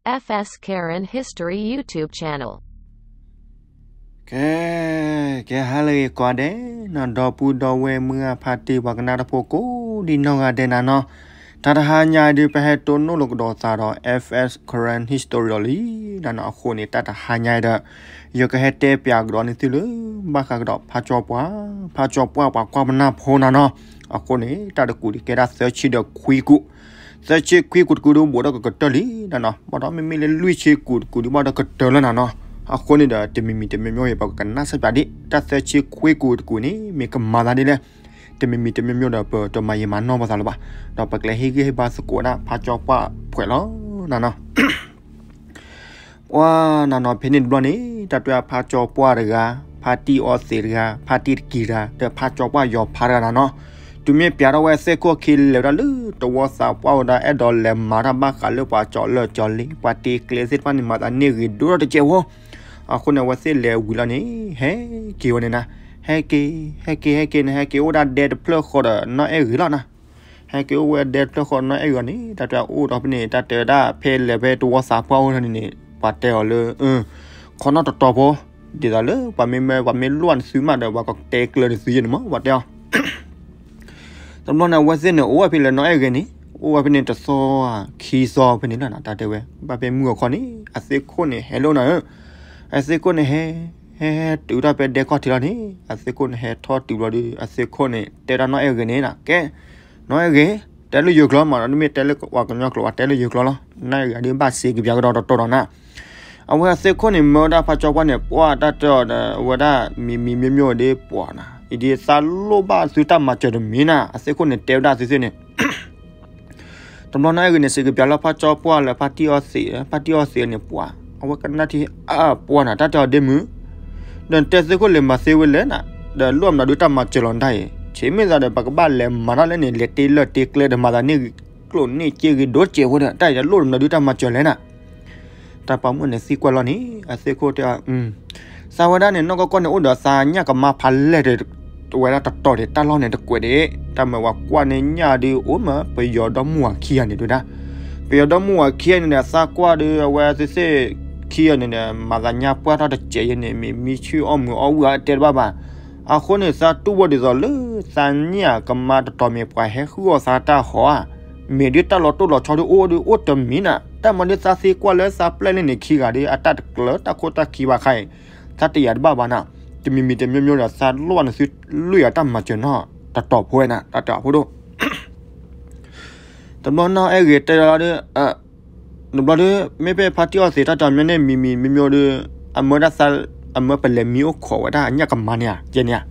F S Karen History YouTube channel. ကဲ, ကဲဟါလၢအဂ့ၤကိးဂၤဒဲး, နီၢ်ဒီပုၢ်ဒီဝဲၢ်မုၢ်ဂၢ်ဖါတံၢ်ပှၤကနၣ်တၢ်ဖိကိးဒံနီၢ်ဂၤဒဲးနၤနီၤ, တၢ်တဟါညါအံၤဒုး ပဟဲတိၢ်နီၣ်လိာ်ကဒီးသးဒီး F S Karen History လီၤလံ, နၤနီၤ, အဃိန့ၣ် တၢ်တဟါညါအံၤဒီး ယကဟဲတဲပၠးကဒီးန့ၢ်သုလၢ ဘၣ်ဃးကဒီးဖးကၠီပှၢ်, ဖးကၠီပှၢ်ပှၤကွၢ်ပနၢ်ဖိနၤနီၤ, အဃိန့ၣ် တၢ်တကူးဒုးကဲဒၣ်သၢဆံဒီးခွံကူး, သၢဆံခွံကူးတကူးဒုး ဘိးဒီးကကတၢၢ်လံနၤနီၤ, ဘၣ်ဒီးမ့မ့ၢ်လၢလွံၢ်ဆံကူးတကူးဒုး ဘၣ်ဒီးကတၢၢ်လၢနၤနီၤ, အဃိန့ၣ်ဒီး တမံၤမံၤတမံၤမံၤ ပကကနၣ်ဆၢပၠးဒံး တၢ်သၢဆံခွံကူးတကူးန့ၣ် မ့ၢ်ကမၤသးဒ်လဲၣ်, တမံၤမံၤတမံၤမံၤဒီး ပတမၤယံာ်မၤနီၢ်ပသးလၢၤဘၣ်, ဒီးပကလဲၤဟ့ၣ်ဂံၢ်ဟ့ၣ်ဘါသကိးဒၣ်ဖးကၠီပှၢ်ဖှဲးလီၤနၤနီၤ. ပှၤနၤနီၤ ဖဲန့ၣ်တဘျီန့ၣ် တၢ်တဲဖးကၠီပှၢ်တဂၤ, ဖါတံၢ်အီသံးတဂၤ, ဖါတံၢ်တကံၤတဂၤ, ဒီးဖးကၠီပှၢ်ယီၤဖးတဂၤနၤနီၤ, တုၤမ့ၢ်ပၠးထီၣ်ဝဲသ့ၣ်ခိၣ်ခံလဲၤဝဲဒၣ်လၢတဝီသးပှၢ်ဝဲဒီး အဲၣ်ဒိးလဲၤမၤတၢ်ဘၣ်ဃးလၢပှၤကၠီၤလၢၢ်ကၠီၤလ့, ပှၤတ့ကျဲသ့ၣ်တဖၣ်န့ၣ် မၤသးန့ၢ်ဂ့ၤဒိၣ်ထီၣ်တစဲးဖိ, အဃိန့ၣ် အဝဲသ့ၣ်လဲၤဝံၤလီၤန့ၣ် ဟဲက့ၤဝဲန့ၣ်နၤ, ဟဲက့ၤ, ဟဲက့ၤ ဟဲက့ၤန့ၣ် ဟဲက့ၤအိၣ်ဒၣ်ဒဲတဖျၢၣ်ဃီဒီးနီၢ်အဲၣ်ဂ့ၤလီၤနၤ ဟဲက့ၤအိၣ်ဝဲဒဲတဖျၢၣ်ဃီနီၢ်အဲၣ်ဂ့ၤအီၤန့ၣ် တၢ်တဲအိၣ်ဒီးဖဲန့ၣ် တၢ်တဲဝဲဒၣ်ဖဲလဲၤဖဲတဝီသးပှၢ်အိၣ်ထီၣ်န့ၣ်န့ၣ် ပှၤတဲအီၤလၢ ခီနီၣ်တတီၤဖိ, ဒ်သိးလၢပှၤမ့ၢ်မၢ ပှၤမ့ၢ်လိၣ်နသုမးဒီး ပှၤကတဲကျၢၤနသုယဲန့ၣ်မး ပှၤတဲအီၤ တဘျီန့ၣ် အဝဲသ့ၣ်န့ၣ် အိၣ်ဝဲဖဲလဲၤနီၢ်အဲၣ်ဂ့ၤန့ၣ် အိၣ်ဝဲဖဲန့ၣ်တသီခံသီဖဲန့ၣ်လီၤနၤ တၢ်တဲဝဲ ဘၣ်ဖဲမုၢ်ဂီၤခီန့ၣ် အသ့ၣ်ခိၣ်န့ၣ်ဟဲလၢနၤဧၢ, အသ့ၣ်ခိၣ်န့ၣ်ဟဲ ဟဲဟဲတုၤတၢ်ဖဲဒဲခီၣ်ထံးလီၤန့ၣ် အသ့ၣ်ခိၣ်န့ၣ်ဟဲထီၣ်တုၤဘျီဒီး အသ့ၣ်ခိၣ်န့ၣ် တဲဒၣ်နီၢ်အဲၣ်ဂ့ၤန့ၣ်နၤ ကဲ နီၢ်အဲၣ်ဂ့ၤ တဲလၢယိၤကျိာ်မး မ့ၢ်တဲလၢပှၤကညီကျိာ် ပှၤတဲလၢယိၤကျိာ်လီၤ နီၢ်အဲၣ်ဂ့ၤဒ်ဘၣ်စ့ကပၠးကဒီးတတီၤဒီးနၤ အဝဲအသ့ၣ်ခိၣ်န့ၣ် မၢဝဲဒၣ်ဖးကၠီပှၢ်န့ၣ် ပှၢ်တၢ်တဲအီၤဒီး အဝဲဒၣ်မံၤမံၤမံၤမံၤဒ်ပှၢ်နၤ အံၤဒ်သးလိၣ်ဘၣ်သုတၢ်မၤစၢၤတမံၤနၤ အသ့ၣ်ခိၣ်န့ၣ်တဲဝဲဒၣ်သုသ့ၣ်န့ၣ် တဘျီနီၢ်အဲၣ်ဂ့ၤန့ၣ် စ့ကပၠးလၢဖးကၠီပှၢ်လၢ ဖါတံၢ်အီသံး ဖါတံၢ်အီသံးန့ၣ် ပှၢ် အဝဲကနၣ်ထံအါပှၢ်နၤ တၢ်တဲအီၤဒ့မုၢ် ဒီးနတဲသ့ၣ်ခိၣ်လဲၤမၤသ့ဝဲလဲၣ်နၤ ဒီးလိၣ်မနုၤဒုတၢ်မၤစၢၤလီၤနတၢ်အံၤ ဆ့မ့ၢ်သးဒီး ပကဘၣ်လဲၤမၤတၢ်လၢန့ၣ် လဲၤတ့လၢာ်တ့ကျဲဒီး မၤသးန့ၢ်ကျိၣ်န့ၢ်စ့ဂ့ၤဒိၣ်စဲးဖိဒီး တၢ်အံၤဒီးလိၣ်မနုၤဒုတၢ်မၤစၢၤလဲၣ်နၤ တၢ်ပာ်မူန့ၣ်သံကွၢ်လီၤန့ၣ် အသ့ၣ်ခိၣ်တဲအီၤ သးဝဲဒၣ်န့ၣ် နီၢ်ကီၢ်ကီၢ်န့ၣ် အိၣ်ဒီးသးညၣ်ကမါဖးလဲၢ်ဒီး ဝဲဒၣ်တတီၤဒီး တၢ်လီၢ်န့ၣ်တကွဲးဒံး တၢ်မၤဝဲကွၢ်န့ၢ်ညၣ်ဒုး အိၣ်မး ပယီၤဒီမါဝၤခံဂၤန့ၣ် တဲဝဲဒၣ် ပယီၤဒီမါဝၤခံဂၤန့ၣ်ဒီး သးကွၢ်ဒီး အဝဲသ့ၣ်သ့ၣ်ခံဂၤန့ၣ်ဒီး မၤသးညါပှၢ်ထီၣ်တစဲးယဲန့ၣ် မ့ၢ်မံဆူၣ်အီၣ်မုာ်အီၣ်ဝံၣ်အီၣ်တဲတဘၣ်ဘၣ် အဃိန့ၣ် သးတူၢ်ဘၣ်ဒ်သိးလၢ သးညၣ်ကမါတတီၤမ့ၢ်ပှၤဟဲဃုအီၣ်သးတၢ်ဟီဧါ မ့ၢ်ဒုးတၢ်လီၤတိၢ်လီၤဆီဒုးအိၣ်ဒုးအိၣ်တမံၤနၤ တၢ်မၤဒုးသးသံကွၢ်လၢသးပျဲၢ်လၢန့ၣ်ခံဂၤဒီး အတၢ်တကျၢၤတၢ်ခိၣ်တၢ်ခံဘၣ်ခါအံၤ သးတယာ်တဘၣ်ဘၣ်နၤ တမံၤမံၤတမံၤမံၤဒီး သးလိၣ်ဘၣ်နသုလွံၢ်အတၢ်မၤစၢၤနီၢ်တတီၤဖိဝဲနၤ တၢ်တဲအီၤဖိဒိၣ် တဘျီနီၢ်အဲၣ်ဂ့ၤတဲလီၤဒီး တဘျီဒီး မ့ၢ်ဖဲဖါတံၢ်အီသံးတၢ်တဲအီၤမ့ၢ်န့ၣ် မံၤမံၤမံၤမံၤဒီး အမၢဒၣ်သး အမၢပလဲၤမံအိၣ်ခိးဝဲဒၣ်အညၣ်ကမါန့ၣ်ဧါ ကဲန့ၣ်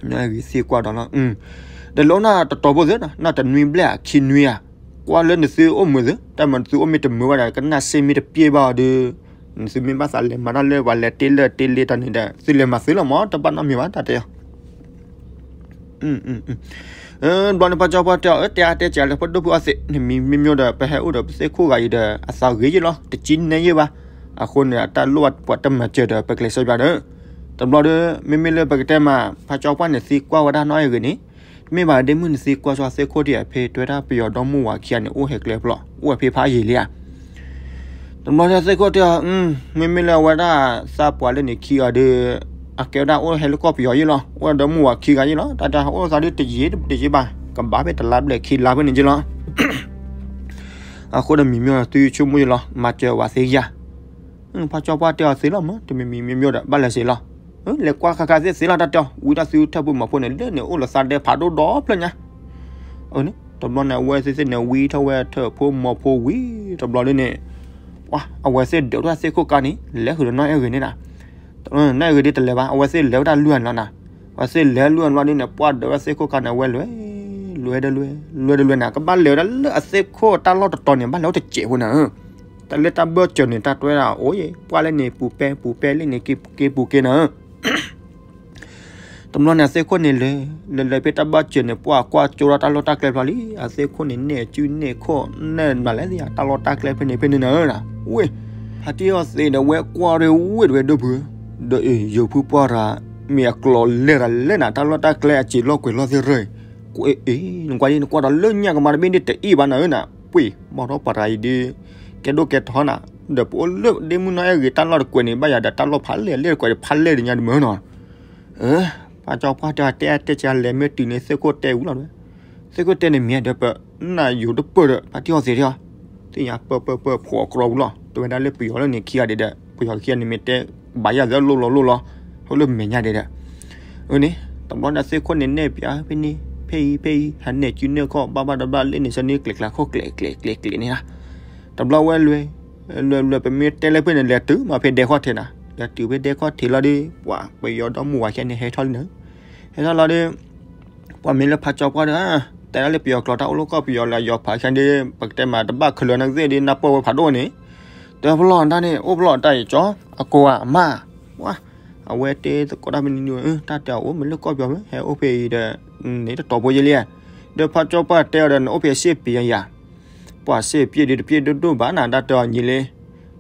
ဧါ နီၢ်အဲၣ်ဂ့ၤသံကွၢ်ဒီးလီၤ ဒီးလိၣ်နၢ်တတီၤဖိသ့နီၤ နၢ်တနွံဘျဲၣ်ဧါ ခံနွံဧါ ကွၢ်လၢနသုအိၣ်မုာ်သု တၢ်မၤနသုအိၣ်မ့ၢ်တမုာ်ဘၣ်ဒီး ကနၣ်စ့မ့ၢ်တပျဲၢ်ဘၣ်အီၤဒီး နသုမ့ၢ်ဘၣ်သးလဲၤမၤတၢ်လၢပှၤလဲၤတ့လၢာ်တ့လ့တၢ်န့ၣ်ဒီး သုလဲၤမၤသုလီၤမး တဘၣ်နီတမံၤဘၣ် တၢ်တဲအီၤ ဘျီန့ၣ် ဖါကၠီပှၢ်တဲအီၤ အၢ တဲအါတဲစှၤလၢဖိဒိၣ်ဖုအီသံး နမံၤမ့ၢ်မ့ၢ်ဒီး ပဟဲအိၣ်ဒီးပသ့ၣ်ခိၣ်ဂၤအံၤဒီး အသးဂ့ၤယ့ၢ်လီၤ တကံနဲယ့ၢ်ဘၣ် အဃိန့ၣ် အတၢ်လိၣ်ဘၣ်ပှၤတၢ်မၤစၢၤဒီး ပကျဲးစၢးဘၣ်ဒီး တဘျီဒီး မ့မ့ၢ်လၢပကတဲမး ဖါကၠီပှၢ်န့ၣ်သံကွၢ်ဝဲဒၣ်နီၢ်အဲၣ်ဂ့ၤန့ၣ် တမ့ၢ်ဘၣ်ဒ့မုၢ်နသံကွၢ်ဆိသ့ၣ်ခိၣ်တယၤဖဲ တဲဝဲဒၣ်ပယီၤဒီမါဝၤခံဂၤန့ၣ် အိၣ်ဟဲကျဲဖျီ အိၣ်ဝဲဖဲဖးယံာ်လံဧါ တဘျီဒီးသ့ၣ်ခိၣ်တဲအီၤ မ့မ့ၢ်လၢအဝဲဒၣ်သးပှၢ်လၢန့ၣ်ခံဂၤဒီး အကဲဝဲဒၣ်အိၣ်ဟဲလၢကီၢ်ပယီၤယ့ၢ်လီၤ အိၣ်ဒီမါဝၤခံဂၤယ့ၢ်လီၤ တၢ်တအိၣ်သးဒ်တယံာ်တယံာ်ဘၣ် ကဘၣ်ဖဲတလါဘျဲၣ်ခံလါဖဲန့ၣ်ယ့ၢ်လီၤ အဃိဒီးမံၤမ့ၢ်သုဆိကမိၣ်ယ့ၢ်လီၤ မၤစၢၤဝဲသ့ယၤ ဖါကၠီပှၢ်တဲအီၤသ့လီၤမး တမံၤမံၤမ့ၢ်မ့ၢ်ဒီး ဘၣ်လဲၤစ့လီၤ လဲၤကွၢ်ခါခါသ့ၣ်သ့လီၤ တၢ်တဲအီၤ ဝံတၢ်သုထၢၣ်ဖိမၤဖိန့ၣ် လၢန့ၣ်အိၣ်လီၤသးဒဲဖးဒိၣ်ဒီဖျၢၣ်ညါ တဘျီန့ၣ် အဝဲသ့ၣ်သ့ၣ်န့ၣ် ဝံထီၣ်ဝဲထၢၣ်ဖိမၤဖိဝံၤ တဘျီဒ်န့ၣ် ပှၤ အဝဲသ့ၣ်ဒၢးထီၣ်သ့ၣ်ခိၣ်ကါန့ၣ် လဲၤဃုာ်ဒီးနီၢ်အဲၣ်ဂ့ၤန့ၣ်နၤ နီၢ်အဲၣ်ဂ့ၤဒ်တလဲၤဘၣ် အဝဲသ့ၣ်လဲၤဝဲဒၣ်လွံၢ်အလီၤနၤ အဝဲသ့ၣ်လဲၤလွံၢ်အလီၤဒ်န့ၣ် ပှၤဒၢးဝဲသ့ၣ်ခိၣ်ကါန့ၣ် အဝဲလဲၤ လဲၤဒီးလွဲ လဲၤဒီးလွဲနၤ ကဘၣ်လဲၤဝဲဒၣ်လၢအသ့ၣ်ခိၣ်တၢ်လီၢ်တတီၤန့ၣ် ဘၣ်လဲၤအိၣ်တစဲးဖိနၤ တၢ်လၢတၢ်ဘၢၣ်စၢၤန့ၣ် တၢ်တွဲဒၣ်အိၣ်ယဲ ပှၤလၢန့ၣ်ပူၤပဲ ပူၤပဲလၢန့ၣ်က့ၤပူၤက့ၤနၤ တဘျီန့ၣ် အသ့ၣ်ခိၣ်န့ၣ်လၢ လၢလၢဖဲတၢ်ဘၢၣ်စၢၤန့ၣ် ပှၤကွၢ်ကၠိဒီးတၢ်လီၢ်တၢ်ကျဲဖျီလံ အသ့ၣ်ခိၣ်န့ၣ် နဲၣ်စုနဲၣ်ခိၣ် နဲၣ်မးလဲၣ်သ့ၣ် တၢ်လီၢ်တၢ်ကျဲဖဲန့ၣ်ဖဲန့ၣ်နၤ ဝ့ၢ် ဖါတံၢ်အီသံးဒီးဝဲကွၢ်ရ့ဝ့ၢ်တဝဲဒိၣ်ဖု ဒီးအ့ၣ် ယိၤဖုပှၢ်ရၤ မ့ၢ်အကျိၤလဲၢ်ရၤလဲၢ်နၤ တၢ်လီၢ်တၢ်ကျဲအစ့လီၢ်ကွဲၤလီၢ်သ့ၣ်ရၢၢ် ကွၢ်အ့ၣ် နကွၢ်ဒ် နကွၢ်ဒီးလၢညၣ်ကမါတဘ့ၣ်ဒ်တအ့ၣ်ဘၣ်နၤဧၢနၤ ပှ့ၢ် ဘၣ်ထီၣ်ပှၤတဂၤအံၤဒ် ကဲဒိၣ်ကဲထီနၤ, ဒီးပအိၣ်လၢဒ့မုၣ်နီၢ်အဲၣ်ဂ့ၤတၢ်လီၢ်တကွဲးန့ၣ် ဘၣ်ယၤဒီးတၢ်လီၢ်ဖးလဲၢ်လဲၢ်တကွဲးဒီးဖးလဲၢ်တညါတမုာ်နီၤ. ဖါကၠီပှၢ်တဲတဲတဲကလဲၤမ့ၢ်တုၤန့ၣ် သ့ၣ်ခိၣ်တဲဝံၤလီၤ. သ့ၣ်ခိၣ်တဲန့ၣ်မ့ၢ်ဒီးပနၢ်ယိၤတပၢၢ်ဒီး ဖါတံၢ်အီသံးထီၣ်, သ့ၣ်ညါပၢၢ်ပၢၢ်ပၢၢ်ဖိးအကြီဝံၤလီၤ. တဲဝဲဒၣ်လၢပယီၤလၢန့ၣ်ခံဂၤဒဲးဒီး ပယီၤခံဂၤန့ၣ်မ့ၢ်တဲ ဘၣ်ယၤသၢလိၤလီၤလိၤလီၤ, ဟိလၢမဲာ်ညါဒဲးဒီး အန့ၣ် တဘျီန့ၣ်သ့ၣ်ခိၣ်န့ၣ်နဲၣ်ပၠးဖဲန့ၣ် ဖဲအံၤ ဖဲအံၤ ဟးနဲၣ်စုနဲၣ်ခီၣ် ဘၣ်ဘၣ်တဘျီလၢန့ၣ် ဆၢန့ၣ်ကျဲၤကျဲၤခိၣ်ကျဲၤကျဲၤကျဲၤကျဲၤန့ၣ်လီၤ. တဘျီဝဲလွဲ လွဲလွဲပမ့ၢ်တဲလၢဖဲန့ၣ် လဲၤတုၤမးဖဲဒဲခီၣ်ထံးနၤ, လဲၤတုၤဖဲဒဲခီၣ်ထံးလီၤဒီး ပှၤပယီၤဒီမါဝၤခဲန့ၣ် ဟဲထီၣ်လံနၤ, ဟဲထီၣ်လီၤဒီး ပှၤမ့ၢ်လၢဖါကၠီပှၢ်ဒီး တဲဒၣ်လၢပယီၤကျိာ်တၢ်အိၣ်လၢကီၢ်ပယီၤလၢယီၤဖးခဲဒီး ပကတဲမးတဘၣ်ခဲလၢာ်နသ့ၣ်ဒီး နၢ်ပၢၢ်ဝဲဖးဒိၣ်န့ၣ်, တဖျီၣ်တၢ်န့ၣ် အိၣ်ဖျီၣ်တၢ်ယကၠီ အကိးအမါ, အဝဲတဲသကိးတၢ်ဖဲန့ၣ် တၢ်တဲအီၤအိၣ်မ့ၢ်လၢကီၢ်ပယီၤမ့ၢ် ဟဲအိၣ်ဖဲအံၤဒီး န့ၣ်တတီၤဖိယဲလံ, ဒီးဖါကၠီပှၢ်တဲအီၤဒီး နအိၣ်ဖဲစ့ၣ်ပံၤယၤ, ပှၤစ့ၣ်ပံၤဒုးတပံၤဒိၣ်ဒိၣ်ဘၣ်နၤ တၢ်တဲအီၤညီလံ,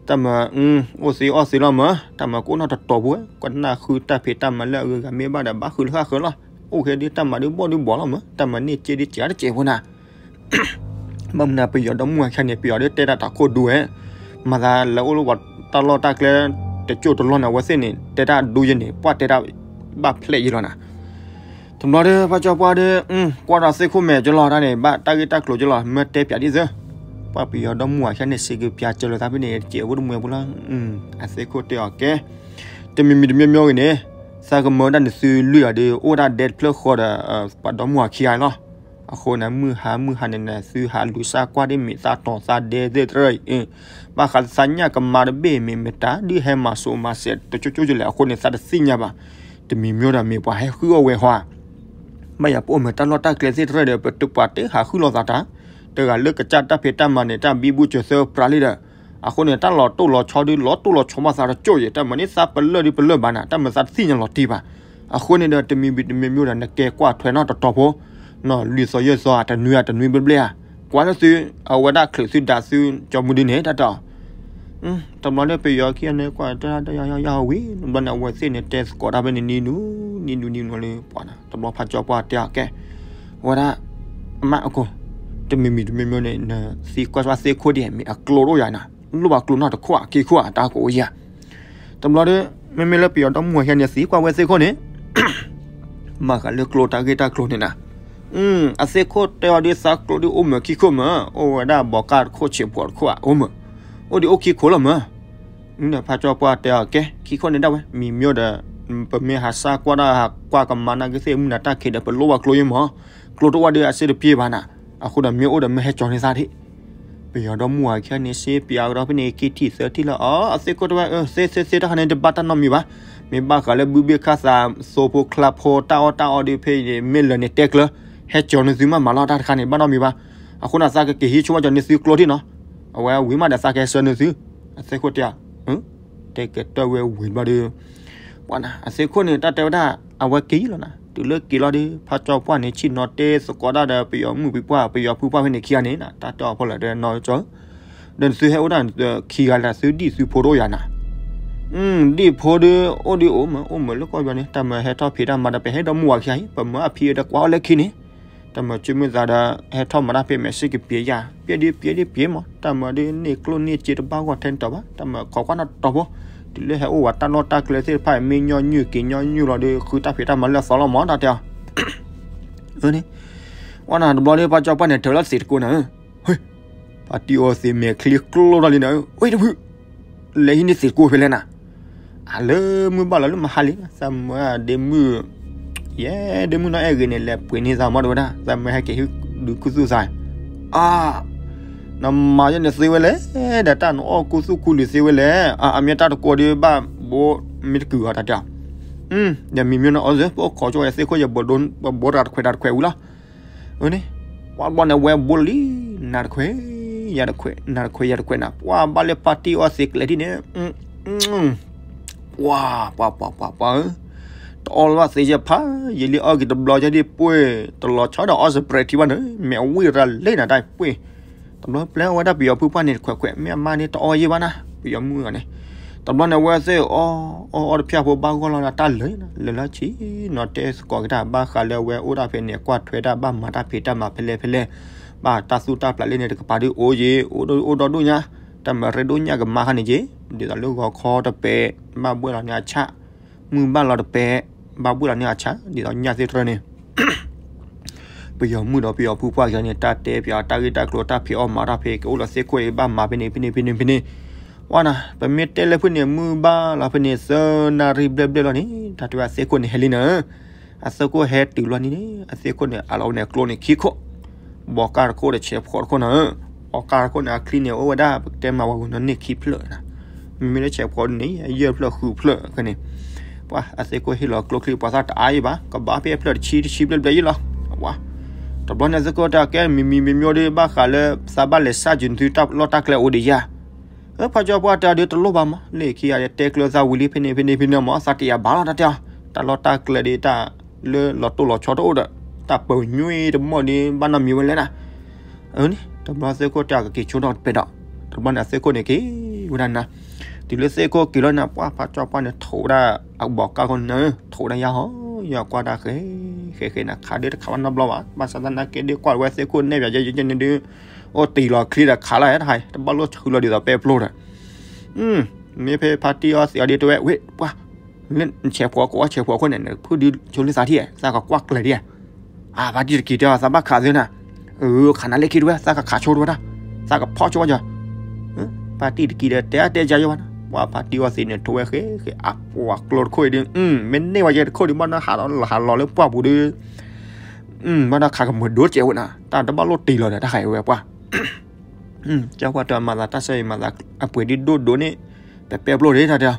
တၢ်မၤ အိၣ်သ့အီၣ်သ့လီၤမး, တၢ်မၤကအိၣ်နီၢ်တတီၤဖိ, ကနၣ်ဃုတၢ်ဖံးတၢ်မၤလၢအဂုၤအဂၤမ့ၢ်ဘၣ်ဒီး ဘၣ်ဃုလၢဃၣ်ဃၢၤလီၤ, အိၣ်ခဲဒုးတၢ်မၤဒုးဘီၣ်ဒုးဘီၣ်လီၤမး, တၢ်မၤန့ၢ်ကဲဒုးကဲတကဲးဖိနၤ ဘၣ်မနုၤပယီၤဒီမါဝၤခဲန့ၣ် ပယီၤဒုးတဲတၢ်တၢ်ခိၣ်ဒူဝဲ, မၤသးလၢအိၣ်လၢပှၤတၢ်လီၢ်တၢ်ကျဲ တကၠိၢ်တလီၢ်န့ၣ် အဝဲသ့ၣ်န့ၣ် တဲတၢ်ဒူယဲန့ၣ် ပှၤတဲတၢ်ဘၣ်ဖျဲးယဲလီၤနၤ. တဘျီဒီး ဖါကၠီပှၢ်ဒီး ကွၢ်ဒီးသ့ၣ်ခိၣ်မဲာ်ကလီၤတၢ်န့ၣ် ဘၣ်တၢ်ဂ့ၢ်တၢ်ကျိၤကလီၤ မ့ၢ်တဲပၠးဒ်သိး, ပှၤပယီၤဒီမါဝၤခဲန့ၣ် စံးကပၠးကလီၤသးဖဲန့ၣ် တကဲးဖိတမှဲၤဖိလီၤ, အသ့ၣ်ခိၣ်တဲအီၤကဲ, တမံၤမံၤတမံၤမံၤဂ့ၤန့ၣ်, သးကမၢဒၣ်နသုလွံၢ်အီၤဒီး အိၣ်ဒၣ်ဒဲတဖျၢၣ်ဃီဒီး ပှၤဒီမါဝၤခံဂၤလီၤ. အဃိန့ၣ် မုၢ်ဟါမုၢ်ဟါန့ၣ်န့ၣ် သုဟးလူၤစၢ်ကွၢ်ဒ်မ့ၢ်သးတီၤသးဒဲသ့ၣ်တရၢအံၤ, ဘၣ်ဃးသးညၣ်ကမါတဘ့ၣ်မ့ၢ်မတၤ ဒုးဟဲမၤစိးမၤစဲးတကၠိၢ်ကၠိၢ်ကလဲၣ် အဃိန့ၣ် သးတသ့ၣ်ညါဘၣ်. တမံၤမံၤဒီးမ့ၢ်ပှၤဟဲဃုအီၣ်ဝဲဟီဧါ, ဘၣ်ယၤပအိၣ်မ့ၢ်တၢ်လီၢ်တၢ်ကျဲသ့ၣ်တရၢဒီး ပတပှၤတဟးဃုလိာ်သးတၢ်, တဂၤလၢကစၢ်တၢ်ဖံးတၢ်မၤန့ၣ် တၢ်ဘံဘူစၢၤသၢပြးလံဒီး, အဃိန့ၣ် တၢ်လီၤတိၢ်လီၤဆီဒုး လီၤတိၢ်လီၤဆီဘၣ်သးတကၠိၢ်ယဲၢ် တၢ်မၤန့ၢ်သးပလၢၢ်ဒုးပလၢၢ်ဘၣ်နၤ တၢ်မၤသးတသ့ၣ်ညါလီၤတံၢ်ဘၣ်. အဃိန့ၣ်ဒီး တမံၤမံၤတမံၤမံၤဒီး နကဲကွၢ်ထွဲနီၢ်တတီၤဖိ, နီၢ်လွံၢ်သီယဲၢ်သီ တနွံဧါတနွံဘျဲၣ်ဘျဲၣ်ဧါ, ကွၢ်လၢသု အဝဲဒၣ်ချုးသုဒးသု ကၠီမုၢ်ဒုန့ၣ် တၢ်တဲအီၤ တဘျီဒီးပယီၤခံဂၤန့ၣ် ကွၢ်တၢ်တၢ်ယီၤယီၤယီၤဝံၤ တဘျီန့ၣ်အဝဲသ့ၣ်န့ၣ် တဲသကိးတၢ်ဖဲန့ၣ် နံၤနူၤ နံၤနူၤနံၤနူၤလၢပှၤနၤ တဘျီဖါကၠီပှၢ်တဲအီၤကဲ, ဝဲဒၣ် အမါအကိး, တမံၤမံၤတမံၤမံၤန့ၣ် နသံကွၢ်ဘၣ်သ့ၣ်ခိၣ်ဒံး မ့ၢ်အကျိတအိၣ်ယၤနၤ, လိၣ်ဘၣ်ကျိနီၢ်တခိၣ်အခံခိၣ်အတၢ်ကအိၣ်ယၤ. တဘျီဒီး မ့မ့ၢ်လၢပယီၤဒီမါဝၤခံဂၤန့ၣ် သံကွၢ်ဝဲသ့ၣ်ခိၣ်န့ၣ် ဘၣ်ဃးလၢကျိတၢ်ဂ့ၢ်တၢ်ကျိၤန့ၣ်နၤ, အသ့ၣ်ခိၣ်တဲအီၤဒ်သးကျိဒ်အိၣ်မုာ်ခံခိၣ်မုာ်, အိၣ်ဝဲဒၣ်ဘီကၢ်တခိၣ်ဆံးဖိတခိၣ်ဧါ အိၣ်မုာ်, အိၣ်ဒံးအိၣ်ခံခိၣ်လီၤမုာ်. ဒီးဖါကၠီပှၢ်တဲအီၤကဲ ခံခိၣ်န့ၣ်ဒၣ်ဝဲ မံၤမံၤဒီး ပမ့ၢ်ဟးစၢ်ကွၢ်တၢ်ဟးကွၢ်ကမၤနာ်က့သ့ၣ်မုၢ်နၤတၢ်ခံးဒီး ပလိၣ်ဘၣ်ကျိယဲၢ်မး, ကျိတအိၣ်ဒီးအစ့တပျ့ၤဘၣ်နၤ, အဃိဒီးမ့ၢ်အိၣ်ဒီးမ့ၢ်ဟဲကၠီၤန့ၢ်သးဒံး ပယီၤဒီမါဝၤခံဂၤန့ၣ် စ့ပၠးကဒီးဖဲန့ၣ် ခံထံၣ်သၢထံၣ်လၢ အသ့ၣ်ခိၣ်တဲဝဲ သ့သ့သ့တၢ်ခါန့ၣ် တဘၣ်တၢ်နီတမံၤဘၣ်. မ့ၢ်ဘၣ်ဃးလၢဘုဘ့ၣ်ခၣ်သး သိဖိချါဖိတၢ်အီၣ်တၢ်အီဒ်ဖဲအံၤန့ၣ် မ့ၢ်လၢာ်န့ၣ်တဲကျၢၤ ဟဲကၠီၤန့ၢ်သုမးမးလီၤ တၢ်တခါန့ၣ် ဘၣ်နီတမံၤဘၣ်. အဃိန့ၣ် သးကက့ၤဟံးဆိဝဲကၠီၤန့ၢ်သုကျိထံၣ်နီၤ. အဝဲဝံၤမးဒီးသးကဟဲဆှၢန့ၢ်သု. အသ့ၣ်ခိၣ်တဲ တဲကတၢၢ်ဝဲဝံၤဘျီဒီး ပှၤနၤ အသ့ၣ်ခိၣ်န့ၣ် တၢ်တဲဝဲဒၣ် အဝဲက့ၤလီၤနၤ. တုၤလၢက့ၤလီၤဒီး ဖါကၠီပှၢ်န့ၣ် ဆ့ၣ်နီၤတဲသကိးတၢ်ဒီး ပယီၤမုၣ်ပှၤပှၢ် ပယီၤဖုပှၢ်ဖဲန့ၣ်ခံဂၤန့ၣ် တၢ်တဲအီၤဖီလာ်ဒီး နီၢ်ကၠီဧၢ, ဒီးနသုဟဲအိၣ်ဒၣ်ခံဂၤလၢသုဒံၣ်သုဖိတအိၣ်ယၤနၤ. ဒံၣ်ဖိဒီး အိၣ်ဒံးအိၣ်မး အိၣ်မးလၢကီၢ်ပယီၤန့ၣ် တၢ်မၤဟဲထီၣ်ဖံးတၢ်မၤဒီး ပဟဲဒီမါဝၤခံဂၤအံၤ ပမၤအဖံးဒီးကွၢ်အီၤလၢခံန့ၣ် တၢ်မၤဆိမုၢ်သးဒီး ဟဲထီၣ်မၤတၢ်ဖဲမဲာ်စ့ၢ်ကပျဲယၤ ပျဲဒ်ပျဲဒ်ပျဲမး တၢ်မၤဒ်န့ၣ်ကျိၣ်န့ၢ်စ့တဘၣ်ဂီၢ်ထဲတတီၤဘၣ် တၢ်မၤခိးကွၢ်နီတတီၤဖိ, တုၤလၢဟဲအိၣ်ဝဲတၢ်လီၢ်တၢ်ကျဲသ့ၣ်တဖၣ် မ့ၢ်ညီနုၢ်က့ၤညီနုၢ်လီၤဒီး ဃုတၢ်ဖံးတၢ်မၤလၢအသီလီၤမး တၢ်တဲအီၤ အန့ၣ် ဝဲနၤတဘျီဒီး ပှၤကၠီပှၢ်န့ၣ် ထၢလၢသံးတကိးနၤဧၢ, ဟ့ၣ်, ပှၤတံၢ်အီသံးမဲာ်ချံကျိထီၣ်လံနၤဧၢ, ဝဲတဖု, လဲၤဟံးန့ၢ်သံးတကိးဖဲလဲၣ်နၤ, အလၢမုၢ်ဘၣ်လီၤလၢမဟါလံ သးမၢဒ့မုၣ်, ယဲဒ့မုၣ်နီၢ်အဲၣ်ဂ့ၤန့ၣ် လဲၤပှ့ၤန့ၢ်သးမီၤတဝဲဒၣ် သးမၢဟဲက့ၤဟံးဒုးခူသူၣ်သး, အါ နမၤယဲန့ၣ်သ့ဝဲလဲၣ်, ဒီးတၢ်နအီၣ်ကူသူၣ်ကူလံၤသ့ဝဲလဲၣ်, အမ့ၢ်တၢ်တကိးဒီးဘၣ်ဘိ မ့ၢ်တကုၤအီၤတၢ်တဲ, ဒီးမံၤမ့ၢ်နအီၣ်စၢၤ ပအိၣ်ခိးကၠိဝဲသ့ၣ်ခိၣ် ယဘိတၢ်တခွဲးတၢ်တခွဲးဝံၤလီၤ, န့ၣ်, ပှၤဘျီန့ၣ်ဝဲဘိလံ, နၤတခွဲး, ယၤတခွဲး, နၤတခွဲးယၤတခွဲးနၤ ပှၤဘၣ်လၢပှၤတံၢ်အီသံးကျဲၤဒ်န့ၣ် ပှၤ, ပှၤ, ပှၤ, ပှၤဧၢ, တအီလၢၤဘၣ်သ့ၣ်ယဖး, ယလံအီၣ်က့ၤတဘျီယဲဒ်ပှ့ၤ, တလီၤဆီဒီးအီစပြဲးထံဘၣ်န့ၣ် မ့ၢ်အဝံၣ်ရၤလံနၤတၢ်ပှ့ၤ, တဘျီပျဲဝဲဒၣ်ပယီၤဖုပှၢ်န့ၣ်တခွဲးခွဲး မ့ၢ်အမါန့ၣ်တအီယဲဘၣ်နၤ ပယီၤမုၣ်ဂၤန့ၣ်, တဘျီန့ၣ်ဝဲသ့ၣ်အီ, အီအီတဖၣ်ဖိဘၣ်ဂီၢ်လီၤဒီးတၢ်လၢာ်, လၢာ်လၢဆံးနီၤတဲသကိးက့ၤတၢ်ဘၣ်ဃးလၢအဝဲအိၣ်ဒၣ်ဖဲန့ၣ် ကွၢ်ထွဲတၢ်ဘၣ်မၤတၢ်ဖံးတၢ်မၤဖဲလဲၣ်ဖဲလဲၣ်, ဘၣ်တၢ်သူၣ်တၢ်ပျးလၢန့ၣ်တကပၤဒုးအိၣ်ယံၤ, အိၣ်ဒိၣ်ဒိၣ်ညါ, တၢ်မၤရ့ဒိၣ်ညၣ်ကမါခါန့ၣ်က့, ဒ်သိးလၢဂီၤခီတပဲာ် ဘၣ်ဘှဲၣ်လီၤန့ၢ်အဆၣ်, မုၢ်ဘၣ်လီၤတပဲာ် ဘၣ်ဘှဲၣ်လီၤန့ၢ်အဆၣ်, ဒ်သိးညၣ်သ့ၣ်တရၢန့ၣ် ပယီၤမုၣ်ဒီးပယီၤဖုပှၢ်က့ၤန့ၣ် တၢ်တဲပၠးတၢ်ဂ့ၢ်တၢ်ကျိၤ တၢ်ဖံးအီၣ်မၤတၢ်ဖဲ ကအိၣ်လီၤသ့ၣ်ခိၣ်အံၤ ဘၣ်မၤဖဲန့ၣ်ဖဲန့ၣ်ဖဲန့ၣ်ဖဲန့ၣ်, ဝဲနၤ ပမ့ၢ်တဲလၢဖဲန့ၣ် မုၢ်ဘၣ်လီၤဖဲန့ၣ် သၢနၣ်ရံၣ်ဘျဲၣ်ဘျဲၣ်လီၤန့ၣ် တၢ်တဲဝဲအသ့ၣ်ခိၣ်န့ၣ်ဟဲလံနၤ, အသ့ၣ်ခိၣ်ဟဲတုၤလီၤန့ၣ်န့ၣ် အသ့ၣ်ခိၣ်န့ၣ် အလီၤဝဲန့ၣ်ကျိန့ၣ်ခံခိၣ်, ဘီကၢ်တခိၣ်ဒီးဆဲးဖှီတခိၣ်နၤ, ဘီကၢ်တခိၣ်န့ၣ် အချံန့ၣ် အိၣ်ဝဲဒၣ် ပကတဲမၤဝဲဂီၤန့ၣ်ခံဖျၢၣ်နၤ, မ့မ့ၢ်လၢဆဲးဖှီဒ်န့ၣ် ယဲၢ်ဖျၢၣ်ဃုဖျၢၣ်ဖဲန့ၣ်, ပှၤအသ့ၣ်ခိၣ်ဟ့ၣ်လီၤကျိချံ ပှၤသၣ်တအါအံၤဘၣ် ကဘၣ်ဖဲအဖျၢၣ်တဆံတဆံဘျဲၣ်ဘျဲၣ်ယံလီၤ, ဝဲ တဘျီန့ၣ်သ့ၣ်ခိၣ်တဲကဲမံၤမံၤမံၤမံၤဒီး ဘၣ်ဃးလၢသးဘၣ်လဲၤစၢ်ကၠုၤနသုတၢ်လီၢ်တၢ်ကျဲအိၣ်ဒံးယၤ, ဖါကၠီပှၢ်တဲအီၤဒီးတလိၣ်ဘၣ်မး လၢခံဂၤတဲကျၢၤသးဝံၤလံဖဲန့ၣ်ဖဲန့ၣ်ဖဲန့ၣ်မး သးတယာ်ဘၣ်လီၤတၢ်တဲအီၤ, တၢ်လီၢ်တၢ်ကျဲဒ်တၢ်လၢလီၤတိၢ်လီၤဆီတအိၣ်ဒီး တၢ်ပၢၤညွံတမီၢ်ဒ်ဘၣ်နီတမံၤဝဲလဲၣ်နၤ, အန့ၣ် တဘျီသ့ၣ်ခိၣ်တဲအီၤကက့ၤဆိထီၣ်တပဲာ်ဒီး, တဘျီန့ၣ်အသ့ၣ်ခိၣ်န့ၣ်က့ၤဝဲဒၣ်နၤ, တုၤလၢသ့ၣ်ခိၣ်က့ၤလီၤန့ၣ် ပှၢ်ဖါကၠီပှၢ်န့ၣ် ထိးဝဲဒၣ်အဘီကၢ်ခိၣ်န့ၣ် ထိးဝဲဒၣ်ယါဟီ, ယကွၢ်တၢ်ဃဲ ဃဲဃဲန့ၣ် ခးဒၢတခးဘၣ်နီတဘျီဘၣ် ဘၣ်ဆၣ်သနာ်က့ဒ်ကွၢ်ဝဲသ့ၣ်ခိၣ်နဲၣ်ပၠးယဲယဲန့ၣ်ဒုး, အိၣ်တံၢ်လီၤချံဒီးခးလီၤတဟါ တဘၣ်လိၣ်ဆှုလီၤဒ်သိးပဲပျိဒီး, မ့ၢ်ဖဲဖါတံၢ်အီသံးအီၤဒ်တဲဝဲ ဝ့ၢ် ပှၢ် လၢနဆဲးဖှီကိးအီၣ်ဆဲးဖှီခိၣ်န့ၣ် နဖုဒုးဆိလၢသးထံၣ် သးကကွၢ်ကျဲၤဒံးဧါ, အဖါတံၢ်တက့ၤတဲအီၤ သးဘၣ်ခးသ့နၤ, အ ခးနၤလၢခံတဝဲ သးကခးဆိတဝဲဒၣ်, သးကဖီၣ်ဆိဝဲကၠီ ဖါတံၢ်တက့ၤဒီးတဲအါတဲကၠီယဲဘၣ်နၤ, ပှၢ်ဖါတံၢ်အီသံးန့ၣ် ထိးဝဲဃဲဃဲ အပှၤကျိတခိၣ်အံၤဒုး, မ့ၢ်န့ၢ်ဝဲယဲတခိၣ်ဒုး ဘၣ်နီၢ်ဟးလီၤလၢပှၢ်ပူၤဒုး, ဘၣ်နီၢ်ခးကမုာ်ဒိၣ်ကဲဝဲနၤ တၢ်တဘၣ်လိၣ်တံၢ်လီၤဒီး တၢ်ဃးဝဲပှၢ် ကၠီပှၢ်တဲမၤသးတၢ်ဆၢအံၤမၤသးအပှဲၤဒ်ဒိၣ်ဒိၣ်န့ၣ်, ပပဲပျိတ့ၢ်တၢ်တဲ,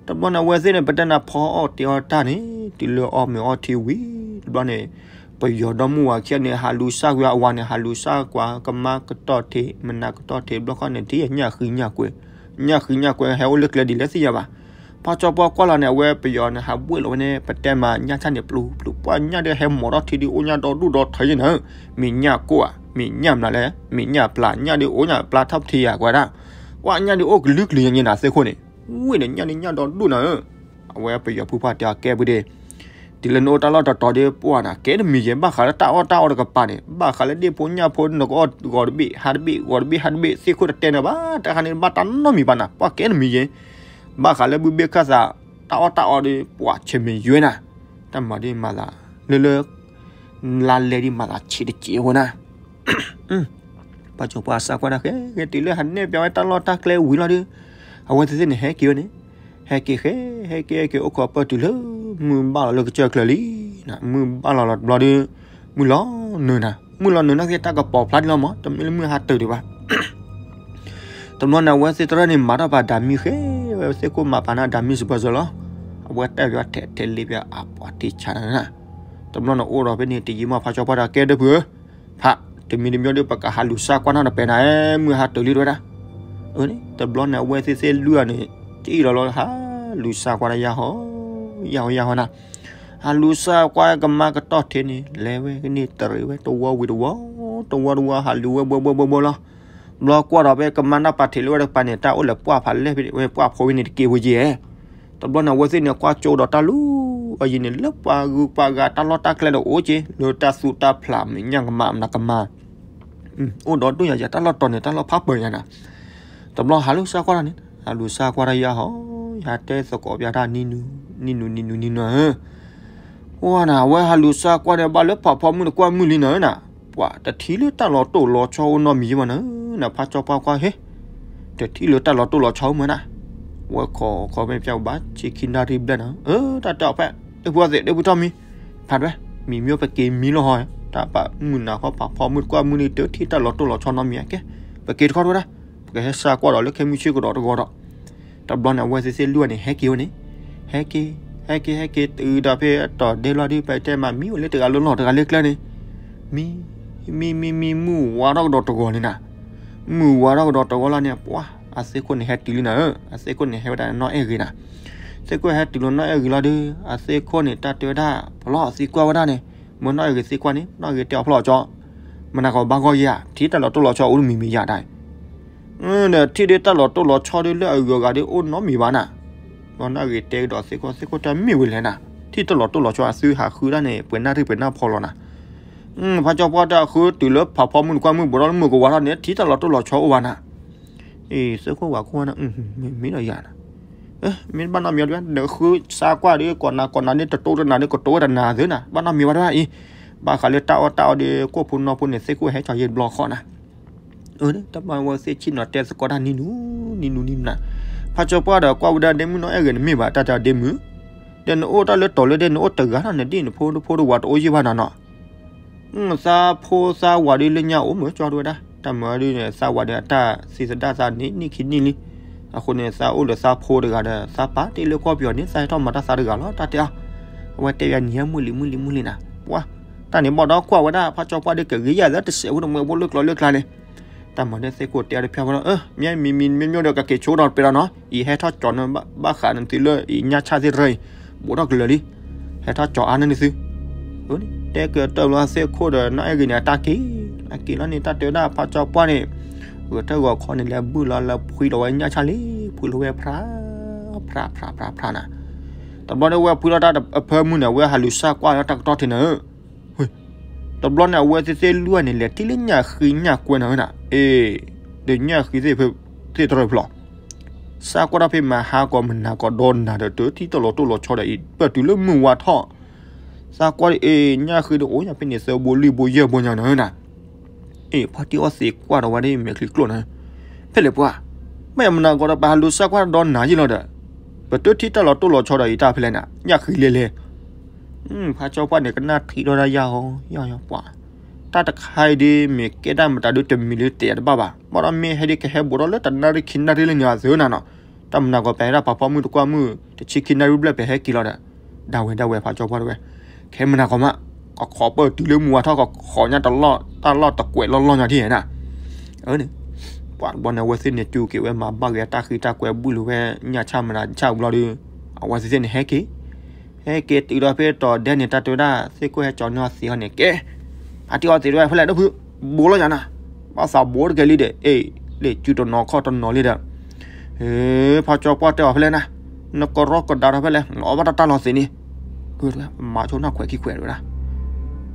တဘျီန့ၣ်အဝဲသ့ၣ်န့ၣ် ပတဲနၤဖီအီၣ်တ့အီၣ်တၢ်န့ၣ် တုၤလၢအီၣ်မ့ၤအီထံဝံၤ တဘျီန့ၣ် ပယီၤဒီမါဝၤခံဂၤန့ၣ် ဟးလူၤစၢ်ကွံာ်အဝၤန့ၣ် ဟးလူၤစၢ်ကွံာ်ကမါကတီၢ်ထံး မနၤကတီၢ်ထံးတဘျီဃီန့ၣ် ထံၣ်ညၣ်ဃံညၣ်ကွဲး, ညၣ်ဃံညၣ်ကွဲးဟဲအိၣ်လၢကျဲဒ်လဲၣ်သ့ၣ်ညါဘၣ်. ဖါကၠီပှၢ်ကွၢ်လီၤန့ၣ် အဝဲပယီၤန့ၣ် ဟးဘှ့ၣ်လီၤဝဲန့ၣ် ပတဲမၤညၣ်ဆၣ်န့ၣ် ပျူၤပျူၤ ပှၢ်ညၣ်ဒီးဟဲမိာ်ထီၣ်ထံဒ် အိၣ်ညၣ်ဒီဒူၣ်ဒီထၢယဲနၤဧၢ, မ့ၢ်ညၣ်ကိၢ်ဧါ, မ့ၢ်ညၣ်မနုၤလဲၣ်, မ့ၢ်ညၣ်ပျၢ်, ညၣ်ဒ်အိၣ်ညၣ်ပျၢ်ထီၣ်ပထံယၤကွၢ်ဒၣ်, ပှၢ်ညၣ်ဒ်အိၣ်ကလုာ်ကလုာ်ညါညါနၤသ့ၣ်ခိၣ်န့ၣ်, ဝ့ၢ်ဒီးညၣ်ဒ်ညၣ်ဒီဒူၣ်နၤဧၢ, အဝဲပယီၤဖုဖၣ်တဲအီၤကဲပူၤဒ့ၣ် တုၤလၢနအိၣ်တၢ်လီၢ်တတီၤဒ်ပှၢ်နၤ ကဲတမံၤယဲၢ် ဘၣ်ဃးလၢတၢ်အီၣ်တၢ်အီတကပၤန့ၣ် ဘၣ်ဃးလၢဒ့ၣ်ဖိညၣ်ဖိနကအီၣ်ဂီၤတဘ့ၣ် ဟါတဘ့ၣ် ဂီၤတဘ့ၣ် ဟါတဘ့ၣ် သ့ၣ်ခိၣ်တတဲနၤဘၣ် တၢ်ခါန့ၣ်ဘၣ်တၢ်နီတမံၤဘၣ်နၤ ပှၢ်ကဲတမံၤယဲၢ်, ဘၣ်ဃးလၢဘုဘ့ၣ်ခၢၣ်သး တၢ်အီၣ်တၢ်အီဒ်ပှၢ်ဆဲးမ့ၢ်ယွဲနၤ, တၢ်မၤဒ်မၤသး လၢလၢ လါလဲဒ်မၤသးဆံးတစဲးဝဲနၤ ပှၤကၠီပှၢ်စၢ်ကွၢ်တၢ်ဃဲ ဃဲတုၤလၢဟးနဲၣ်ပၠးဝဲတၢ်လီၢ်တၢ်ကျဲဝံၤလီၤဒီး အဝဲသ့ၣ်သ့ၣ်န့ၣ်ဟဲက့ၤဝဲန့ၣ်, ဟဲက့ၤဃဲ ဟဲက့ၤ ဟဲက့ၤ အိၣ်ခိးပၢၢ်တုၤလၢ မုၢ်ဘၣ်လီၤလၢကစၢၢ်ကျၢၤလံ, မုၢ်ဘၣ်လီၤလီၤတဘျီဒီး မုၢ်လီၤနုာ်နၤ, မုၢ်လီၤနုာ်နာ်က့တၢ်ကပီၤဖျါဒ်လီၤမး တမ့ၢ်လၢမုၢ်ဟါတၢၤဒံးဘၣ် တဘျီန့ၣ် အဝဲသ့ၣ်တရၢၣ်န့ၣ် မၤထီၣ်ပာ်ဒၣ်မံဃဲဝဲသ့ၣ်ခိၣ်မၤပာ်န့ၢ်ဒၣ်မံစပၢၤစၢၤလီၤ, အဝဲတဲပၠးထဲထဲလ့ပၠးအပှၤတံၢ်ဆါနၤ, တဘျီန့ၣ်အိၣ်ဒီးဖဲန့ၣ် တယံာ်မးဖါကၠီပှၢ်တၢ်ကဲတဖုဧၢ, ဖး တမံၤတမံၤဒီး ပကဟးလူၤစၢ်ကွၢ်နီၣ်တပဲာ်နၤ မုၢ်ဟါတၢၤလံတဝဲဒၣ်, အန့ၣ် တဘျီန့ၣ် အဝဲသ့ၣ်သ့ၣ်လွံၢ်ဂၤန့ၣ် တအံၣ်လီၤလီၤဟးလူၤစၢ်ကွၢ်တၢ်ယါဟီ ယါဟီယါဟီနၤ, ဟးလူၤစၢ်ကွၢ်ကမါကတီၢ်ထံးန့ၣ် လဲၤဝဲကန့ၢ်တရံးဝဲတဝီဝံၤတဝီ, တဝီတဝီဟးလူၤဝဲဘှီဘှီဘှီဘှီလီၤ, ဘျီကွၢ်ဒီးဖဲကမါနီၣ်ပာ်ထံးလၢဝဲတကပၤန့ၣ် တၢ်အိၣ်လဲၤပှၢ်ဖးလဲၢ်ဖဲဝဲပှၢ်ဖိဝဲန့ၣ်တက့ၢ်ဝဲက့ၢ် တဘျီန့ၣ် အဝဲသ့ၣ်န့ၣ် ကွၢ်ကၠိဒီးတၢ်လူၤအယံၤန့ၣ် လၢပှၤဂုၤပှၤဂၤတၢ်လီၢ်တၢ်ကျဲဒီးအိၣ်က့ၤ လၢတၢ်သူၣ်တၢ်ဖျးမဲာ်ညါကမါမနုၤကမါ, အိၣ်ဒီးဒိၣ်ယၤယၤတၢ်လီၢ်တီၤန့ၣ် တၢ်လီၢ်ဖးပၢၤယၤနၤ, တဘျီဟးလူၤစၢ်ကွၢ်တၢ်န့ၣ် ဟးလူၤစၢ်ကွၢ်တၢ်ယါဟီ, ယဟးတဲသကိးပၠးတၢ် နံၤနူၤနံၤနူၤနံၤနူၤဧၢ ဝဲနၤ အဝဲဟးလူၤစၢ်ကွၢ်န့ၣ် ဘၣ်လၢဖးဖီမုၢ်တကွၢ်မုၢ်လံနၤဧၢနၤ, ပှၤတထံၣ်လၢတၢ်လီၤတိၢ်လီၤဆီအိၣ်နီတမံၤယဲၢ်မးနၤဧၢနၤ, ဖါကၠီပှၢ်ကွၢ်ဟ့ၣ်, တထံၣ်လၢတၢ်လီၤတိၢ်လီၤဆီအိၣ်မးနၤ, ဝဲခိးခိးမ့ၢ်ပၠးဘၣ်ဆံခံနၣ်ရံၣ်ဘျဲၣ်နၤဧၢ, တၢ်တဲအီၤဖဲ ဒ့ၣ်ဖုအီသံး ဒ့ၣ်ဖုထီၣ်မံၤ, ဖးဒွဲၣ် မံၤမ့ၢ်ပက့ၤမံလီၤဟီ, တၢ်ပာ်မုၢ်နၤခီဖးဖီမုၢ်တကွၢ်မုၢ်လံ တထံၣ်တၢ်လီၤတိၢ်လီၤဆီနီတမံၤ ကဲ ပက့ၤတခီတဝဲဒၣ်, ပကဟဲစၢ်ကွၢ်ဒီးလၢခဲမုၢ်ဆ့ၣ်ကဒီးတဂီၤဒီး တဘျီန့ၣ် အဝဲသ့ၣ်သ့ၣ်လွံၢ်ဂၤန့ၣ် ဟဲက့ၤဝဲန့ၣ်, ဟဲက့ၤ, ဟဲက့ၤ ဟဲက့ၤ တုၤဒီးဖဲအတီၢ်ဒဲးလီၤဒုး ပတဲမးမံဝဲလၢတဂၤလၢလီၢ်တဂၤလၢကျဲန့ၣ်, မံ, မံ မံ မံ မုၢ်ဝါထီၣ်ကဒီးတဂီၤန့ၣ်နၤ, မုၢ်ဝါထီၣ်ကဒီးတဂီၤလီၤန့ၣ် ပှၤ အသ့ၣ်ခိၣ်န့ၣ်ဟဲတုၤလံနၤဧၢ, အသ့ၣ်ခိၣ်န့ၣ်ဟဲဝဲဒၣ်နီၢ်အဲၣ်ဂ့ၤနၤ, သ့ၣ်ခိၣ်ဟဲတုၤလီၤနီၢ်အဲၣ်ဂ့ၤလီၤဒုး အသ့ၣ်ခိၣ်န့ၣ် တၢ်တဲဝဲဒၣ် ပလီၢ်သံကွၢ်ဝဲဒၣ်န့ၣ်, မ့ၢ်နီၢ်အဲၣ်ဂ့ၤသံကွၢ်န့ၣ် နီၢ်အဲၣ်ဂ့ၤတဲအီၤဖျီၣ်ကၠီ, မနၤကီးဘၣ်ဂီၢ်ယဲၢ်ဧါ, ထံၣ်တၢ်လီၤတိၢ်လီၤဆီအိၣ်တမံၤမံၤယၤဒၣ် ဒီးထံၣ်ဒၣ်တၢ်လီၤတိၢ်လီၤဆီဒၣ်လၢအဂုၤအဂၤဒၣ်အိၣ်နီတမံၤဘၣ်နၤ, ဒီးနီၢ်အဲၣ်ဂ့ၤတဲကဒီးသ့ၣ်ခိၣ် သ့ၣ်ခိၣ်တဲမ့ၢ်ဝဲလဲၣ်နၤ, ထံၣ်တၢ်လီၤတိၢ်လီၤဆီအသုဟးဃုဒၣ်န့ၣ် ပှဲၤနၣ်ရံၣ်ပှဲၤနၣ်ဖီလီၤနၤ, ဖါကၠီပှၢ်တၢ်ဃုတုၤလၢဖးဖီမုၢ်နကွၢ်မုၢ်ဘူးထီၣ်လၢမုၢ်ကဝါထီၣ်န့ၣ် ထံၣ်တၢ်လီၤတိၢ်လီၤဆီအိၣ်ဘၣ်နၤ, အ့ သ့ၣ်ခိၣ်ဝၤခိၣ်ဝဲန့ၣ် မ့ၢ်ဒီးယၤနၤ, မ့ၢ်ဘၣ်နီတမံၤဝဲတဝဲ နဃုစါကွၢ်ဒီး ကိးနၤကိးနၤဒီး တတိတနၤဒီး ကတိၤဝဲတနၤသုနၤ ဘၣ်နီတမံၤဝဲတဝဲအံၤ, ဘၣ်ဃးလၢတၢ်အီၣ်တၢ်အီဒီး ကိၣ်ဖိနီၢ်ဖိန့ၣ် သ့ၣ်ခိၣ်ဟဲကၠီၤယဲၢ်တဘျီဃီနၤ တဘျီဝဲသ့ၣ်ဆ့ၣ်နီၤတဲသကိးတၢ်နံၤနူနံၤနူနံၤနူနၤ, ဖါကၠီပှၢ်ဒီးကွၢ်ဝဲဒၣ်ဒ့မုၣ်နီၢ်အဲၣ်ဂ့ၤန့ၣ်မ့ၢ်ဘၣ် တၢ်တဲဒ့မုၣ်, ဒီးနအိၣ်တၢ်လၢတီၤလၢဒဲ နအိၣ်တဂၤထီၣ်နဒံၣ်နဖိနဖိတဝၤတအိၣ်ယံၢ်ဘၣ်နၤနီၤ, သးဖိသးဝၤဒုးလၢညါအိၣ်မ့ၢ်ကၠီတဝဲဒၣ် တၢ်မၤဒုးန့ၣ် သးဝၤဒီးအတၢ်သံသဒၣ်သးန့ၣ် နံၣ်ခံနံၣ်လံ, အဃိန့ၣ် သးအိၣ်ဒီးသးဖိတဂၤဒီး သးပာ်တ့ၢ်လၢကီၢ်ပယီၤန့ၣ် သးဟဲထီၣ်မၤတၢ်သးတဂၤလီၤ တၢ်တဲအီၤ, အဝဲတဲဝဲနံၤဟဲမုၢ်လံမုၢ်လံမုၢ်လံနၤ, ပှၤ, တၢ်န့ၣ်ဘၣ်ဒီးကွၢ်ဝဲဒၣ် ဖါကၠီပှၢ်ဒီးကဂ့ၤယၤလၢတစဲးဖိတမှဲးဖိလၢကျီလၢကျါန့ၣ် တၢ်မၤန့ၣ်သ့ၣ်ခိၣ်တဲအီၤတဖၣ်ဖိလီၤ, မ့မံၤမံၤမ့မ့ၢ်ဒီးကက့ၤဆိကဒီးတပဲဒီးနီၤ, အံၤဟဲထီၣ်ကၠီၤနၤ ဘၣ်ဃးနသုလၢအံၤညၣ်ဆၣ်သ့ၣ်တရၢအံၤ, ဘူးထီၣ်ကလၢာ်လံ, ဟဲထီၣ်ကၠီၤအါန့ၢ်နသု, တဲကတၢၢ်လီၤသ့ၣ်ခိၣ်ဒီးနီၢ်အဲၣ်ဂ့ၤန့ၣ် အတၢ်က့ၤ, အက့ၤလီၤန့ၣ် တၢ်တဲဝဲဒၣ်ဖါကၠီပှၢ်န့ၣ်, ဂဲၤထၢၣ်ဂီၤခီန့ၣ် လဲၤဘုၣ်လီၤလၢဖှံလီၤဝဲညၣ်ဆၣ်လံ, ဖှံလီၤဝဲဖြါ, ဖြါဖြါဖြါဖြါနၤ, တဘျီန့ၣ်ဝဲဖှံလီၤတၢ်အဖၢမုၢ်န့ၣ် အဝဲဟးလူၤစါကွၢ်လၢတၢ်ကတီၢ်ထံးနၤ တဘျီန့ၣ် အဝဲသ့ၣ်သ့ၣ်လွံၢ်န့ၣ် လဲၤထံၣ်လၢညၣ်ဃံညၣ်ကွဲနၤဧၢနၤ, အ့, ဒီးညၣ်ဃံသ့ၣ်ဖဲသ့ၣ်တရၢဖျီ, စါကွၢ်တၢ်ဖဲမဟါကီးမနၤကီးဒီးနၤဒီး တၢ်ထံၣ်တၢ်လီၤတိၢ်လီၤဆီဒီးအံၤ ပၢၢ်တုၤလၢမုၢ်ဝါထီၣ်, စါကွၢ်ဒီး အ့ ညၣ်ဃံဒီးအိၣ်ညါဖဲန့ၣ် သၢဘိလွံၢ်ဘိယဲၢ်ဘိညါနၤဧၢနၤ အ့ ဖါတံၢ်အီၣ်သ့ကွၢ်ဒီးဝဲဒၣ်မဲာ်ချံကျိၣ်နၤ, ဖဲလဲၣ်ပှၤ, မ့ၢ်မနၤကီးဒီး ပဟးလူၤစါကွၢ်ဒီးနၤယံၤလီၤဒီး, ပတထံၣ်တၢ်လီၤတိၢ်လီၤဆီဒီးအံၤတၢ်ဖဲလဲၣ်နၤ ညၣ်ဃံလဲၤလဲၤ, ဖါကၠီပှၢ်န့ၣ် ကနၣ်ထံၣ်ထီၣ်ဒၣ်ယၤဟီ, ယၤယၤပှၤ, တၢ်တခါအံၤဒ်မ့ၢ်ကဲတၢ်မတၤဒုးတမံၤလၢတဲတဘၣ်ဘၣ်, ဘၣ်ဒီးမ့ၢ်ဟဲဒ်ကဟဲဘူးထီၣ်လၢတနၣ်ရံၣ်ခံနၣ်ရံၣ်လၢန့ၣ်အသုနၤနီၤ, တၢ်မနၤကီးပဟဲဒၣ်ပာ်ဖီမုၢ်တကွၢ်မုၢ် တဆံခံနၣ်ရံၣ်ဘျဲၣ်ပဟဲက့ၤလီၤဒီး, ဒၣ်ဝဲဒၣ်ဝဲဖါကၠီပှၢ်တဝဲ, ခဲမနၤကီးမး, ကခိးပၢၢ်တုၤလၢမုၢ်ဝါထီၣ် ကခိးညါတလီၢ်တၢ်လီၢ်တကွဲးလီၢ်လီၢ်ညါဒ်နၤ, အန့ၣ်, ပှၤတဘျီန့ၣ် အဝဲသ့ၣ်န့ၣ် စူၢ်က့ၤဝဲမၤဘၣ်ဂ့ၤအတၢ်ဃံတၢ်ကွဲးဘုၣ်လီၤဝဲညၣ်ဆၣ်မနၤဆၣ်ဘျီဒီး, အဝဲသ့ၣ်န့ၣ်ဟဲက့ၤ ဟဲက့ၤတုၤဒီးဖဲတီၤဒဲန့ၣ် တၢ်တဲဝဲဒၣ် သ့ၣ်ခိၣ်ဟဲကၠီၤန့ၢ်အီၤသ့အီၤန့ၣ် ကဲ, ဖါတံၢ်အီၣ်သ့တဝဲဖဲလဲၣ်ဒီးဖု, ဘူးလီၤယၤနၤ, ဘၣ်သးဘူးတကဲလံဒီး အ့ၣ်, လ့ၣ်စုတနီၤခီၣ်တနီၤလံဒီး, ဟ့, ဖါကၠီပှၢ်တဲအီၤဖဲလဲၣ်နၤ, နကရီကဒါထီၣ်ဖဲလဲၣ် နအီၣ်ဘၣ်တၢ်တၢ်လီၢ်သ့န့ၣ်, မၤဆိနၢ်ခွဲးခံခွဲးတဝဲဒၣ်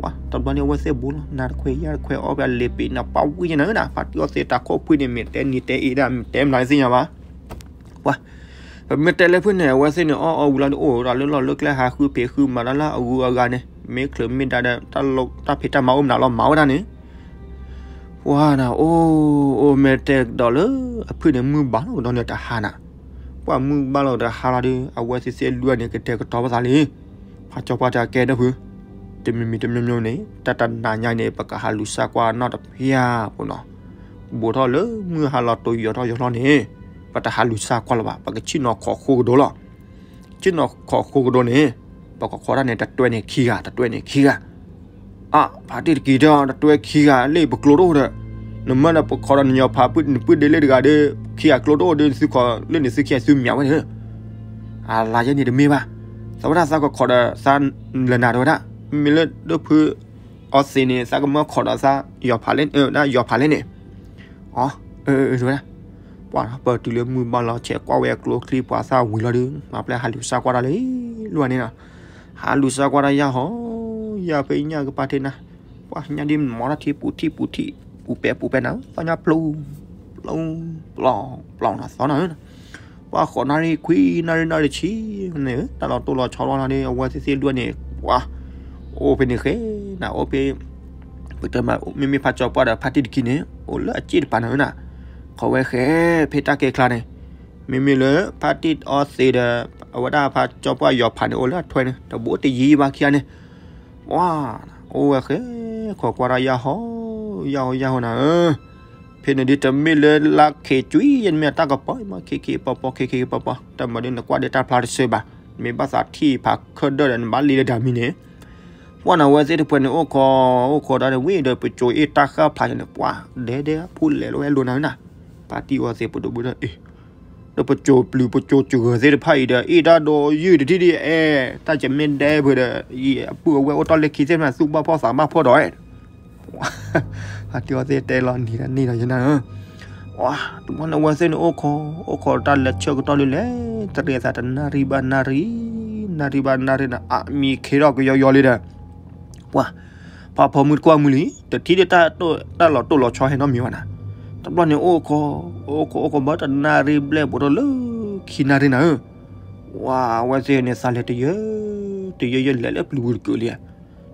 ပှၤတဘျီန့ၣ် အဝဲသ့ၣ်ဘူးလီၤ နၤတခွဲးယၤတခွဲး အီၣ်ဖဲအလ့ၤပ့ၤနၤပှၢ်ဝံၤညါနၤ ဖါတံၢ်အီၣ်သ့တၢ်ခိၣ်ဖှံန့ၣ် မ့ၢ်တဲနံၤတဲအ့ဒၣ် မ့ၢ်တဲမနုၤသ့ၣ်ညါဘၣ်, ပှၤ, ပမ့ၢ်တဲလၢဖုန့ၣ် အဝဲသ့ၣ်န့ၣ် အီၣ်အီၣ်ဝံၤလီၤဒီး အိၣ်ဒီးလၢလီၢ်လၢကျဲ ဟးဃုဖံးဃုမၤဒီးလၢအဂုၤအဂၤန့ၣ် မ့ၢ်ချုးမ့ၢ်ဒါဒီး တၢ်ဖံးတၢ်မၤအိၣ်မနုၤလီၤ မၤဝဲဒၣ်န့ၣ် ပှၤနၤ အိၣ်, အိၣ်မ့ၢ်တဲကဒီးလၢ အဖုန့ၣ် မုၢ်ဘၣ်လီၤကဒီးန့ၣ်တဟါနၤ, ပှၤမုၢ်ဘၣ်လီၤတဟါလီၤဒီး အဝဲသ့ၣ်သ့ၣ်လွံၢ်န့ၣ် ကတဲာ်ကတီၤပသးလံ, ဖါကၠီပှၢ်တဲကဲဒီးဖု, တမံၤမံၤတမံၤမံၤန့ၣ် တၢ်တနၤညါန့ၣ် ပကဟးလူၤစါကွၢ်နီၣ်တဖၣ်ဖိနီၤ, ဘူးထီၣ်လၢမုၢ်ဟါလီၤတိၤယီၤထီၣ်ယီၤထီၣ်န့ၣ်, ပတဟးလူၤစါကွၢ်လၢၤဘၣ် ပကဆ့ၣ်နီၤခိးဃိကဒီးလီၤ ဆ့ၣ်နီၤခိးဃိကဒီးန့ၣ်, ပကခိးတၢ်န့ၣ် တတွဲန့ၣ်ခံဂၤ တတွဲန့ၣ်ခံဂၤ, အါ, ဖါတံၢ်တက့ၤဒီး တတွဲခံဂၤ လၢပကျိတအိၣ်ဒီး, နမ့ၢ်ဒီးပခိးဒီးနညီဖး နပုၢ်ဒ့လၢတဂၤဒီး ခံဂၤကျိတအိၣ်ဒီး နသုခိးလၢန့ၣ်သုခံဂၤသုမၠးဝဲန့ၣ်, အလါယဲန့ၣ်တမ့ၢ်ဘၣ်, သးဝဲဒၣ်သးကခိးဒီးသးလၢနၤတဝဲဒၣ်, မ့ၢ်လၢဒိၣ်ဖု အီသ့းန့ၣ် သးကမၢခိးဒီးသး ယီၤဖးလဲၣ်န့ၣ်, အဝဲဒၣ်, ပှၤပတုၤလၢမုၢ်ဘၣ်လီၤ ဆဲးကွၢ်ဝဲအကျိချံပှၤသၣ်ဝံၤလီၤဒီး မၤပျဲဟးလူၤစါကွၢ်တၢ်လၢလွံၢ်န့ၣ်လီၤ, ဟးလူၤစါကွၢ်တၢ်ယၢ်ဟီ, ယၢ်ဖဲညၣ်ကပၤထံးနၤ, ပှၤညၣ်ဒ်မီၤထီၣ်ထံပူၤထံပူၤထံ, ပူၤပဲပူၤပဲနၤ, သီညါပျိ, ပျိ, ပျီ, ပျီနၤသီနၤ, ပှၤဃိးနၣ်ရံၣ်ခွံနၣ်ရံၣ်နၣ်ရံၣ်ဆံန့ၣ်, တၢ်လီၤတိၢ်လီၤဆီလီၤန့ၣ် အဝဲသ့ၣ်သ့ၣ်လွံၢ်န့ၣ်, ပှၤ, အိၣ်ဖဲန့ၣ်ဃဲ, နအိၣ်ဖဲ, ပတဲမး မ့မ့ၢ်ဖးကၠီပှၢ်ဒီးဖါတံၢ်တခံန့ၣ် အိၣ်လၢအစ့ၣ်တပၤနၤဧၢနၤ, ခီဝဲဃဲဖဲတၢ်ကဲချါန့ၣ်, မ့မ့ၢ်လၢဖါတံၢ်အီသံးဒီး အဝဲဒၣ်ဖးကၠီပှၢ်ယီၤဖးန့ၣ် အိၣ်လၢအထွဲန့ၣ် တဘိတယံၤဘၣ်ခံဂၤန့ၣ်, ပှၤ, အိၣ်ဝဲဃဲ, ခိးကွၢ်တၢ်ယၢ်ဟီ, ယၢ်ဟီယၢ်ဟီနၤဧၢ, ဖဲန့ၣ်ဒ်တမ့ၢ်လၢလါခ့ကွံယဲၢ် တမ့ၢ်အတၢ်ကပီၤ မ့ၢ်ခ့ခ့ပီပီ ခ့ခ့ပီပီ တၢ်မၤဒ်နကွၢ်ဒီးတၢ်ဖျါတစၢၤဘၣ်, မ့ၢ်ဘၣ်သးထံၣ်ဖးခၢၣ်ဒၢၣ်ဒီး နဘၣ်လံလၢဒၣ်မံၤန့ၣ်, ပှၤနၤ အဝဲသ့ၣ်တဖၣ်န့ၣ် အိၣ်ခိး, အိၣ်ခိးတၢ်န့ၣ် ဝံၤဒီးပစိၤအ့ၣ်တၢ်ဃၣ်ဖးယံၤန့ၣ် ပှၤ, ဒဲဒဲဖိလဲၤလီၤဝဲလိၤနၤဧၢနၤ, ဖါတံၢ်အီသံးပဒိၣ်ဘုဒီးအ့ၣ် ဒီးပစိၤပျုၤပစိၤစှၤဂၢၤသ့ၣ်တဖၣ်အံၤဒီး အ့ၣ်တၢ်ဒီးယုၢ်တထံၣ်ဒ်အအဲၣ်, တၢ်ကမ့ၢ်ဒဲဖုဒီး အပုၢ်အဝဲၢ်အိၣ်တီၢ်လၢခံသ့ၣ်တဖၣ် သူၣ်ဘၣ်ဖှီၣ်သးဘၣ်ဖှီၣ်ဒီး, ဖါတံၢ်အီသံးတဲလီၤနံၤဒ်န့ၣ်ဒီးယနၤဧၢ, တဘျီန့ၣ် အဝဲသ့ၣ်န့ၣ်အိၣ်ခိး, အိၣ်ခိးတၢ်လဲၤဆၢကတီၢ်လံလဲၣ်, တရံးသးတနၣ်ရံၣ်ဘၣ်နၣ်ရံၣ်, နၣ်ရံၣ်ဘၣ်နၣ်ရံၣ်န့ၣ် အမံၤခ့ထီၣ်ကယီယီလံဒီး ပှၤ, ဖးဖီမုၢ်တကွၢ်မုၢ်လံ, တထံၣ်ဒ်တၢ်လီၤတိၢ်လီၤဆီဟဲနီတမံၤဘၣ်နၤ, တဘျီန့ၣ်အိၣ်ခိး, အိၣ်ခိးအိၣ်ခိးဘၣ်တနၣ်ရံၣ်ဘျဲၣ်ဘူးထီၣ်လၢခံနၣ်ရံၣ်နၤဧၢ, ဝဲအဝဲသ့ၣ်န့ၣ် သးလဲၤတယၢ, တယၢယဲလဲၤလၢပျုၤပူၤတကၢးလံဧါ,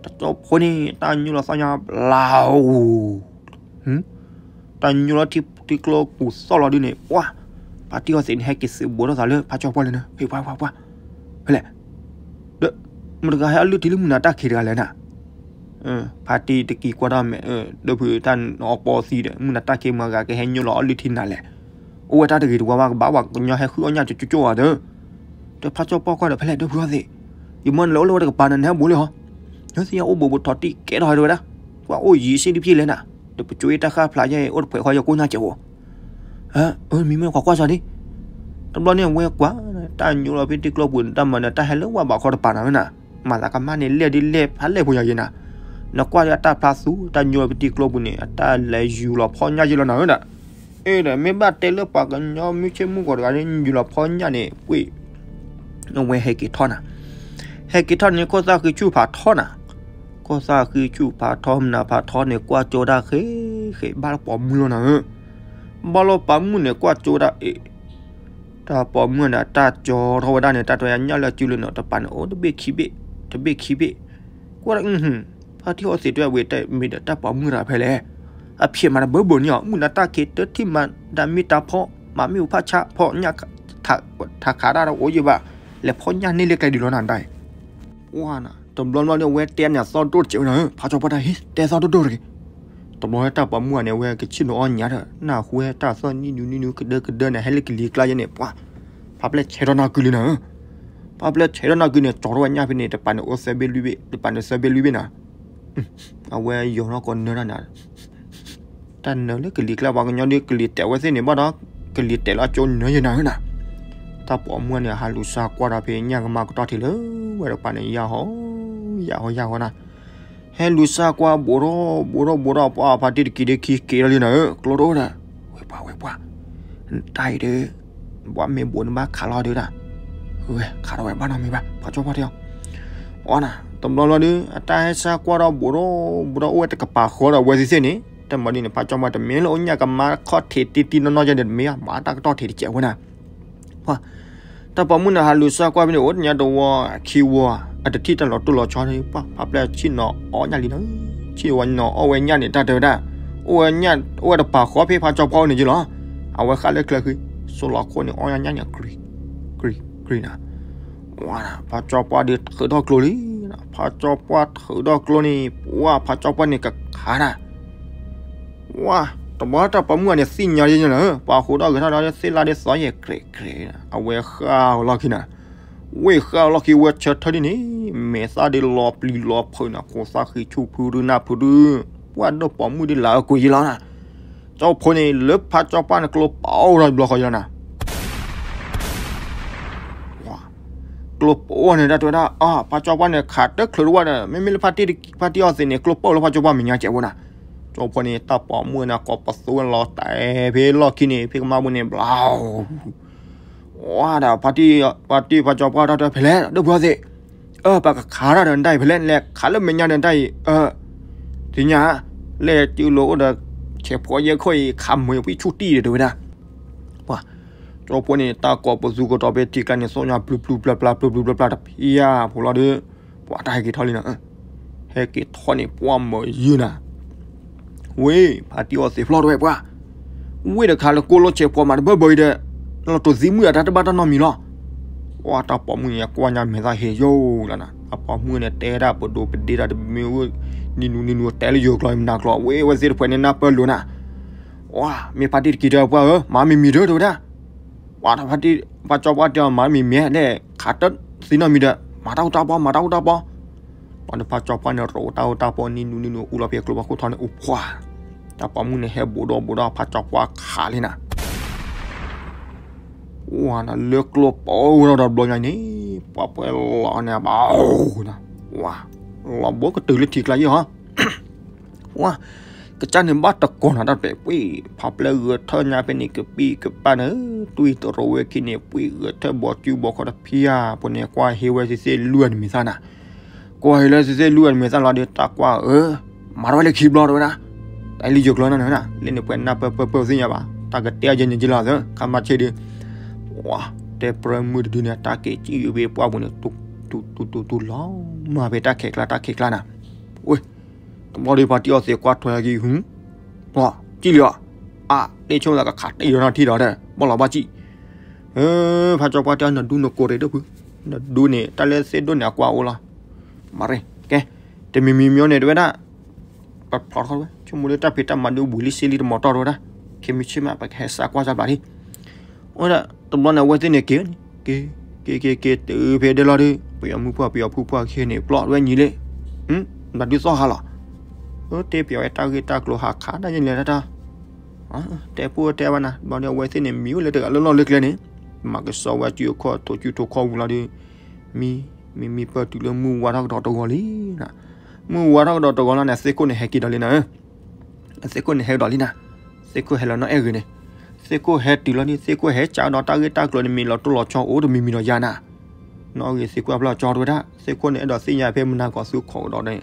တကၠီဖိန့ၣ် တၢ်ညိလီၤသီၣ်ညါဘျါဧိၤ တၢ်ညိလီၤထံကျိပူၤသီၣ်လီၤဒုန့ၣ် ပှၤ, ဖါတံၢ်အီသံးန့ၣ် ဟဲက့ၤသုးဘူးထီၣ်သးလၢဖါကၠီပှၢ်လၢနၤ, ဖဲပှၤပှၤပှၤ, ဖဲလဲၣ်, ဒီး, မတၤတဂၤဟဲအီၣ်လုၢ်ထံလုၢ်မုၢ်နၤတၢ်ခံးတဂၤလဲၣ်နၤ, ဖါတံၢ်တကံၤကွၢ်ထီၣ်မဲာ်, ဒီးဖုးတၢ်အီပီသံဒီး မုၢ်နၤတၢ်ခံးမတၤတဂၤကဟဲညိလီၤအီၣ်လုၢ်ထံနၤလဲၣ်, အိၣ်ဝဲတၢ်တဂ့ၤတဝါဘၣ်ကဘၣ်ပှၤကညီဟဲဃုအီၣ်ညၣ်ကၠိကၠိဧါဒီး, ဒီးဖါကၠီပှၢ်ကွၢ်ဒီး ဖဲလဲၣ် ဒီးဖုးအီသံး, ယမၢနလဲၤအိၣ်လၢဝဲတကပၤန့ၣ် နဟဲဘူးလံဟီ, နသ့ၣ်ညါအိၣ်ဘူးဘူးထီၣ်တံၢ်ကဲထီၣ်ဟဲတဝဲဒၣ်, ပှၤအိၣ်ယံၤစ့တဖျၢၣ်လဲၣ်နၤ, ဒီးပကၠိအ့ၣ်တၢ်ဃၣ်ဖျါယဲၢ် အိၣ်တဖှဲးဃီယကိၢ်ညါကဲးဧိၤ မံမ့ၢ်ကွၢ်ကွၢ်စ့ၢ်ဒံး, တဘျီန့ၣ်အဝဲကွၢ်, တၢ်ညိလီၤဖဲတံၤကျိပူၤန့ၣ် တၢ်မၤနၢၤတၢ်ဟဲလၢဝၢ်ဘးခီတပၤနၤဧၢနၤ, မၤသးကမၣ်န့ၣ်လဲၣ်ဒ်လဲၣ်ဖးလဲၣ်ဖိယၤယဲနၤ, နကွၢ်ဒီးအတၢ်ဖျါသူ တၢ်ညိလီၤဖဲတံၤကျိပူၤန့ၣ် အတၢ်လဲၤယူၤလီၤဖီညၣ်ယဲလီၤနၤဧၢဒၣ်, အ့ဒီး မ့ၢ်ဘၣ်တဲလၢပှၤကညီမုၢ်ဆ့ၣ်မုၢ်ဂီၤတဂၤန့ၣ် ယူၤလီၤဖီညၣ်န့ၣ် ပှ့ၢ် အဝဲဟဲက့ၤထီၣ်နၤ, ဟဲက့ၤထီၣ်န့ၣ် ခိၣ်သၣ်ဃံဆူၣ်ဖးထီနၤ, ခိၣ်သၣ်ဃံဆူၣ်ဖးထီမနၤဖးထီန့ၣ် ကွၢ်ကၠိဒၣ်ဃ့ဃ့ ဘၣ်လၢပိာ်မုၣ်လီၤနၤဧၢ, ဘၣ်လၢပိာ်မုၣ်န့ၣ် ကွၢ်ကၠိဒၣ်အ့ၣ်, တၢ်ပိာ်မုၣ်န့ၣ် တၢ်ကၠီထီၣ်ဝဲဒၣ်န့ၣ် တၢ်တဲညၣ်လၢစုလၢနီၤ တပၤန့ၣ် အိၣ်တဘ့ၣ်ခံဘ့ၣ်, တဘ့ၣ်ခံဘ့ၣ်, ကွၢ်ဒၣ် ဖါတံၢ်အီသံးတဲဝဲတမ့ၢ်ဒီးတၢ်ပိာ်မုၣ်တဂၤဖဲလဲၣ်, အဖံးမၤတဘၢဘၢန့ၣ်အီၤ မုၢ်နၤတၢ်ခံးတထံၣ်မၤတၢ်မ့ၢ်တၢ်ဖီ, မၤမ့ၣ်အူဖးဆါဖီညၣ်, ထးခးတၢ်ဒီးအိၣ်ယံၤဘၣ်, လဲၤဖီညၣ်န့ၢ်လၢကျဲဒ်လီၤနၤဒၣ်အံၤ, တဘျီဘျီန့ၣ်အဝဲတဲန့ၣ်သီၣ်ဒိၣ်တစဲးဝဲနၤဧၢ, ဖါကၠီပှၢ်တၢ်ဟ့ၣ်တဲသီၣ်ဒိၣ်ဒိၣ်တဂ့ၤ, တဘျီတၢ်ပိာ်မုၣ်အန့ၣ် အဝဲကဆ့ၣ်နီၤအီၣ်ညါဒီး နၢ်ဟူဝဲတၢ်သီၣ်နံၣ်နူနံၣ်နူကဒၢကဒၢန့ၣ် ဟဲလၢကလံၤကျါယဲန့ၣ် ပှၤ, ဖါပျဲၢ်ဆဲးထီၣ်နၢ်ကုလံနၤဧၢ, ဖါပျဲၢ်ဆဲးထီၣ်နၢ်ကုန့ၣ် ကၠီထီၣ်ဝဲညၣ်ဖဲန့ၣ် တပၤန့ၣ်အိၣ်သၢဘ့ၣ်လွံၢ်ဘ့ၣ်, တပၤန့ၣ်သၢဘ့ၣ်လွံၢ်ဘ့ၣ်နၤ, အဝဲယီၤထီၣ်ကိးနၢတၢ်န့ၣ် တၢ်နၢလၢကလံၤကျါ ပှၤကညီဒီးကလံၤတဲာ်ဝဲသ့ၣ်န့ၣ်ဘၣ်ဒီး ကလံၤတဲာ်လၢအကၠိနၢယဲနၤဧၢနၤ, တၢ်ပိာ်မုၣ်န့ၣ် ဟးလူၤစၢ်ကွၢ်ဒီးဖဲညၣ်ကမါကတီၢ်ထံးလၢဝဲတကပၤန့ၣ် ယၢ်ဟီ, ယၢ်ဟီယၢ်ဟီနၤ, ဟဲလူၤစၢ်ကွၢ်ဘူးထီၣ်ဘူးထီၣ်ဘူးထီၣ် ပှၤဖါတံၢ်တကံၤဒ့ခံက့ၤထီၣ်လံနၤဧၢ ကျိတအိၣ်ဒီး, ဝဲပှၤဝဲပှၤ, တၢ်အံၤဒီး ဘၣ်မ့ၢ်ဘူးန့ၣ်ဘၣ်ခးလီၤဒုဒၣ်, ဝဲခးထီၣ်ဝဲဘၣ်နီတမံၤဘၣ် ဖါကၠီပှၢ်တဲအီၤ, အီနၤ တဘျီဘျီဒု အတၢ်ဟဲစၢ်ကွၢ်ထီၣ်ဘူးထီၣ်ဘူးထီၣ်အိၣ်ဝဲတကပၤဃီဒီးအဝဲသ့ၣ်သ့ၣ်န့ၣ် တမၤဒ်န့ၣ် ဖါကၠီပှၢ်တမ့ၢ်လၢအိၣ်ညၣ်ကမါခီၣ်ထံးတံၢ်တံၢ်နီၢ်နီၢ်ယဲဒီးတမ့ၢ် မၤတၢ်ကတီၢ်ထံးတစဲးဝဲနၤ ပှၤ, တၢ်ပိာ်မုၣ်န့ၣ် ဟးလူၤစၢ်ကွၢ်ဖဲန့ၣ် အိၣ်တညါတဝီခံဝီ, အတထံၣ်တၢ်လီၤတိၢ်လီၤဆီန့ၣ် ပှၤ ဖါပျဲၢ်ဆ့ၣ်နီၤအီၣ်ညၣ်လံနၤ, ဆ့ၣ်ဝဲနီၤအီၣ်ဝဲညၣ်န့ၣ် တၢ်တဲဝဲဒၣ်, အိၣ်ဝဲညၣ် အိၣ်ဝဲတပၤဃီဖဲဖါကၠီပှၢ်အိၣ်န့ၣ်ယလီၤ, အဝဲဃၣ်လၢချၢဃံ, စိလီၤခိၣ်န့ၣ် အီၣ်ညၣ်န့ၣ် ကြံကြံနၤ, ဝဲ ဖါကၠီပှၢ်ဒုးထုးထီၣ်ကျိလံ, ဖါကၠီပှၢ်ထုးထီၣ်ကျိန့ၣ် ပှၤ ဖါကၠီပှၢ်န့ၣ်ကခးနၤ ဝဲ တဘျီတၢ်ပိာ်မုၣ်အန့ၣ်သ့ၣ်ညါယဲနၤဧၢ, ပှၤဃိးဒီးဂဲၤထီၣ်ဒီးသ့ၣ်လၣ်ဒ်သိးယဲၢ်ကြဲးကြဲး, အဝဲဃၣ်အီၤလီၢ်ခံနၤ, ဝဲဃၣ်အီၤလီၢ်ခံ ဝဲဆၢထၢၣ်ဒ်န့ၣ်, မဲာ်သၣ်ဒ်လီၤပျံၤလီၤဖုးနၤ, ခိးသၣ်ဃံဆူၣ်ဖုဒုနၢ်ဖုဒု, ပှၤဒီးပိာ်မုၣ်ဒ်လၢအကွံာ်ယဲလီၤနၤ, ကၠီဖိန့ၣ် လၢဖါကၠီပှၢ်န့ၣ်ကျိပိာ်ထီၣ်တဘျီဃီယဲလီၤနၤ ကျိပိာ်န့ၣ် တၢ်တဲဝဲဒၣ် အါ ဖါကၠီပှၢ်န့ၣ် ခးတချုးတဝၢ်ဒီး မ့မ့ၢ်လၢဖါတံၢ်အီသံးန့ၣ် ကျိပိာ်လၢဖါကၠီပှၢ်မဲာ်ညါကဲးဝဲနၤ, ကၠီဖိန့ၣ် တၢ်ပိာ်မုၣ်န့ၣ် ကိးပသူဝဲလီၤတဲာ်ဖဲလီၢ်ခံန့ၣ် ဖဲကမါပူၤန့ၣ် ဘျီ ဝဲဒီး ဖါတံၢ်ဖါကၠီပှၢ်တၢ်တဲဖဲလဲၣ် ဒီပုၢ်ဝဲၢ်သ့ၣ်, အၢ ပကခးတၢ်ဒီးနတၢ်အံၤဖဲလဲၣ် လဲၤခးလၢမဲာ်ညါဒီးနတၢ်အံၤ, အၢ သ့ၣ်ညါ လဲၤတုၤလီၤအိၣ်ဒီး ဆဲးဖိယဲၢ်ခိၣ်အံၤ ခးမုာ်ပှံၢ်ဆူၣ်တံၢ်ဒီးတဲဝဲဒၣ် ပှၤ ကၠီဖိန့ၣ် တၢ်ကိးပသူကတီၤဖဲထံကျါန့ၣ် သီၣ်ညါပျုၤပျုၤပျၢ်ပျၢ် ပျုၤပျုၤပျၢ်ပျၢ်တဖျၢၣ်ဖိလီၤဒီး ပှၤတၢ်ဟဲက့ၤထီၣ်လံနၤ, ဟဲက့ၤထီၣ်န့ၣ် ပှၤမၤယုၢ်နၤ, ဝ့ၢ် ဖါတံၢ်အီသံးဖျီၣ်တဝဲပှၤ, ဝ့ၢ်တခါလၢကိၢ်လိဆဲးဖိမၤတဘၢဘၢအံၤဒီး လီၤတိာ်သံမုၣ်အတၢ်တဘၣ်တၢ်နီတမံၤလီၤ. ပှၤတၢ်ပိာ်မုၣ်န့ၣ် ကွၢ်ညါမဲာ်သၣ်ဟ့ယိာ်လီၤနၤ, တၢ်ပိာ်မုၣ်န့ၣ် တဲဒၣ်ပဒိးပဒ့တၢ်တမ့ၢ်ဝဲ နံၤနူနံၤနူတဲလၢယိၤကျိာ်မနၤကျိာ် ဝ့ၢ်ဝဲသ့ၣ်တဖၣ်န့ၣ် နၢ်ပၢၢ်လိာ်နၤ ပှၤ မ့ၢ်ဖါတံၢ်တက့ၤတဲပှၤဧၢ မၤမံၤမံၤဒီးတဲဝဲဒၣ်, ပှၤတဖါတံၢ် ဖါကၠီပှၢ်တဲအီၤမၤမံၤမံၤလဲၣ် ခးတၢ်သံနီတမံၤဒီး မၤတၢ်အိၣ်တၢ်ပီ မၤတၢ်အိၣ်တၢ်ပီ, ပှၤဒီးဖါကၠီပှၢ်န့ၣ် ရိးတၢ်အိၣ်တၢ်ပီ နံၤနူနံၤနူအူလီၤဖဲကျိဖးခိၣ်ထီန့ၣ် အိၣ်ပှၤ, တၢ်ပိာ်မုၣ်န့ၣ် ဟဲဘူးဒီးဘူးဒီး ဖါကၠီပှၢ်ခးလံနၤ ဝဲနၤ လၢကျိပိာ်ဝဲဒီးတဘျီညါန့ၣ် ပှၤပှဲၤလီၤန့ၣ် ဘၣ်နၤ ဝဲ လီၤဘိကတုၤလၢထံကျါယဲၢ်ဟီ ဝဲ ကစၢ်န့ၣ်ဘၣ်တကိးနၤတၢ်ပဲာ် ပှ့ၢ် ဖးပျဲၢ်ဂဲၤထၢၣ်ညါဖဲန့ၣ် ကပံၢ်ကပၢ်န့ၣ် တွံၢ်တရိးဝဲခံန့ၣ် ပှ့ၢ်ဂဲၤထၢၣ်ဘီစုဘီခီၣ်တဖၣ် ပှၤန့ၣ်ကွၢ်ဟ့ဝဲသ့ၣ်သ့ၣ်လွံၢ်အမဲာ်သၣ်နၤ ကွၢ်ဟ့လၢသ့ၣ်သ့ၣ်လွံၢ်အမဲာ်သၣ်လီၤဒီး တၢ်ကွၢ်ဧၢ မၤထီၣ်ဝဲလၢခံဘျီတဲဝဲဒၣ်, တ တၢ်လံယိၤကျိၤနၢ်နၢ်နၢ် လၢန့ၣ်ပှဲၤနၢ်ပၢၢ်ပၢၢ်ပၢၢ်သ့ၣ်ညါဘၣ် တၢ်ကတဲအယဲန့ၣ်က့လီၤသၢ ခါမၤဆ့ဒုး ဝါ တဲပြၢမုၢ်တဒုန့ၣ် တၢ်က့ၤစံၣ်ဝံၤပှၢ်ပူၤန့ၣ် တူတူတူတူလီၤ မၤဖဲတၢ်ခဲးကျါတၢ်ခဲးကျါနၤ ဝဲ တဘျီဒီးဖါတံၢ်အီသံးကွၢ်ထွဲက့ၤ ဟု စံၣ်လံအီၤ အါ တ့ၢ်ဆိကမိၣ်သးကခးတ့ၢ်ဒီးနီၢ်ထံဒီး ဘီၣ်လီၤဘၣ်စံၣ် ဖါကၠီပှၢ်တဲအီၤ နဒူနကိးရ့ၣ်ဒိၣ်ဖု နဒူန့ၣ် တၢ်လၢသ့ၣ်ဒိၣ်န့ၣ် အကွၢ်အိၣ်လီၤ မၤရ့ၣ် ကဲ တမံၤမံၤမံၤန့ၣ် တဝဲဒၣ် ပဖျီထီၣ်ဝဲ ဆိကမိၣ်လၢတၢ်ဖံးတၢ်မၤဒုးဝံၤလံစ့လံတမီၤတီၢ်တဝဲဒၣ် ခဲမုၢ်ဆ့ၣ်မး ပကဟဲစးကွၢ်စၢ်ဘျးလံ အဝဲဒၣ် တဘျီန့ၣ် အဝဲသ့ၣ်န့ၣ်က့ၤန့ၣ် က့ၤ က့ၤ က့ၤ က့ၤ တုၤဖဲဒဲလီၤဒီး ပယီၤမုၣ်ပှၢ် ပယီၤဖုပှၢ်ခဲန့ၣ် ပျီဝဲညီလံ မၤဒုးသီၣ်ဟါလီၤ အတဲပယီၤဝဲတၢ်ဂ့ၢ်တၢ်ကျိၤဟးခးဒၣ်ယဲလဲၤတၢ် တဲပူၣ်တဲဘၣ်နၤ ဘျီဒီးအဝဲသ့ၣ်န့ၣ် မံၤအိၣ်လၢတဂၤလၢလီၢ်လၢကျဲန့ၣ် မၤကဆှီဝဲစုအခီၣ်ထိးစုထိးခီၣ်ဝံၤလီၤဒီး မံ မံမံပၢၢ်တုၤလၢမုၢ်ဝါထီၣ်ကဒီးတဂီၤလံနၤ မုၢ်ဝါထီၣ်ကဒီးတဂီၤလီၤန့ၣ် သ့ၣ်ခိၣ်န့ၣ်ဟဲက့ၤဒီးလံနၤ သ့ၣ်ခိၣ်န့ၣ်ဟဲကဒီးလံနၤ သ့ၣ်ခိၣ်ဟဲလီၤနီၢ်အဲၣ်ဂ့ၤန့ၣ် သ့ၣ်ခိၣ်ဟဲတုၤလီၤန့ၣ် သ့ၣ်ခိၣ်ဟဲကးဒီးတၢ်ဂ့ၢ်တၢ်ကျိၤန့ၣ် မ့ၢ်လီၤတိၢ်လီၤဆီအိၣ်တမံၤမံၤဒီးယၤနၤ နီၢ်အဲၣ်ဂ့ၤသံကွၢ်ဖျါကၠီတဝဲဒၣ် သ့ၣ်ခိၣ်န့ၣ်အဲၣ်ဒိးသ့ၣ်ညါဖဲမနၤကီးသုခိးကဒီးန့ၣ်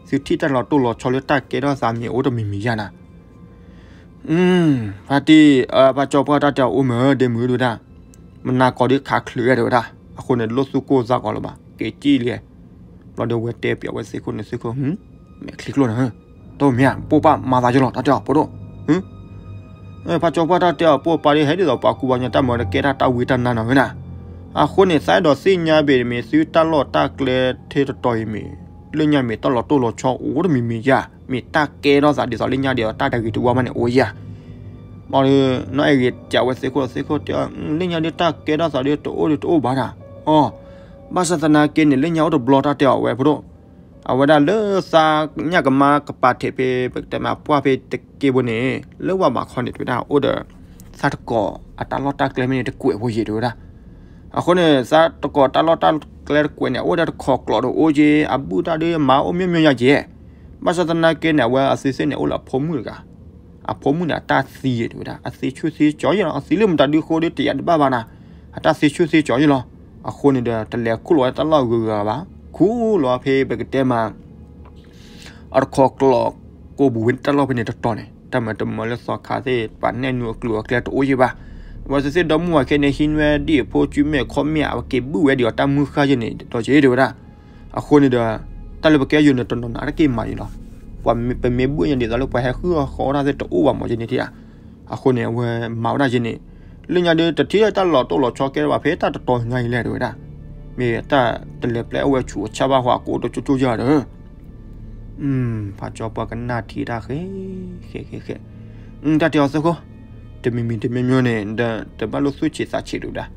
သုထံၣ်တၢ်လီၤတိၢ်လီၤဆီလၢတၢ်ကဲထီၣ်သးမ့ၢ်အိၣ်တမံၤမံၤယၤနၤ ဖါတံၢ် ဖါကၠီပှၢ်တၢ်တဲအီၤအိၣ်မ့ၢ်ဒ့မုၣ်ဒုဒၣ် မနၤကီးဒုးခးချုးဝဲတဝဲဒၣ် အဃိန့ၣ် လိၣ်သူၣ်ကိၢ်သးကီးလၢၤဘၣ် က့ၤစံၣ်လံ ဘျီဒီးဝဲတဲပျီဝဲသ့ၣ်ခိၣ်န့ၣ်သ့ၣ်ခိၣ် မဲာ်ချံကျိနၤ တမ့ၢ်ဧါ ပိၢ်ပၢ်မၤသးယလီၤ တၢ်တဲအီၤပိဒိၣ် ဖါကၠီပှၢ်တၢ်တဲအီၤပိၢ်ပၢ်ဒ်ဟဲဒ်သိးပှၤကူပှၤကညီတၢ်မၤတကဲတၢ်တၢ်ဝံတၢ်နါနီၤဝဲနၤ အဃိန့ၣ် သးအဲၣ်ဒိးသ့ၣ်ညါဘၣ်မ့ၢ်သုတၢ်လီၢ်တၢ်ကျဲထဲတတီၤအံၤမ့ၢ် လၢညါမ့ၢ်တၢ်လီၤတိၢ်လီၤဆီအိၣ်တမံၤမံၤယၤ မ့ၢ်တၢ်ကဲထီၣ်သးဒ်သိးလၢညါဒ်သိးတၢ်တဂ့ၤတဝါမးန့ၣ်အိၣ်ယၤ ဘျီဒီး နီၢ်အဲၣ်ဂ့ၤကးဝဲသ့ၣ်ခိၣ်သ့ၣ်ခိၣ်တဲ လၢညါဒ်တၢ်ကဲထီၣ်သးဒ်တအိၣ်ဒ်တအိၣ်ဘၣ်တၢ် အီ ဘၣ်ဆၣ်သနာ်က့န့ၣ် လၢညါအိၣ်တဘျီတၢ်တဲအီၤဝဲဖိဒိၣ် အဝဲဒၣ်လၢသးညၣ်ကမါကပာ်ထဲးဖဲ ပကတဲမးပှၢ်ဖဲတက့ဖိန့ၣ် လၢဝၤဘးခီန့ၣ် တဝဲဒၣ်အိၣ်ဒီး သးတကိးအတၢ်လီၢ်တၢ်ကျဲမ့ၢ်န့ၣ်တကွဲးဖိယံာ်တဝဲဒၣ် အဃိန့ၣ် သးတကိးတၢ်လီၢ်တၢ်ကျဲတကွဲးန့ၣ် အအိၣ်ဒီးတခီကျိးဒီးအိၣ်က့ အဘူၣ်တၢ်ဒုးမၤအိၣ်မ့ၢ်မ့ၢ်ယါက့ ဘၣ်ဆၣ်သနာ်က့န့ၣ် အဝဲအသုသ့ၣ်န့ၣ် အိၣ်လၢအဖိမုၣ်တဂၤ အဖိမုၣ်န့ၣ် အတၢ်သံတဝဲဒၣ် အသံဆူၣ်သံကၠီယလီၤ အသံလၢမတၤဒုဃိဒုတယာ်တဘၣ်ဘၣ်နၤ အတၢ်သံဆူၣ်သံကၠီယလီၤ အဃိန့ၣ်ဒီး တလဲၤခူၣ်လီၤဝဲတၢ်လီၢ်ဂုၤဂၤဘၣ် ခူၣ်လီၤဖဲပကတဲမး အတခီကျိး ကိးပူၤဝဲတၢ်လီၢ်ဖဲန့ၣ်တတီၤန့ၣ် တၢ်မၤတမၤလၢသီခါသ့ၣ် ပှၤနဲၣ်နုာ်အကျိၤအကျဲတအိၣ်ယံၤဘၣ် အဝဲသ့ၣ်ဒီမုၢ်ဝၤခဲန့ၣ် ဟံးနွဲၣ်ဒံၣ်အဖိစုမဲာ်ခီမ့ၢ် အဝဲက့ၤဘုၣ်ဝဲဒံးအီၤတၢ်မုၢ်ဃၢ်ယဲန့ၣ် ဒီးက့ၤတဝဲဒၣ် အဃိန့ၣ်ဒီး တၢ်လၢပကဲယိာ်န့ၣ်တနီၤနီၤ အတက့ၢ်မၤယံၤလီၤ ပမ့ၢ်ဘုၣ်ညါဒ်သိးလၢပှၤဟဲဃုအီၣ်ဃီအီၣ်တၢ်သ့ၣ်တအိၣ်ဘၣ်မးယဲန့ၣ်ထံၣ်ဧါ အဃိန့ၣ် အဝဲမၤဝဲဒၣ်ယဲန့ၣ် လၢညါဒ်တထံၣ်တၢ်လီၤတိၢ်လီၤဆီကဲဘၣ်ဖဲတၢ်တတီၤညါအံၤလဲၣ်တဝဲဒၣ် မ့ၢ်တၢ်တလဲၤပျဲအဝဲဆူးအဆၣ်ဘၣ်ဃိးကိၣ်တကၠိကၠိယၤဒီး ဖးကၠီပှၢ်ကနၣ်ထံတၢ်ဃဲ ဃဲဃဲဃဲ တၢ်တဲအီၤသ့ၣ်ခိၣ် တမံၤမံၤတမံၤမံၤန့ၣ် ဒီးတဘၣ်လိၣ်သူၣ်ဆံးသးဆံးဒုးဒၣ်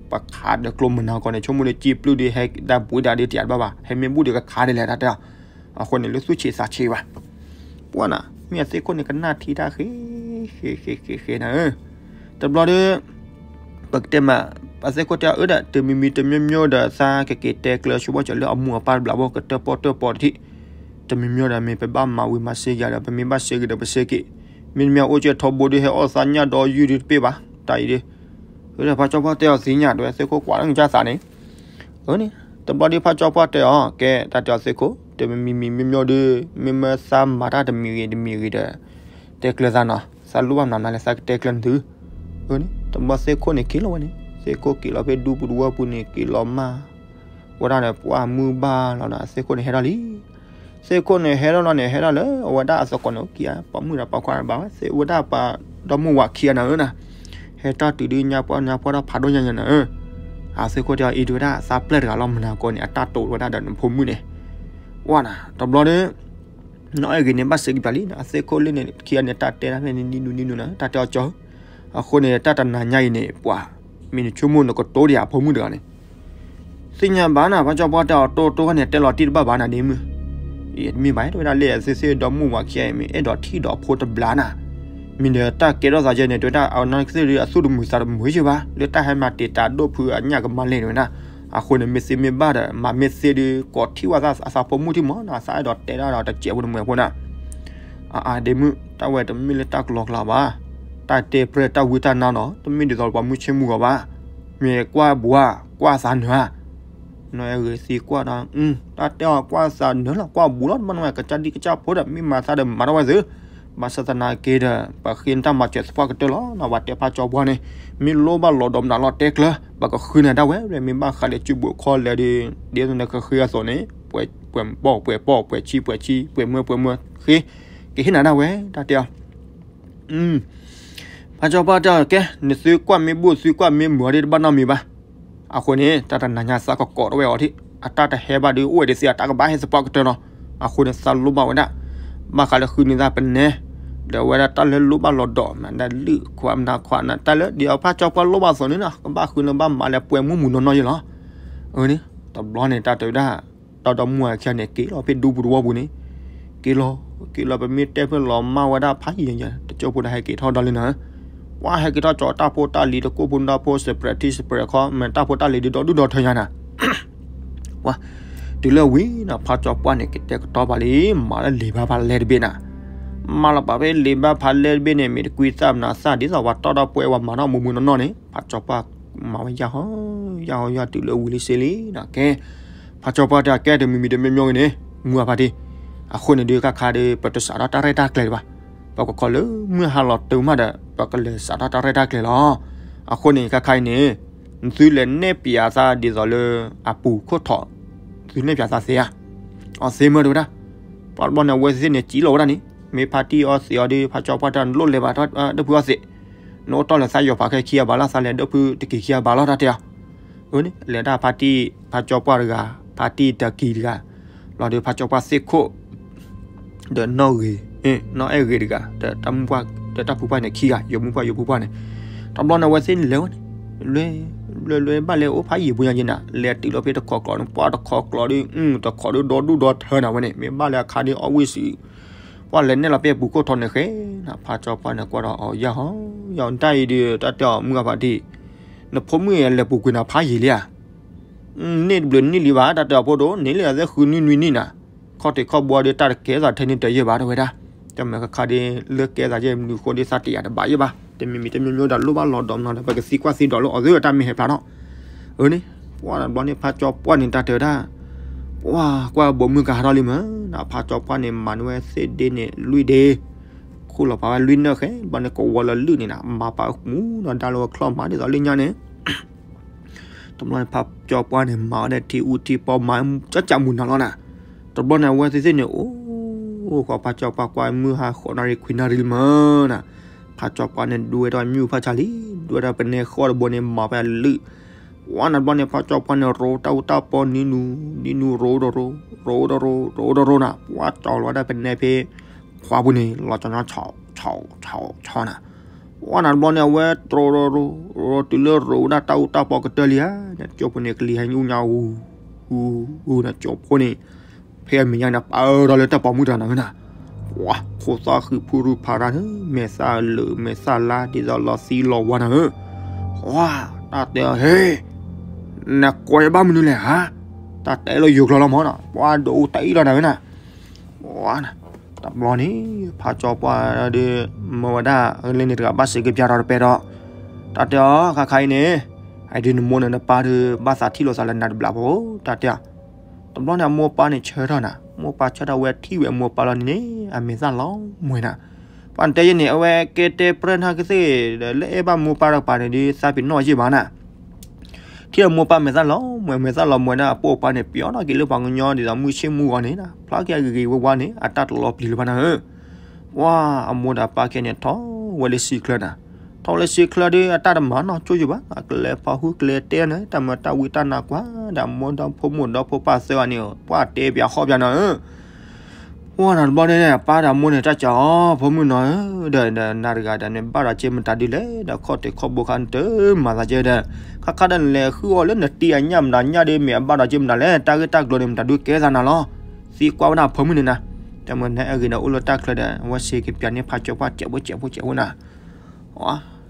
ပှၤခးဒီးကျိမနၤကီးန့ၣ် ဆိကမိၣ်ဒီးကံပျုၢ်ဒုး ဟဲဒၣ်ဘှံးဒၣ်ဒုးတယာ်တဘၣ်ဘၣ် ဟဲမ့ၢ်ဘူၣ်ဒုးကခးဒ်လဲၣ်တၢ်တဲအီၤ အဃိန့ၣ် လိၣ်သူၣ်ဆံးသးဆံးဘၣ် ပှၢ်နၤ မ့ၢ်အသ့ၣ်ခိၣ်န့ၣ် ကနၣ်ထံတၢ်ဃဲ ဃဲဃဲဃဲဃဲနၤဧၢ တဘျီဒီး ပကတဲမး အသ့ၣ်ခိၣ်တဲအီၤအၢဒီး တမံၤမံၤတမံၤမံၤဒီး သးကက့ၤတဲကျၢဆိဘၣ်စၢၤလၢအမိၢ်အပၢ်တဘျီဘၣ် ကတၢၣ်ပီၣ်တၢၣ်ပီတထံၣ် တမံၤမံၤဒီး မ့ၢ်ပဘၣ်မၤဝံၤမၤစ့ၢ်ကီးဒီး ပမ့ၢ်ဘၣ်စ့ၢ်ကီးဒီးပစ့ၢ်ကီး မ့တမ့ၢ်အိၣ်ကဲထီဘိဒုး ဟဲအီၣ်သးညၣ်ဒီးယုၢ်ဒုးတပ့ၢ်ဘၣ် တၢ်အံၤဒုး အၢဒီးဖးကၠီပှၢ်တဲအီၤသ့ၣ်ညါ တဝဲသ့ၣ်ခိၣ်ကွၢ်လၢကစၢ်သးန့ၣ် အၢန့ၣ် တဘျီဒုးဖးကၠီပှၢ်တဲအီၤ ကဲ တၢ်တဲအီၤသ့ၣ်ခိၣ် တမံၤမံၤမံၤမံၤဒုး မ့မ့ၢ်သးမၤတၢ်တမံၤဂ့ၤတမံၤဂ့ၤဒီး တဲကျၢၤသးနီၤ သးလိၣ်ဘၣ်မနုၤမနုၤလဲၣ် သးကတဲကျၢၤနသု အၢန့ၣ် တဘျီသ့ၣ်ခိၣ်န့ၣ်က့ၤလီၤဝဲန့ၣ် သ့ၣ်ခိၣ်က့ၤလီၤဖဲဒူပူၤတဝၢပူၤန့ၣ် က့ၤလီၤမၢ် ဝဲဒၣ်ဒီးပှၢ်မုၢ်ဘၣ်လီၤဒီး သ့ၣ်ခိၣ်န့ၣ်ဟဲထီၣ်လံ သ့ၣ်ခိၣ်န့ၣ်ဟဲထီၣ်လီၤန့ၣ် ဟဲထီၣ်လၢအဝဲဒၣ်အသကိးန့ၣ် အိၣ်က့ၤဧါ ပိာ်မုၣ်ဒီးပိာ်ခွါဘၣ်ဝဲ သ့ၣ်ဝဲဒၣ်ပှၤဒီမုၢ်ဝၤခံဂၤနၤဧၢနၤ ဟဲထီၣ်တုၤဒုးညါပှၢ်ညါပှၢ်ထီၣ်ဖးဒိၣ်ညါညါနၤဧၢ အသ့ၣ်ခိၣ်တဲအီၤအံၤတဝဲဒၣ် သးပျဲၢ်တဂၤလီၤမနၤကိးန့ၣ် အတၢ်တိာ်ဝဲဒၣ်ဒီးနဖိမုၣ်န့ၣ် ဝဲနၤ တဘျီဒီး နီၢ်အဲၣ်ဂ့ၤန့ၣ် ဘၣ်စ့ၢ်ကီးလံ အသ့ၣ်ခိၣ်လၢန့ၣ် ခံဂၤန့ၣ် တၢ်တဲတၢ်ဖဲန့ၣ် နံၤနူနံၤနူနၤ တၢ်တဲအီၤကၠီ အဃိန့ၣ် တၢ်တနၤညါအံၤန့ၣ် ပှၤ မ့ၢ်နဆိကမိၣ်နကတိၤဒံးအဖိမုၣ်တဂၤန့ၣ် သ့ၣ်ညါဘၣ်နၤ ဖးကၠီပှၢ်တဲအီၤတိၢ်တိၢ်ခါန့ၣ် တဲလီၤတံၢ်တဘၣ်ဘၣ်နၤဒ့မုၣ် ယတမ့ၢ်ဘၣ် တဝဲဒၣ်လၢအသ့ၣ်သ့ၣ်ဒီမုၢ်ဝၤခံဂၤအံၤ မ့ၢ်အဲၣ်ဒိးထံၣ်ဒီးအဖိတဘျါနၤ မ့ၢ်ဒီးတၢ်ကဲထီၣ်သးယဲန့ၣ် တဝဲဒၣ်အနီၢ်ကသ့ၣ်ဒုး အသူၣ်တမုာ်သးတမုာ်ယဲဘၣ် လၢတၢ်ဟဲမၤတံာ်တာ်ဒိၣ်ဖုအညၣ်ကမါလဲၣ်တဝဲဒၣ် အဃိန့ၣ် မ့ၢ်သ့မ့ၢ်ဘၣ်ဒီး မၤမ့ၢ်သ့ဒုး ကိးထံၣ်ဝဲသးအသးဖိမုၣ်ထံၣ်မးနၤ သးအဲၣ်ဒိးတဲဒၣ်ဒီးတစဲးဖိတမုာ်ဖိနၤ အအါဒ့မုၣ် တၢ်ဝဲတမ့ၢ်လၢတၢ်ကလီကလီဘၣ် တၢ်တဲပြဲၢ်တၢ်ဝံတၢ်နါနီၤ တမ့ၢ်ဒ်သိးပှၤမုၢ်ဆ့ၣ်မုၢ်ဂီၤဘၣ် မ့ၢ်ကွၢ်ဘူးဧါ ကွၢ်သးနၢၤဧါ နီၢ်အဲၣ်ဂ့ၤသံကွၢ်ဒီး တၢ်တဲအီၤကွၢ်သးနၢၤလီၤ ကွၢ်ဘူးလီၤ တဘၣ်နဝဲ ကစၢ်ဒံကစၢ်ဖိဒီး မ့ၢ်မၤသးဒီးမၤထီၣ်ဝဲသု ဘၣ်ဆၣ်သနာ်က့ဒီး ပဃ့နတၢ်မၤစၢၤသပှၢ်ကတၢၢ်လီၤ. ပှၤတဲဖးကၠီပှၢ်န့ၣ် မ့ၢ်လိၣ်ဘၣ်လီၤဒီးမနုၤလီၤတဲကျၢၤ ပကဃုန့ၢ်ဒၣ်ဝဲ မ့ၢ်ဘၣ်ဃးလၢစုပူၤခီလဲၣ်ဒီး ဒ်သိးနကဃ့အသိးန့ၣ် ပှဲၤပီၣ်ပှဲၤပီၣ် ပှဲၤဆံပှဲၤဆံ ပှဲၤမၢပှဲၤမၢ ဃ့ ကဟ့ၣ်နၤဒၣ်ဝဲ တၢ်တဲအီၤ ဖးကၠီပှၢ်တဲအီၤ ကဲ နသုကွၢ်မ့ၢ်ဘူၣ်သုကွၢ်မ့ၢ်မုာ်အီၤဒ်တဘၣ်နီတမံၤဘၣ်. အဃိန့ၣ် တၢ်တနၤညါသးကကိးထီၣ်ဝဲအီၤထံၣ် အတၢ်တဟဲဘၣ်ဒီးအိၣ်ဝဲဒၣ်သ့ အတၢ်ကဘၣ်ဟဲသပှၢ်ကတၢၢ်လီၤ. အဃိန့ၣ် သးလိၣ်ဘၣ်ဝဲဒၣ် ဘၣ်ဃးလၢဃုန့ၢ်သးပနဲ ဒီးဝဲဒၣ်တၢ်လၢလိၣ်ဘၣ်လီၤဒီး မ့ၢ်ဒၣ်လုၢ်ခွါမနၤခွါနၤ တၢ်လၢဒ်အဖးကၠီပှၢ်လိၣ်ဘၣ်အသိးန့ၣ်နီၤ ကဘၣ်ဃုန့ၢ်ဘၣ်မၤလၢပှဲၤမုၢ်မုၢ်နီၢ်နီၢ်ယဲလီၤ. အန့ၣ် တဘျီန့ၣ် တၢ်တဲဝဲဒၣ် ဒီးဒီမုၢ်အခံဂၤန့ၣ် က့ၤလီၤဖဲဒူပူၤတဝီပူၤန့ၣ် က့ၤလီၤ က့ၤလီၤ ပမ့ၢ်တဲဖဲလီၤမၢ်ဝဲဒၣ်ဖးယံၤယံၤ တကၠိဖိဒၣ်ဟဲက့ၤထီၣ်ဒီးလံနီၤ ပှၤဟဲက့ၤထီၣ်ကၠီတၢ်ဖိတၢ်လံၤ တကိၢ်ဖိဒီဖိ စပရဲးထံစပရဲးခီ မ့ၢ်တၢ်ဖိတၢ်လံၤဒုးဒီဒုၣ်ဒီထၢညါနၤ ပှၤ တုၤလၢဝံၤနီၤ ဖးကၠီပှၢ်န့ၣ် ကတဲာ်ကတီၤပာ်လံ မၤလၢလံာ်ဘါဖးလဲတဘ့ၣ်နၤ မၤလီၤပာ်ဖဲလံာ်ဘါဖးလဲတဘ့ၣ်န့ၣ် မ့ၢ်တကွံသၣ်မနၤသၣ် ဒ်သိးပှၤတီၢ်ဒီးပှဲၤပှၤမၤထီၣ်မုၢ်မုၢ်နီၢ်နီၢ်န့ၣ် ဖးကၠီပှၢ်မၤဝဲယၢ်ဟီ ယၢ်ဟီယၢ်တုၤလၢဝံၤလံစ့လံနီၤ ကဲ ဖးကၠီပှၢ်တဲ ကဲတမံၤမံၤတမံၤမံၤဂ့ၤန့ၣ် မုၢ်အဖးတံၢ် အဃိန့ၣ်ဒုးခါခါဒီး ပတစးထီၣ်တၢ်ရဲၣ်တၢ်ကျဲၤဒံးဘၣ် ပကခိးလၢမုၢ်ဟါလီၤတုၤမးဒီး ပကလဲၤစးထီၣ်တၢ်ရဲၣ်တၢ်ကျဲၤလီၤ. အဃိန့ၣ် ခါခါအံၤန့ၣ် သုလဲၤနဲၣ်ပၠးသးဒ်သိးလၢအပူၤခိၣ်ထီၣ် သုနဲၣ်ပၠးသးသ့ဧါ အီၤသ့မၢတဝဲဒၣ် ပှၤတဘျီန့ၣ် အဝဲသ့ၣ်န့ၣ် စံၣ်လီၤဝဲဒၣ်န့ၣ် မ့ၢ်ဖါတံၢ်အီသံးအီၤဒီး ဖးကၠီပှၢ်တၢ်နလိၣ်လဲၤဘၣ် ဒၢဖုအီသံး နအိၣ်တီၢ်လၢသးယီၤဖးခဲခံအဘၣ်လီၤ သးလဲၤဒၢဖုတက့ၤခံအဘၣ်လီၤ တၢ်တဲအီၤ အန့ၣ် လဲၤဒၣ်ဖါတံၢ် ဖးကၠီပှၢ်တဂၤ ဖါတံၢ်တကံၤတဂၤ လီၤဒီးဖးကၠီပှၢ်သ့ၣ်ခိၣ် ဒီးနီၢ်ဂ့ၤ နီၢ်အဲၣ်ဂ့ၤတဂၤ ဒီးတၢ်မုၣ်ပှၢ် ဒီးတၢ်ဖုပှၢ်န့ၣ်ခံဂၤ ယိၤမုၣ်ပှၢ်ယိၤဖုပှၢ်န့ၣ် တဘျီန့ၣ်အဝဲသ့ၣ်န့ၣ်လဲၤဝဲန့ၣ် လွဲ လွဲ လွဲဘၣ်လၢအိၣ်ဖးယံၤဖိညါက့နၤ လဲၤတုၤလီၤဖဲတခီကျိးန့ၣ် ပှၤတခီကျိးဒီး တခီဒီးဒီဒူၣ်ဒီထၢနၤဝဲန့ၣ် မ့ၢ်ဘၣ်လၢအခါဒ်အီၣ်ဝံၣ်စံး ပှၤလဲၤနဲၣ်လီၤဖဲပူၤခိၣ်ထီၣ်န့ၣ်ဃဲ ဖးကၠီပှၢ်န့ၣ်ကွၢ်ဒီးအီၤယၢ်ဟီ ယၢ်တၢ်အံၤဒီး တၢ်တဲအီၤမုၢ်အဖးတံၢ် နဖိမုၣ်အံၤလဲၤပူၤကွံာ်နၤဖးယံၤလံဧါ န့ၢ်တဘျုးနံၣ်လံဘၣ် တၢ်တဲအီၤဖိဒိၣ် န့ၢ်လံအသဲဃုနွံနွံနံၣ်နၤ ခီၣ်ထံးခီၣ်ဘိဒီးတၢ်တကဲသးထဲန့ၣ်တယဲၢ်ဘၣ် တဝဲဒၣ် တမ့ၢ်ခါခါဒ်လၢကဲသးယဲၢ်မနုၤဃိဒ်သးတယာ်တဘၣ်ယဲၢ်ဘၣ် တမံၤမံၤတမံၤမံၤဒီးလိၣ်ဘၣ်လီၤဒီးမနုၤဒီး ပကသံကွၢ်သံဒိးလၢအီၤသ့တၢ်မ့ၢ်ဟဲဖျါထီၣ် အန့ၣ် ပှၤတဘျီန့ၣ် ဖးကၠီပှၢ်န့ၣ်တၢ်တဲဝဲဒၣ် ပှၤကွၢ်ဘိမုၢ်ကဟးထီၣ်လံမး ဖးကၠီပှၢ်န့ၣ် မၤန့ၢ်ဝဲသ့ၣ်ဒ့န့ၣ် လွံၢ်ဒ့ ခူၣ်လီၤပာ်ဝဲလွံၢ်နၢၣ်ဃဲ ဘျီန့ၣ်ကဝီၤလၢလုၢ်န့ၣ်နၤ မၤပာ်မူဒီးဒါလၢဝဲချီၣ်မးဒ်သိးလၢညါန့ၣ် တဘျီန့ၣ် ဖးကၠီပှၢ်န့ၣ် မၤဝဲဒၣ်ထံအူထံပီမၤ ကၠၢ်ကၠၢ်မုၢ်နၤလီၤနၤ တဘျီန့ၣ် အဝဲသ့ၣ်သ့ၣ်န့ၣ် အိၣ်ဃီဖးကၠီပှၢ်ကွၢ်မုၢ်ဟါဃိးနၣ်ရံၣ်ခွံနၣ်ရံၣ်လံမးနၤ ဖးကၠီပှၢ်န့ၣ် ဒွဲၣ်ထီၣ်မုၢ်ဖးဆါလံ ဒွဲၣ်ထီၣ်ပနဲဃီတဘိန့ၣ် မၤဖဲအလုၢ် ပှၤနဘျီန့ၣ် ဖးကၠီပှၢ်န့ၣ် ရိတၢ်အူတၢ်ပီနံၤနူၤ နံၤနူၤရိတရိ ရိတရိ ရိတရိနၤ ပှၤကၠီလီၤဝဲဒၣ်ပနဲဖဲ ခွါပူၤန့ၣ် လီၤကၠီညီဆီဆီဆီနၤ ပှၤနဘျီန့ၣ် အဝဲတရိတရိ ရိတုၤလၢရိဝဲဒၣ်တၢ်အူတၢ်ပီကတၢၢ်လံဧါ ကၠိဖိန့ၣ် ကလံၤဟဲညူညါအူ အူနၤ ကၠိဖိန့ၣ် ဖဲအမဲာ်ညါန့ၣ် ပာ်ဒီးလၢတၢ်ပိာ်မုၣ်တဂၤနၤဧၢနၤ ပှၤ ခိၣ်သၣ်ဃံးဖုရူၢ်ဖးရၣ်န့ၣ် မဲာ်သၣ်လၢာ်မဲာ်သၣ်လါ ဒ်သိးလီၤသံလီၤဝါနၤဧၢ ပှၤ တၢ်တဲအီၤ ဟ့ နကွဲးဘၣ်မနုၤလဲၣ်ဧါ တၢ်တဲလီၤယိၤကျိာ်လီၤမးနၤ ပှၤဒိးအူတၢ်အံၣ်လီၤနၤဧၢနၤ ပှၤ တဘျီန့ၣ် ဖးကၠီပှၢ်ဒီး မၢဝဲဒၣ် လၢန့ၣ်တဂၤဘၣ်စံးကပျၢ်ထီၣ်တပဲဒီး တၢ်တဲအီၤ ခါခါအံၤန့ၣ် အဒုးနမိၢ်န့ၣ်နပၢ်ဒီး ဘၣ်သးထံၣ်လိာ်သးလၢနၤတဘျီဖိ တၢ်တဲအီၤ တဘျီန့ၣ် အမိၢ်ပၢ်န့ၣ်ဆၢထၢၣ်နၤ မိၢ်ပၢ်ဆၢထၢၣ်ဝဲထံၣ်ဝဲအမိၢ်ပၢ်လီၤန့ၣ်န့ၣ် အမဲာ်သၣ်လီၤမှဲၤနၤ ပှၤတဲယဲန့ၣ် အဝဲကဲတဲပြၢနၤကသ့ၣ်ဒီး လၢအဲၣ်ဘၣ်မိၢ်ပၢ်တကပၤန့ၣ်ဒီး သးပ့ၤနီၣ်ယဲၢ်ဘၣ်နၤ ထံၣ်အမိၢ်ပၢ်မဲာ်သၣ်လီၤမှဲၤ မဲာ်သၣ်လီၤမှဲၤဒၣ်အပိာ်ပၢ်န့ၣ် ပျီထီၣ်က့ၤလၢပှၤကညီဒ်သိးမုၢ်ဆ့ၣ်မုၢ်ဂီၤန့ၣ် ဖျါက့ၤအဂ့ၤဂ့ၤဝါဝါန့ၣ် အတၢ်တလီၤပျံၤလၢၤဘၣ်နၤဧၢ ပှၤအမိၢ်ဒီးပၢ်ခဲန့ၣ် ထီၣ်ဝဲလၢစံချၢနၤ ထီၣ်ဝဲလၢစံချၢဒီး အတၢ်တမၤနီၢ်ကၠိယိာ်ဘၣ် အကလဲၤဖီၣ်ဟုကလဲၤတဲန့ၣ် တၢ်မၤတၢ်ဝံတၢ်နါကွၢ် ဒီးအမိၢ်ဒီဖိမိၢ်ဒီဖိပၢ်သၢဂၤန့ၣ် ပှၤတဲပျးဃီပျးနၤဧၢ ပှၤနတဘျီန့ၣ် ပၢ်ဒီးမိၢ်န့ၣ် တၢ်စံးအီၤ ဖိမုၣ်နီၤဧၢ ဒီးနၤတဂၤဒီးန့ၣ် ဘၣ်ဒီးက့မတၤဒုလဲၣ် ဒီးခီၣ်ထံးခီၣ်ဘိခါန့ၣ် တမၤသးကဲဒီး ခါခါဒီးနလဲၤဃုအီၣ်လၢနတံၢ်အညၣ်မတၤညၣ်ဒီး မ့ၢ်အဘၣ်ဒီးက့မတၤလဲၣ် တၢ်ဂ့ၢ်တၢ်ကျိၤန့ၣ် မတၤဒုကဲသးနၤလီၤ သံကွၢ်ဝဲဒၣ်ဖိမုၣ်န့ၣ်နၤ တမ့ၢ်နအဲၣ်ဂ့ၤဒီးအိၣ်လၢတၢ်ချၢဒီး အဝဲစ့ကပျးန့ၢ်ဖးကၠီပှၢ် ကဲးဖိကဲးဖိကဲးဖိနၤ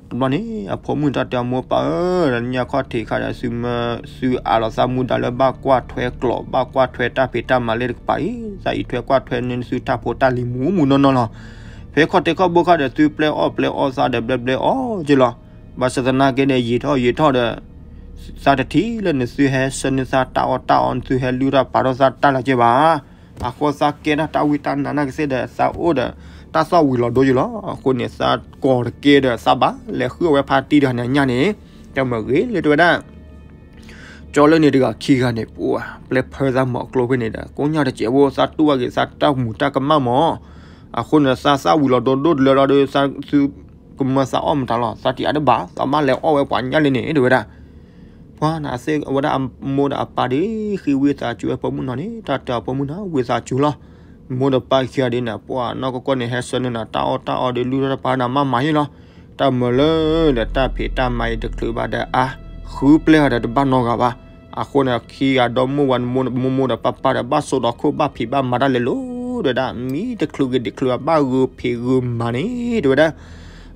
တဘျီန့ၣ် အဖိမုၣ်တၢ်တဲအမိၢ်ပၢ်ဧၢ ဒီးညါခီၣ်ထံးခါဒီး သုမၢ သုအးလီၤသးမူဒါလၢဘၣ်ကွၢ်ထွဲကျိး ဘၣ်ကွၢ်ထွဲတၢ်ဖံးတၢ်မၤလၢတကပၤအံၤ သးအံးထွဲကွၢ်ထွဲန့ၢ်သုတၢ်ဖိတၢ်လံၤမူမူနီၢ်နီၢ်လီၤ. ဖဲခီၣ်ထံးခီၣ်ဘိခါဒီး သုပျဲအီၣ်ပျဲအီသးဒီးဘျဲဘျဲအီၣ်က့လီၤ. ဘၣ်ဆၣ်သနာ်က့ဒီး ယံာ်ထီၣ်ယံာ်ထီၣ်ဒီး သးတထံၣ်လၢနသုဟဲဆှၢန့ၢ်သးတၢ်အီၣ်တၢ်အီ နသုဟဲလုၢ်တၢ်ပာ်ထီၣ်သးတၢ်လၢၤက့ဘၣ်. အဃိသးကဲထီၣ်တၢ်ဝံတၢ်နါနာ်က့သ့ၣ်ဒီး သးအိၣ်ဒီး တၢ်သီၣ်ဝံၤလီၤဒိယံၤလီၤ. အဃိန့ၣ် သးကီၢ်တကဲဒီး သးဘၣ်လဲၤဃုအဝဲဖါတံၢ်တဂၤန့ၣ်အညၣ်န့ၣ် တၢ်မၤဂ့ၤလၢတဲဝဲဒၣ် ကၠီလၢန့ၣ်တဂၤခံဂၤန့ၣ် ပှၤပျဲဖၢသးမီၤကျိဖဲန့ၣ်ဒီး ကိးညါတစဲးဖိ သးတူၢ်ဘၣ်က့ၤသးတၢ်မူၤတၢ်ကမၣ်မီၤ. အဃိန့ၣ် သးသၣ်ဝံၤလီၤဒိဒိတလၢလီၤဒီး သးသုကမၢသးအီၣ်မတၤလီၤ. သးတအါတဘၣ် သးဘၣ်လဲၤအီၣ်ဝဲပှၤညၣ်လၢန့ၣ် တဲဝဲဒၣ် ပှၤနသ့ၣ်ဝဲဒၣ်အမိၢ်ဒီးအပၢ်ဒီး ဃ့ဝံသးစူၤဝဲဖိမုၣ်နီၤန့ၣ် တၢ်တဲအီၤဖိမုၣ်နီၤ ဝံသးစူၤလီၤ. မိၢ်ဒီးပၢ်ခံဂၤဒ်န့ၣ် ပှၤနီၢ်ကီၢ်ကီၢ်န့ၣ် ဟဲဆၢန့ၢ်နၤ တၢ်အီၣ်တၢ်အီဒီး လုၢ်ထီၣ်တပၤနၤမၤမၤဟ့ၣ်လီၤ. တၢ်မၤလၢဒီးတၢ်ဖံးတၢ်မၤအံၤတချုးဘၣ်ဒီးအါ ဃုပျဲၢ်အီၤဒီးတဘၣ်နီတဂၤဘၣ်. အဃိန့ၣ် ခံဂၤဒီမိၢ်ဝဲ မိၢ်မိၢ်ဒီးပၢ်ပၢ်ဒီး ဘၣ်စိာ်ဒီးခိၣ်ဘၣ်ဖံးဘၣ်မၤတၢ်လဲၤလိၤဒီးဒၣ် မံတချုးဂ့ၤဒံးချုးဘၣ် ဘၣ်ဂုာ်ဖံးဂုာ်မၤန့ၣ် တဲဝဲဒၣ်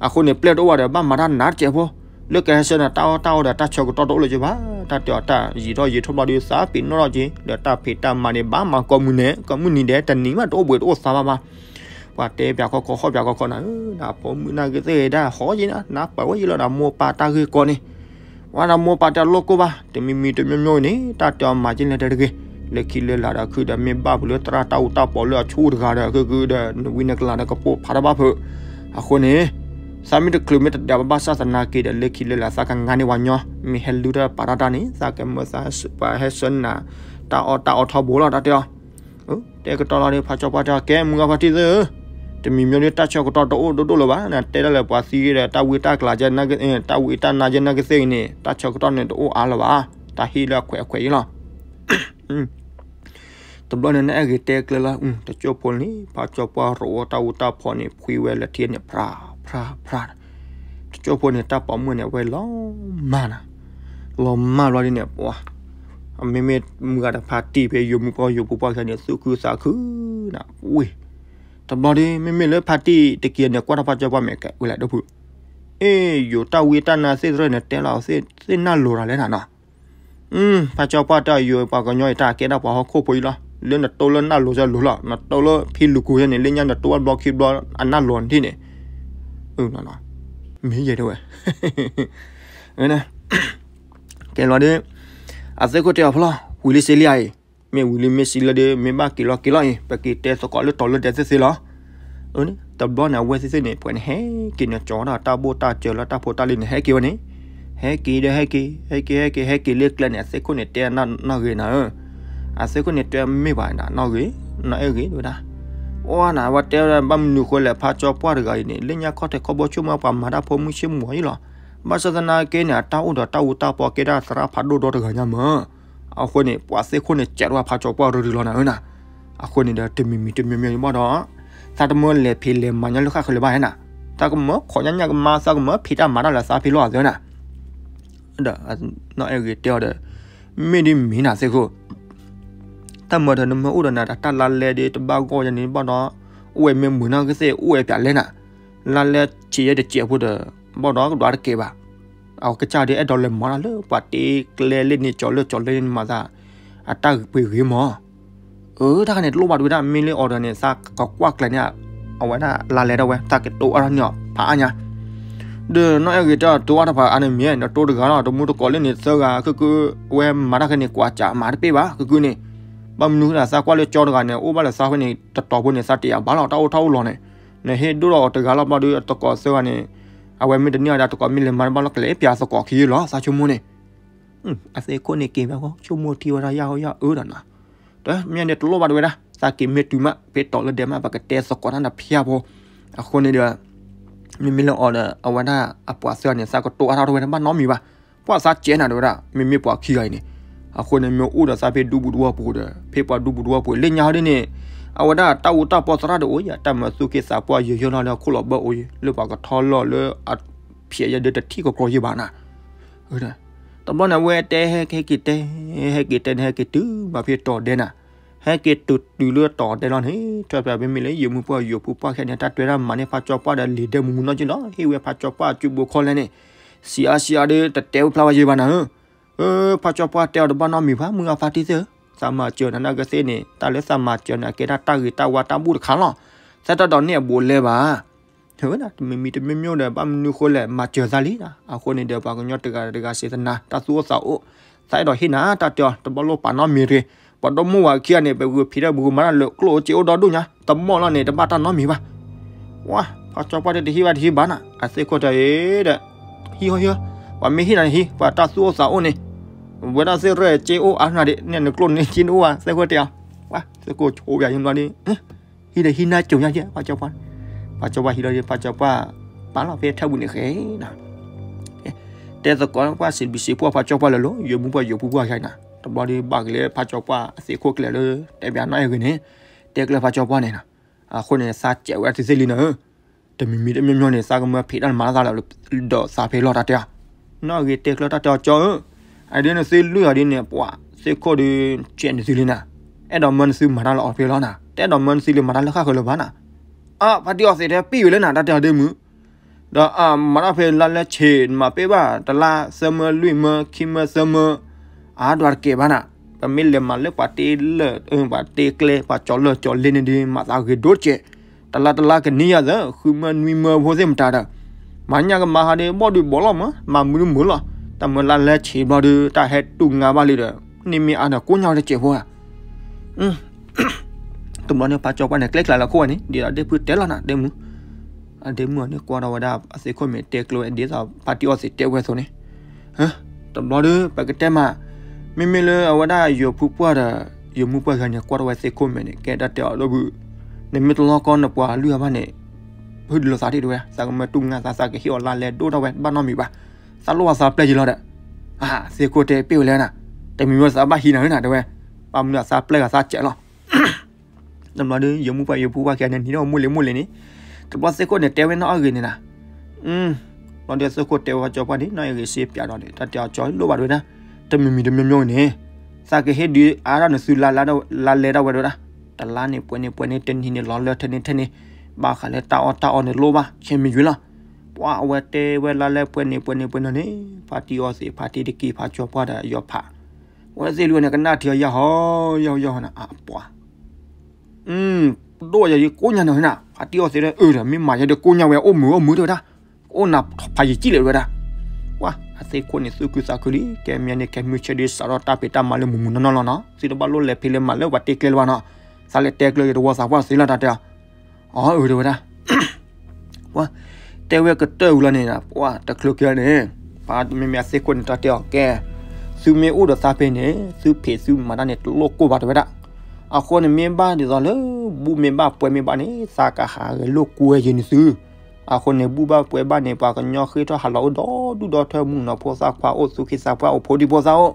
အဃိန့ၣ် ပျဲၢ်တအိၣ်ဘၣ်ဒီး ဘၣ်မၤတၢ်နးတစဲးဖိ လၢကဟဲဆၢနၤ တၢ်အီၣ်တၢ်အီဒီး တၢ်ဆၢကတီၢ်တအိၣ်လၢၤက့ဘၣ်. တၢ်တဲအီၤတၢ်ယံာ်ထီၣ်ယံာ်ထီၣ်ဘျီဒီး သးပ့ၤနီၣ်ထီၣ်က့ၤ ဒီးတၢ်ဖံးတၢ်မၤန့ၣ် ဘၣ်မၤကိးမုၢ်နံၤ ကိးမုၢ်နံၤဒဲး တနံၤမးတအိၣ်ဘှံးတအိၣ်သါဘၣ်ဘၣ်. ပှၤတဲပၠးခီခီ ဟီၣ်ပၠးခီခီနၤဧၢ, နဖိမုၣ်နၢ်က့သ့ၣ်ဒၣ် ဟီယံၤနၤ နပာ်ဝဲယံၤလီၤ နမိၢ်ပၢ်တၢ်ဂ့ၢ်ကီန့ၣ် ဝဲနမိၢ်ပၢ်တဲလိၣ်ကိၢ်ဘၣ် တမံၤမံၤတမံၤမံၤန့ၣ် တၢ်တဲအီၤမၤက့လဲၣ်တဂ့ၤ, လၢခံလၢလာ်ဒီး ခုဒီးမ့ၢ်ဘၣ်ဖုးလၢသရၣ်တၢ်အူတၢ်ပီးလၢအဆူၣ်တဂၤဒီး ခုခုဒီး နဝံနကလၤဒီးကပိာ်ဖးတၢ်ဘၣ်ဖုး. အဃိန့ၣ် သးမ့ၢ်တချုးမ့ၢ်တဒၣ်ဘၣ်ဘၣ်ဆၣ်သနာ်က့ဒီး လၢခံလၢလာ်သးကငါန့ၢ်ပှၤညီ မ့ၢ်ဟဲလုၢ်တၢ်ပာ်တၢ်တၢ်န့ၣ် သးကမၢသးပှၤဟဲဆှၢနၤ တၢ်အီၣ်တၢ်အီထီဘိလီၤ တၢ်တဲအီၤ တဲကတီၢ်လီၤဒီး ဖးကၠီပှၢ်တဲအီၤ ကဲမုၢ်ဂၤဖါတံၢ်သ့ၣ်ဧၢ, တမံၤမံၤဒီးတၢ်ဆၢကတီၢ်တအိၣ်ဒိၣ်ဒိၣ်လၢၤဘၣ်, နတဲဒၣ်လၢပှၤသံဒီး တၢ်ဝံတၢ်ကျးကဲ တၢ်ဝံတၢ်နါကဲနာ်က့သ့ၣ်အံၤန့ၣ် တၢ်ဆၢကတီၢ်န့ၣ်တအိၣ်အါလၢၤဘၣ်, တၢ်ဟ့ၣ်လၢအခွဲးအခွဲးအံၤလီၤ. တဘျီန့ၣ် နအဲၣ်ဂ့ၤတဲကျဲလီၤ, တကၠိၢ်ဖိန့ၣ် ဖးကၠီပှၢ်ရိးအီၣ်တၢ်အူတၢ်ဖီန့ၣ် ဖှံဝဲလၢထံန့ၣ် ဖြါဖြါဖြါ, တကၠိၢ်ဖိန့ၣ် တၢ်ပိာ်မုၣ်န့ၣ် အဝဲလီၤမၢ်နၤ, လီၤမၢ်ဘျီဒ်န့ၣ် ပှၤ မ့မ့ၢ်မုၢ်ဂၤဒီးဖါတံၢ်ဖဲယိၤမုၢ်ပှၢ်ယိၤပူၤပှၢ်ခဲန့ၣ် သူၣ်ခုသးခုနၤ, ဝ့ၢ် တဘျီဒီး မ့မ့ၢ်လၢဖါတံၢ်တက့ၢ်န့ၣ် ကွၢ်ထီၣ်ဖးကၠီပှၢ်မဲာ်ကဲဝဲလဲၣ်ဒိၣ်ဖုး, အ့ ယိၤတၢ်ဝံတၢ်နါသ့ၣ်တဖၣ်န့ၣ် တဲလီၤသ့ၣ်နၢ်လိၤတၢ်လဲၣ်နၤနီၤ ဖးကၠီပှၢ်တဲအီၤ ယိၤပှၤကညီအံၤ တၢ်ကဲဒၣ်ပှၤဟီၣ်ခိၣ်ဖိအံၤလီၤ, လၢနတိၢ်လၢနၢ်လိၤစၢ်လိၤလီၤ, နတိၢ်လၢဖံလူၤကူၤယဲန့ၣ် လၢညါနတိၢ်ဘၣ်ဘျီခံဘျီ အနၢ်လိၤနထံၣ်န့ၣ်, မ့ၢ်ယဲဒၣ်ဝဲ ကဲလီၤဒီး အသ့ၣ်ခိၣ်တဲအီၤဖျီ ဝံၤလံစ့လံအံၤ, မ့ၢ်ဝံၤလံမ့ၢ်စံးလၢဒီး မ့ၢ်ဘၣ်က့ၤလီၤက့ၤလီၤအံၤ ပက့ၤတဲသကိးလၢတီၤလၢဒဲးသ့ၣ်သ့ၣ်လီၤ. တဘျီန့ၣ် အဝဲသ့ၣ်သ့ၣ်န့ၣ် ပှဲၤန့ၣ်ဟဲက့ၤန့ၣ် ကၠီၤဝဲဒၣ်တၢ်ဘိၣ်တၢ်စၢၤလၢတၢ်ဖိတၢ်လံၤန့ၣ် ဟဲက့ၤဝဲန့ၣ်, ဟဲက့ၤဒီးဟဲက့ၤ ဟဲက့ၤ ဟဲက့ၤ ဟဲက့ၤလၢကျဲန့ၣ် အသ့ၣ်ခိၣ်န့ၣ်တဲနီၢ်ဂ့ၤနၤဧၢ, အသ့ၣ်ခိၣ်န့ၣ်တဲမ့ၢ်ဘၣ်နၤနီၢ်ဂ့ၤ, နီၢ်အဲၣ်ဂ့ၤဝဲဒၣ်, အိၣ်နၤ ဝဲတဲဝဲဒၣ် ဘၣ်မနုၤဃိလဲၣ် ဖးကၠီပှၢ်တဂၤအံၤန့ၣ် လၢညါခီၣ်ထံးခီၣ်ဘိဆိကမိၣ်ပှၤမၤတၢ်ဖိမုၣ်ဆ့ၣ်မူၤအံၤလီၤ, ဘၣ်ဆၣ်သနာ်က့န့ၣ် အတၢ်အိၣ်ဒီးတၢ်အူတၢ်ပီးကဲဒၣ်သရၣ်ဖးဒိၣ်ဒီတဂၤညါမး အဃိန့ၣ် ပှၤသ့ၣ်ခိၣ်န့ၣ် ကဲးထီၣ်ဖးကၠီပှၢ်ရူၤရူၤလီၤနၤဧၢနၤ, အဃိန့ၣ်ဒီး တမံၤမံၤတမံၤမံၤဘၣ်ဒီး သးတမၢလဲၤဖံးလဲၤမၤညါလၢဃၣ်ဃၢၤလၢၤဘၣ်နၤ, သးကမၢခိးညါညါကမါ သးကမၢဖံးတၢ်မၤတၢ်လၢသးဖံးလိာ်အသးနၤ, ဒီးနီၢ်အဲၣ်ဂ့ၤတဲအီၤဒီး မ့ၢ်ဒ်မံၤနၤသ့ၣ်ခိၣ် တၢ်မၤဒီးနမ့ၢ်အိၣ်ဒီးနၤ တၢ်လါလဲဒီး တဘၣ်ဂီၢ်ယၤန့ၣ် ဘၣ်ဒီး အိၣ်ဝဲမ့ၢ်မုာ်နီၢ်ကသ့ၣ် အိၣ်ဝဲပၠးလဲၣ်နၤ, လါလဲဆံးယဲတစဲးဖိဒီး ဘၣ်ဒီးကဒွးတကဲဘၣ်, အကစၢ်ဒ်အဲၣ်ဒိးလဲၤမၤတၢ်လၢ ပှၤတ့ကျဲလၢန့ၣ် ကၠီၤလၢကၠီၤလၢန့ၣ်မၤသး အတၢ်ဂ့ၤပှ့ၤဂ့ၤမး အၢ တၢ်ခါန့ၣ် တလိၣ်ဘၣ်တဝဲဒၣ် မ့ၢ်လၢအီၤဒီးန့ၣ် သးကကွၢ်ကျဲၤန့ၣ် အဝဲဒၣ်လါလဲဒၣ်ဝဲ သးကတိၤအါထီၣ်န့ၢ်အီၤဖးအါညါ, ဒီးနီၢ်အဲၣ်ဂ့ၤတဲအီၤ တိၤအါထီၣ်ဖးအါန့ၣ်မ့ၢ် နတိၤတဂၤလီၤ တမူတကိးလၢန့ၣ်သၢဂၤ ခုခု ဝဲမၤတၢ်ခဲန့ၣ် ကွၢ်စးမၤတပ့ၢ်ဘၣ် ခုခုန့ၣ်, ဘၣ်မနုၤဃိသးကွၢ်လၢကၠီတဂၤန့ၣ် အိၣ်ဘၣ်လၢသးဖဲန့ၣ် တတီၤဖိန့ၣ် သးတယာ်ဘၣ်လီၤ တၢ်အိၣ်ထီၣ်အိၣ်လီၤန့ၣ်, နဟ့ၣ်ဒိၣ်ထီၣ်အီၤတဂၤလီၤဘျီဒီး အသကိးသၢဂၤန့ၣ် အဝဲမ့ၢ်တန့ၢ်အီၤဒီး တကိးမ့ၢ်လဲၤမၤတဘၣ်လီၤကလဲၤပၠးသကိးခံလီၤ သးဆိကမိၣ်န့ၣ် အသ့ၣ်ခိၣ်န့ၣ်က့ၤဝဲဃီ ဆိကမိၣ်ထံဝဲဒၣ်ယၢ်ဟီယၢ်အၢဒီးနၤ, တမ့ၢ်န့ၣ်တလိၣ်ဘၣ်တဝဲဒၣ် သးက့ၤမ့ၢ်တုၤမး ဖဲတီၤလၢဒဲးမး ပကတဲသကိးတၢ်နဖျါဖိ, အဃိန့ၣ်ဒီး မ့မ့ၢ်လၢအီၤဒီး အဝဲဒၣ်အပှၤသၢဂၤန့ၣ် သးကတိၤအါထီၣ်တဝဲဒၣ် ဘၣ်နီတမံၤဘၣ်, ပှၤသးကဲးနၤတဝဲဒၣ် မ့မ့ၢ်ပှၤခံဂၤအံၤန့ၣ်, အဃိန့ၣ် မ့ၢ်အိၣ်ဒီးသးဖဲဒူပူၤဒူဝီပူၤဒီး ဖဲပှၤဒူပူၤဒူဝီပူၤ လၢညါဟီဒ်န့ၣ်, အဝဲဒၣ်တၢ်အူတၢ်ပီသရၣ်ဒီးအိၣ်ယၤ တၢ်မၤသူၣ်က့သးပှၢ်ယိယိလီၤလၢခိၣ်လီၤဘၢအိၣ်ယၤ လၢပှၤကထီလီၤလၢအ ဖျဲးယဲဒၣ်တထံၣ်ကီကီယဲဘၣ်နၤ, တဘျီန့ၣ် အဝဲတဲဟဲက့ၤတဲ, ဟဲက့ၤတဲန့ၣ် ဟဲက့ၤတုၤမးဖဲတီၤဒဲးနၤ, ဟဲက့ၤတုၤတုၤလၢတီၤဒဲးလီၤန့ၣ် ထွဲဖျါဖဲမ့ၢ်လၢယိၤမုၢ်ပှၢ်ယိၤဖိပှၢ်ခဲန့ၣ် တၢ်တွဲတၢ်မၤန့ၢ်ဖးကၠီပှၢ်ဒီးလံာ်ဒဲးမူမူနီၢ်က့လီၤ ဟ့ၣ်ဝဲဖးကၠီပှၢ်အစုဘိခီလဲၣ်န့ၣ်, စံးအါစံးအါဒီး တတဲဝဲဖျါဝဲယဲဘၣ်နၤဧၢ, ဖးကၠီပှၢ်တဲအီၤတဘၣ်နီတမံၤဘၣ် မုၢ်ဂၤဖါတံၢ်သ့ၣ်ဧၢ, သးမၤစၢၤနၤနာ်က့သ့ၣ်န့ၣ် တၢ်လၢသးမၤစၢၤန့ၣ် အကဲဒၣ်တၢ်ဂ့ၤတၢ်ဝါတၢ်ဘူၣ်တခါလီၤ, သတးဒီးန့ၢ်အဘူးအလဲဘၣ် ဝဲဒၣ် တမံၤမံၤတမံၤမံၤဒီး ဘၣ်မနုၤဃိလဲၣ် မၤစၢၤသးလံ, အဃိန့ၣ်ဒီး ပှၤကညီတဂၤတဂၤစံးသနာ် တၢ်သူၣ်အိၣ်သးအိၣ်, သးအဲၣ်ဒိးဟ့ၣ်နၤ တၢ်တဲအီၤ တဘၣ်လိၣ်ပာ်နီတမံၤတဂ့ၤ, ပှၤဒိၣ်မိၢ်ဝၤခံဂၤန့ၣ် ပဂုာ်ဖံးတၢ်ပဂုာ်မၤတၢ်လၢကျိၣ်အိၣ်စ့အိၣ်ဒီဒူၣ်ညါ တမီၢ်လီၤန့ၣ် တဘၣ်တၢ်နီတမံၤဘၣ်, ပှၤ ဖါကၠီပှၢ်တဲတဟံးဘၣ်တဟံးဘၣ်နၤ, အသ့ၣ်ခိၣ်တဲဒီး ဟံးဟီဟံး, ပှၤမ့ၢ်ဟံးနၤန့ၣ်ဟံး, ပှၤတၢ်သူၣ်အိၣ်သးအိၣ်န့ၣ်, ဝဲဒၣ်သ့ၣ်ရဲၣ်က့အိၣ်အါနၤဒံး, နဲနကျိၣ်န့ၣ်က့န့ၣ်အိၣ်ဘၣ်, သ့ၣ်ခိၣ်တဲအီၤ, ပှၤသ့ၣ်ခိၣ်ဆိပယၤယဘျီဒီး ဟံးဒီးဟံးနါကၠိညါကဲ ဖါကၠီပှၢ်, ဖါကၠီပှၢ်ဟံးလီၤဒီး ဖါကၠီပှၢ် ပာ်လီၤဖဲထၢၣ်ပူၤန့ၣ်ဃဲနၤ, တဲသကိးပှၢ်စံးဘျုးစံးဖှိၣ်ဖါကၠီပှၢ်လၢာ်လီၤ, ယိၤမုၣ်ပှၢ်ယိၤဖိပှၢ်ခဲနၤ, တဘျီဒီးဘၣ်ကလဲၤဖါကၠီပှၢ်အသ့ၣ်ခိၣ်ကျဲလၢ တဲဘၣ်နီၢ်အဲၣ်ဂ့ၤန့ၣ်, တဲကျဲဖါကၠီပှၢ်န့ၣ်နၤ, အဃိန့ၣ် သးစဲးဝဲအသုသ့ၣ်လံနၤဧၢ, တမံၤမံၤတမံၤမံၤန့ၣ် သးကမၢဖံးတၢ်မၤတၢ်သးလၢ ဒီးသးဖဲလီၤတၢ်တဲအီၤ, နီၢ်အဂ့ၤတဲကျဲတၢ်တဲအီၤကၠီဧၢ, အဒ်န့ၣ်သုလုၢ်အီၤဒ်န့ၣ် ပှၤသ့ၣ်ခိၣ်ဒီး ကဲနသုလံနၤ, အဲၣ်ဒိးမၢနသုမၤတၢ်လၢအီၤဖဲလီၤနၤ, တအဲၣ်ဒိးမၢနသုလံမၤတၢ်လၢဃၣ်ဃၢၤလၢၤဘၣ်နၤ, အါ ဖါတံၢ်အီသံးတဲပံၣ်ဝဲလၢနၤ တၢ်တဲအီၤဒ့မုၣ် ဒီးအမၤတၢ်ဖဲလါလဲဆံး နမၤပ့ၢ်ဘၣ်တလါသၢမၢလွံၢ်မၢခံမၢသၢမၢ, အါဒွးတကဲဘၣ်နၤ, ပမ့ၢ်လဲၤမၤလၢပှၤတ့လၢာ် ပှၤတ့ကျဲ ပှၤကၠီလၢာ်ကၠီလ့န့ၣ်ဒီး မၤသးဂ့ၤဒိၣ်တကဲ, တလါတလါကနံၣ်ယၤသၢ ဃုမၢနွံမၢဖိသ့ၣ်မတၤဒီး, မၤညၣ်ကမၤဟးဒီး ဘီၣ်ဒုးဘီၣ်လီၤမး မၤမုာ်ဒုးမုာ်လီၤ, တၢ်မၢလါလဲဆံးဘျီဒီး တၢ်ဟဲတူၢ်ငါဘၣ်လံဒီး န့ၢ်မ့ၢ်အါဒီးကိးညါဝဲတကဲဖိဧါ တဘျီန့ၣ် ဖါကၠီပှၢ်န့ၣ် ကျဲကျါလၢခိၣ်ဝဲန့ၣ် ဒ်သိးဒ့ၣ်ဖုတဲလီၤနၤ ဒ့မုၣ်, အဒ့မုၣ်အီၤန့ၣ် ကွၢ်ထီၣ်ဝဲဒၣ်အသ့ၣ်ခိၣ်မ့ၢ်တဲကျိၤဝဲ ဒ်သိးဖါတံၢ်အီသံးတဲဝဲအသိးန့ၣ်, တဘျီဒီး ပကတဲမး, မ့မ့ၢ်လၢအဝဲဒၣ်ယိၤဖုပှၢ်ဒီး ယိၤမုၣ်ပှၢ်ဂၤန့ၣ် ကွၢ်ထီၣ်ဝဲသ့ၣ်ခိၣ်မဲာ်န့ၣ် ကဲတၢ်တဲအီၤဒိၣ်ဘု, နမ့ၢ်တလီၢ်ကီနပှၤလုၢ်အဘၣ်န့ၣ်, ဖုဒုးလိာ်သးဒ်တဲဝဲ သးကမၢတူၢ်ငါသး သးကဟ့ၣ်အီၤလါလဲဒိၣ်ထီၣ်ဝဲ ဘၣ်နီတမံၤဘၣ်, သးလိၣ်အသးပျဲၢ်ယံၤလီၤဒီး, အသ့ၣ်ခိၣ်တဲပ့ၢ်ဝဲလၢနၤ, တမံၤမ့ၢ်သးဘၣ်ဟံးနၤဧၢနၤ တဲဝဲ, ဘၣ်မနုၤအသးပျဲၢ်ဂၤသးစဲးလီၤ တဘျီဒီး ယိၤမုၣ်ပှၢ်ယိၤဖုပှၢ်ခံဂၤန့ၣ် နံၤဒီးမိၢ်လံၤမိၢ်လံၤန့ၣ်, တဘျီသ့ၣ်ခိၣ်န့ၣ် တဲဝဲနီၢ်အဂ့ၤန့ၣ်နၤ, တဘျီဒီးသ့ၣ်ခိၣ်တဲဝဲကၠီပှၢ်န့ၣ် နီၢ်အဂ့ၤစ့ပၠးဒီးန့ၣ် တၢ်တဲအီၤကၠီလိၣ်ဘၣ်တဲဝဲဒၣ်, တမံၤမံၤတမံၤမံၤန့ၣ်, သးကဟ့ၣ်ဒုးအါထီၣ်နသုလါလဲဒၣ်ဝဲဒၣ်, တလါန့ၣ်ပှဲၤန့ၣ်ပှဲၤန့ၣ် တနံၤန့ၣ်လီၤလၢထၢန့ၣ်ထၢန့ၣ်, ဘၣ်ဃးလၢတၢ်အီၣ်တၢ်အီန့ၣ်လိၣ်ဘၣ် ဆဲးမံၤယွၤလီၤ, ပှၢ်အဝဲတဲဝဲလါလဲပှဲၤန့ၣ်ပှဲၤန့ၣ်ပှဲၤန့ၣ်န့ၣ်, ဖါတံၢ်အီသံး ဖါတံၢ်တက့ၤ ဖါကၠီပှၢ်ဒီးယီၤဖး အဝဲသ့ၣ်လွံၢ်န့ၣ် ကနၣ်ထံအီၤယၢ်ဟီယၢ်ဟီယၢ်ဟီနၤ အပှၤ, ဒိၣ်ယၤယကိးညါနၤနၤ, ဖါတံၢ်အီသံးဒီး အၢ ဒီးမ့ၢ်မၤယဲဒီးကိးညါဝဲ အိၣ်မုာ်အိၣ်မုာ်တဲဝဲဒၣ်, အိၣ်နၤဖးယံာ်ကံၣ်လဲၣ်တဲဝဲဒၣ်, ပှၢ် အသ့ၣ်ခိၣ်န့ၣ် သူၣ်ခုသးခုလံ ကဲမ့ၢ်န့ၣ် ခဲမုၢ်ဆ့ၣ်ဒုးစးထီၣ်တၢ်ဖံးတၢ်မၤလၢမုၢ်မုၢ်နီၢ်နီၢ်လီၤနီၤ, သုတဘၣ်လိၣ်လဲၤဖံးလဲၤမၤလၢပှၤတ့ကျဲလၢၤဘၣ်နီၤ, သးလဲၤတဲကျၢၤယတဝီသးပှၢ်သ့လီၤတၢ်တဲအီၤ, အၢ တဲဝဲဒၣ် ပှၢ် တဲဝဲကတၢၢ်ဝံၤလီၤန့ၣ် ပှၢ်တချုးက့ၤန့ၣ်, ပှၤမ့မ့ၢ်အသ့ၣ်ခိၣ်န့ၣ် တၢ်တဲအီၤကဲ, သုမ့ၢ်အိၣ်ဒီးသးဖဲန့ၣ် သုဖံးသုမၤတၢ်န့ၣ် တလိၣ်ကိၢ်ဘၣ်တဲဝဲဒၣ်, အဃိန့ၣ်မ့ၢ်ဘၣ်ဒ်သိးလၢ ဘူၣ်မ့ၢ်ဘၣ်ပှဲၤမ့ၢ်ဘၣ်န့ၣ် သးကဟးဂဲၤလိာ်ကွဲယံၤန့ၣ်သု, အဃိန့ၣ် ဘူၣ်ဘၣ်ပှဲၤဘၣ်န့ၣ် ပှၤကညီဃ့ထီၣ်ဟးလီၤအိၣ်ဒီဒူၣ်ဒီထၢ မုၣ်ကနီၤဖိသၣ်ခွါအိၣ် သူၣ်က့သးပှၢ်အိၣ် ဖိဒံဖိသၣ်အိၣ်,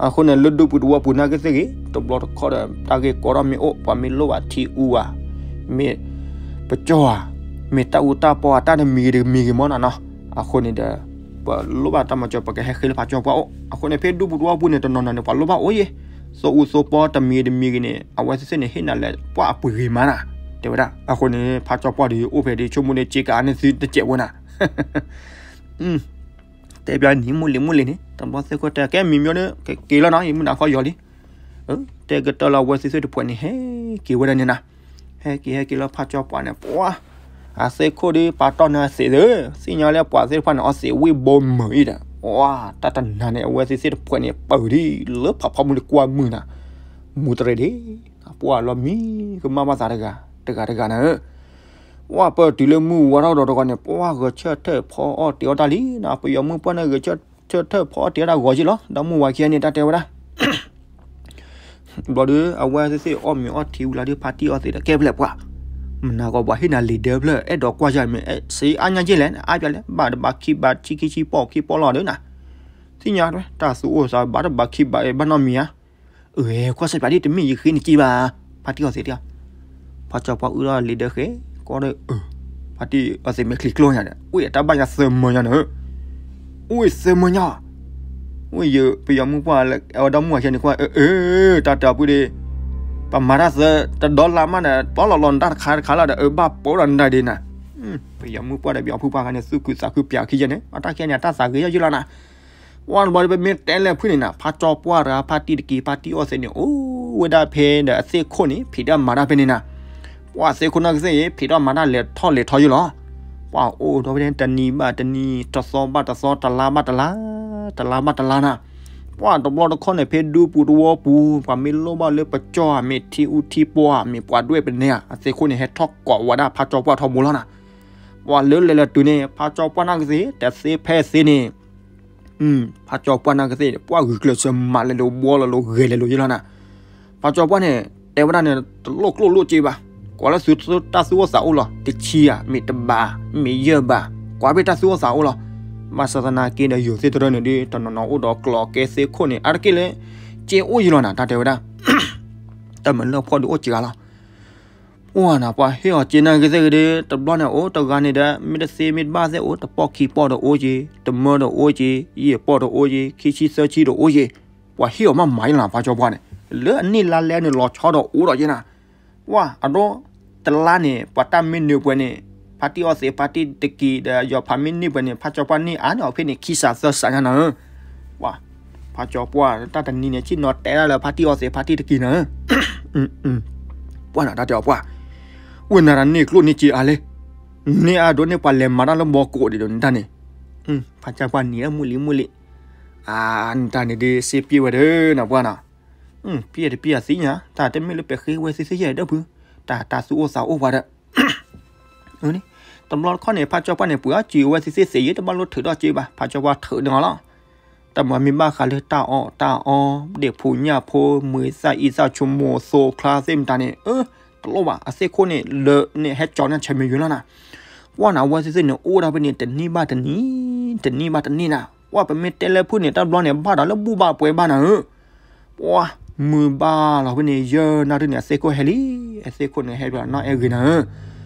အဃိန့ၣ် လၢဒူပူၤသဝီပူၤနာ်က့သ့ၣ်ဂ့ၤ တဘျီတခီၣ်ဒီး တၢ်ဂ့ၢ်ကီထီၣ်မ့ၢ်အိၣ် ပှၤမ့ၢ်လိၣ်ဘၣ်ထံအူဧါ, မ့ၢ်ပကၠီဧါ, မ့ၢ်တၢ်အူတၢ်ပီဧါ တၢ်တမံၤဂ့ၤတမံၤဂ့ၤမ့ၢ်နီၤနီၤ, အဃိန့ၣ်ဒီး ပလိၣ်ဘၣ်တၢ်မၤစၢၤ ပကဟဲဃ့လၢဖးကၠီပှၢ်အိၣ်, အဃိန့ၣ် ဖဲဒူပူၤသဝီပူၤန့ၣ် တနီၤနီၤန့ၣ် ပှၤလိၣ်ဘၣ်အိၣ်ယဲ, သိအူသိပီတမံၤတမံၤဂ့ၤန့ၣ် အဝဲသ့ၣ်န့ၣ် ဟ့ၣ်နၤလၢပှၢ်အပှ့ၤဂ့ၤမးနၤ, တဲဝဲဒၣ်, အဃိန့ၣ် ဖးကၠီပှၢ်ဒီးအိၣ်ဖဲဒ်ဆိကမိၣ်န့ၣ် စ့ကၤန့ၣ်သုတစဲးဝဲနၤ တဲပျီနံၤမုၢ်လံၤမုၢ်လံၤန့ၣ် တဘျီသ့ၣ်ခိၣ်တဲ ကဲမံၤမံၤန့ၣ် ကက့ၤလီၤနီၤ ယမုၢ်နၤခီယီၤလံ, တဲကတၢၢ်လီၤ အဝဲသ့ၣ်တဖှဲးန့ၣ် ဟဲက့ၤဝဲဒၣ်န့ၣ်နၤ, ဟဲက့ၤဟဲက့ၤလီၤ ဖးကၠီပှၢ်န့ၣ် ပှၢ် အသ့ၣ်ခိၣ်ဒီး ပာ်တီၢ်န့ၢ်အသံးသၢ, သ့ၣ်ညါလၢပှၤသ့ၣ်တဖၣ်န့ၣ် အီသံးဝံၣ်ဘိမုာ်အံၤဒီး ပှၢ် တၢ်တနၤန့ၣ် အဝဲသ့ၣ်သ့ၣ်တဖှဲးန့ၣ် ပၢၢ်ဒ်လၢဖးဖီမုၢ်တကွၢ်မုၢ်နၤ, မူတရံးဒံး, ပှၢ်လီၤမံကမၣ်ဘၣ်သးတဂၤ တဂၤတဂၤနၤဧၢ ပှၢ်ပၢၢ်တုၤလၢမုၢ်ဝါထီၣ်ဒီးတဂီၤန့ၣ် ပှၢ်ဂဲၤဆၢထၢၣ်ဖီအီၣ်တ့ၤအီၣ်တၢ်လံနၤ, ပယီၤမုၣ်ပှၢ်န့ၣ် ဂဲၤဆၢထၢၣ်ဖီအီၣ်တ့ၤအီၣ်တၢ်ဂီၤက့လီၤ, ဒီးမုၢ်ဝါခံဂၤန့ၣ် တၢ်တဲဝဲဒၣ် ဘျီဒီး အဝဲသ့ၣ်သ့ၣ်အီၣ်မ့ၤအီၣ်ထံဝံၤလီၤဒီး ဖါတံၢ်အီသံးဒီး ကဲဖဲလဲၣ်ပှၢ်, မနၤကီးပှၤဟ့ၣ်နၤလံာ်ဒၢဖျၢၣ် အဲၣ်ဒိးကွၢ်ယၤမ့ၢ် စ့အါညါက့လဲၣ် အါပျးလဲၣ် ဘၣ်တဘးခံဘး ဆံခံဆံပီၢ်ခံပီၢ်လီၤဒီးနၤ, သ့ၣ်ညါတွဲ တၢ်သူၣ်အိၣ်သးဘၣ်တဘးခံဘး ဘၣ်နီတမံၤဧါ, အၢ ကွၢ်စၢ်ပျးဒ် တမ့ၢ်ယဃ့နက့ဘၣ်, ဖါတံၢ်အီသံးတဲအီၤ, ဖါကၠီပှၢ်အုၣ်ထီၣ်လံာ်ဒၢဃဲ ကီဒီး ဖါတံၢ်အီသံးမဲာ်ချံကျိညါဒီး အိၣ်ယတၢ်ဘၣ်ယၤသၢမၢညါန့ၣ် အိၣ်သၢမၢညါ, အိၣ်ယပယီၤမုၣ်ပှၢ်လၢ အဝဲဒီမုၢ်ဝၤဆဲန့ၣ်ကွၢ် အၢ အၢ တၢ်တၢ်ပူၤဒီး ပမၤတၢ်သၢတဒီလါမးဒီး ပီၣ်လီၤလီၤနတၢ်တခါတခါလီၤဒီး အၢဘၣ်ပိာ်ဒီးနတၢ်ဒ်နၤ, ပယီၤမုၣ်ပှၢ်ဒီးပယီၤဖုပှၢ်ခါန့ၣ် သူၣ်ခုသးခုပျးခံယဲန့ၣ် အတၢ်ခဲန့ၣ် အတၢ်သးဂ့ၤယဲယလီၤနၤ ပှၢ်တဘျီဒီး ပမ့ၢ်တဲလဲၣ်ဖုန့ၣ်နၤ ဖါကၠီပှၢ်တဂၤ ဖါတံၢ်တက့ၤ ဖါတံၢ်အီသံးန့ၣ် အိၣ်ဝဲဒၣ်ဖဲဒီးအသ့ၣ်ခိၣ်န့ၣ် ဖံးတၢ်မၤတၢ်ဖဲန့ၣ်နၤ, ပှၢ်သ့ၣ်ခိၣ်နီၢ်ကသ့ၣ်အံၤ ဖံးတၢ်မၤတၢ်လဲၤထီၣ်လဲၤထီယလီၤ, ပှၢ်အိၣ်ဒီးဖဲန့ၣ် တနံၤဘၣ်တနံၤ တသီဘၣ်တသီ တလါဘၣ်တလါ တလါဘၣ်တလါနၤ, ပှၢ်တဘျီတခီၣ်န့ၣ် ဖဲဒူပူၤသဝီပူၤ ပှၤမ့ၢ်လိၣ်ဘၣ်လၢပကၠီဧါ မ့ၢ်ထံအူထံပီဧါ မ့ၢ်ပှၤဒွဲၣ်ပနဲဧါ အသ့ၣ်ခိၣ်န့ၣ် ဟဲထီၣ်ကိးဝဲဒၣ်ဖါကၠီပှၢ်ထီဘိလီၤနၤ ပှၤလၢလဲၤလၢတုၤန့ၣ် ဖးကၠီပှၢ်နၢ်ကသ့ၣ် တသ့ဖဲသ့န့ၣ် ဖးကၠီပှၢ်နၢ်ကသ့ၣ် ပှၢ်ဂုာ်ကျဲးစၢးမၤလဲၤလိာ်ဘှီလီၤလိာ်ဂဲၤလဲၤလိာ်ယဲလီၤနၤ. ဖးကၠီပှၢ်န့ၣ် တဲဝဲဒၣ်န့ၣ် တလိၣ်ကျိၣ်လိၣ်စ့ဘၣ်, ကွၢ်လၢသုတၢ်သူၣ်အိၣ်သးအိၣ်လီၤ, တဆံဧါ, မ့ၢ်တဘး, မ့ၢ်ယဲၢ်ဘး, ကွၢ်ဖဲတၢ်သူၣ်အိၣ်သးအိၣ်လီၤ. ဘၣ်ဆၣ်သနာ်က့ဒီး ယိၤသ့ၣ်တရၢၢ်န့ၣ်ဒီး တနီၤနီၤအိၣ်ဒီးကျီးကဲသ့ၣ်ခိၣ်န့ၣ် အါတက့ၢ်လၢ စ့အိၣ်ယဲလီၤနၤ တၢ်တဲဝဲဒၣ် တၢ်မၤလၢဖှီၣ်ဒီးအိၣ်စှၤလီၤ. အိၣ်နၤ ပှၤဟ့ၣ်အီၤစ့နၢ်ကသ့ၣ်ဂ့ၤဒီး တဘျီန့ၣ်အိၣ်တဂၤန့ၣ်ဒီး မ့ၢ်တသ့မ့ၢ်တဘၣ်သ့ၣ်အိၣ် တပီၢ်ခံပီၢ်ဒီးအိၣ်က့, တမၢဒီးအိၣ်က့, ယဲၢ်ပီၢ်ဒီးအိၣ်က့, ခံဆံသၢဆံဒီးအိၣ်က့, ပှၤဟ့ၣ်အီၤမးမၤယဲလီၤ ဖးကၠီပှၢ်န့ၣ်, လၢအန့ၢ်လါလဲန့ၣ်လီၤဆီဒီးအိၣ်ဒီးယဲနၤ. ပှၤအဒိ တလါန့ၣ် ပှၤတၢ်မ့ၢ်နၢၤပှဲၤန့ၣ် ဖါတံၢ်အီၣ်သ့း ဖါတံၢ်တကံၤဒီး ယီၤဖးမ့ၢ်န့ၢ်ပှဲၤန့ၣ် ဖးကၠီပှၢ်န့ၢ်အါန့ၢ်အီၤဖဲန့ၣ် ခံစးသၢစးညါနၤဧၢ. ပှၤ ဖးကၠီပှၢ်တၢ်တနံၤန့ၣ် ဆ့ၣ်နီၤတဲဒၣ်လၢဖါတံၢ်အီၣ်သ့း ဖါတံၢ်တကံၤနၤဧၢ. ပှၢ်နၤတၢ်တဲအီၤပှၢ်, ဝဲနၤတၢ်န့ၢ်ကျိၣ်န့ၢ်စ့အါလဲၣ်, န့ၢ်အါဒိန့ၢ်ပှၤလဲၤမၤတၢ်လၢဘီကိးဒံးဒီးနတၢ်န့ၣ်, ဖးကၠီပှၢ်နံၤလၢမုၢ်လံမုၢ်လံ, အါ နတၢ်န့ၣ်ဒ်စ့ပျ့ၢ်ဝဲဒီးနပှၢ်နီၤ ပျဲတပျဲအသ့ၣ်ညါ တၢ်တမ့ၢ်လၢပဃ့ဝဲသ့ၣ်သ့ၣ်ယဲၢ်ဒီးဖု, တၢ်တၢ်သူၣ်အိၣ်သးအိၣ်ပှၤဒီး တဘျီတခီၣ်န့ၣ် ဖးကၠီပှၢ်န့ၣ် ပှ့ၤအီၣ်စံးဝဲသ့ၣ်သ့ၣ်ယဲၢ် တဘၣ်လိၣ်ထုးထီၣ်စ့ဘၣ် ဖးကၠီပှၢ်ထုးန့ၢ်အီၤလီၤ. တၢ်မၤမ့ၢ်ဘၣ်ဃးလၢတၢ်အီၣ်တၢ်အီ ဒ့ၣ်ဖိညၣ်ဖိ မွံသၣ်အံသၣ်ဆိကမိၣ်သိချါသ့ၣ်မတၤန့ၣ် အၢ တလိၣ်ဘၣ် အသ့ၣ်ခိၣ်န့ၣ် လၢန့ၣ်ဟဲကၠီၤန့ၢ်ဆၢမ့ၢ်ယွၤလီၤနၤ. ပှၢ်နၤဝဲသ့ၣ်သ့ၣ်န့ၣ် အိၣ်ဒၣ်ဖဲန့ၣ် တနံၣ်ဘၣ်တနံၣ် တနံၣ်ဘၣ်တနံၣ်နၤ. ပှၢ်ပမ့ၢ်တဲလၢဖုၣ်န့ၣ် တၢ်ဘျီန့ၣ် ဘၣ်ဒီးလၢဘူၣ်ဘၣ်ပှဲၤဘၣ်နၤဧၢ ပှၢ်မုၢ်ဘၣ်လီၤဖဲန့ၣ် ယဲၢ်နၣ်ရံၣ်န့ၣ် အသ့ၣ်ခိၣ်ဟဲလံ, အသ့ၣ်ခိၣ်န့ၣ်ဟဲဘျီနီၢ်အဲၣ်ဂ့ၤနၤဧၢ.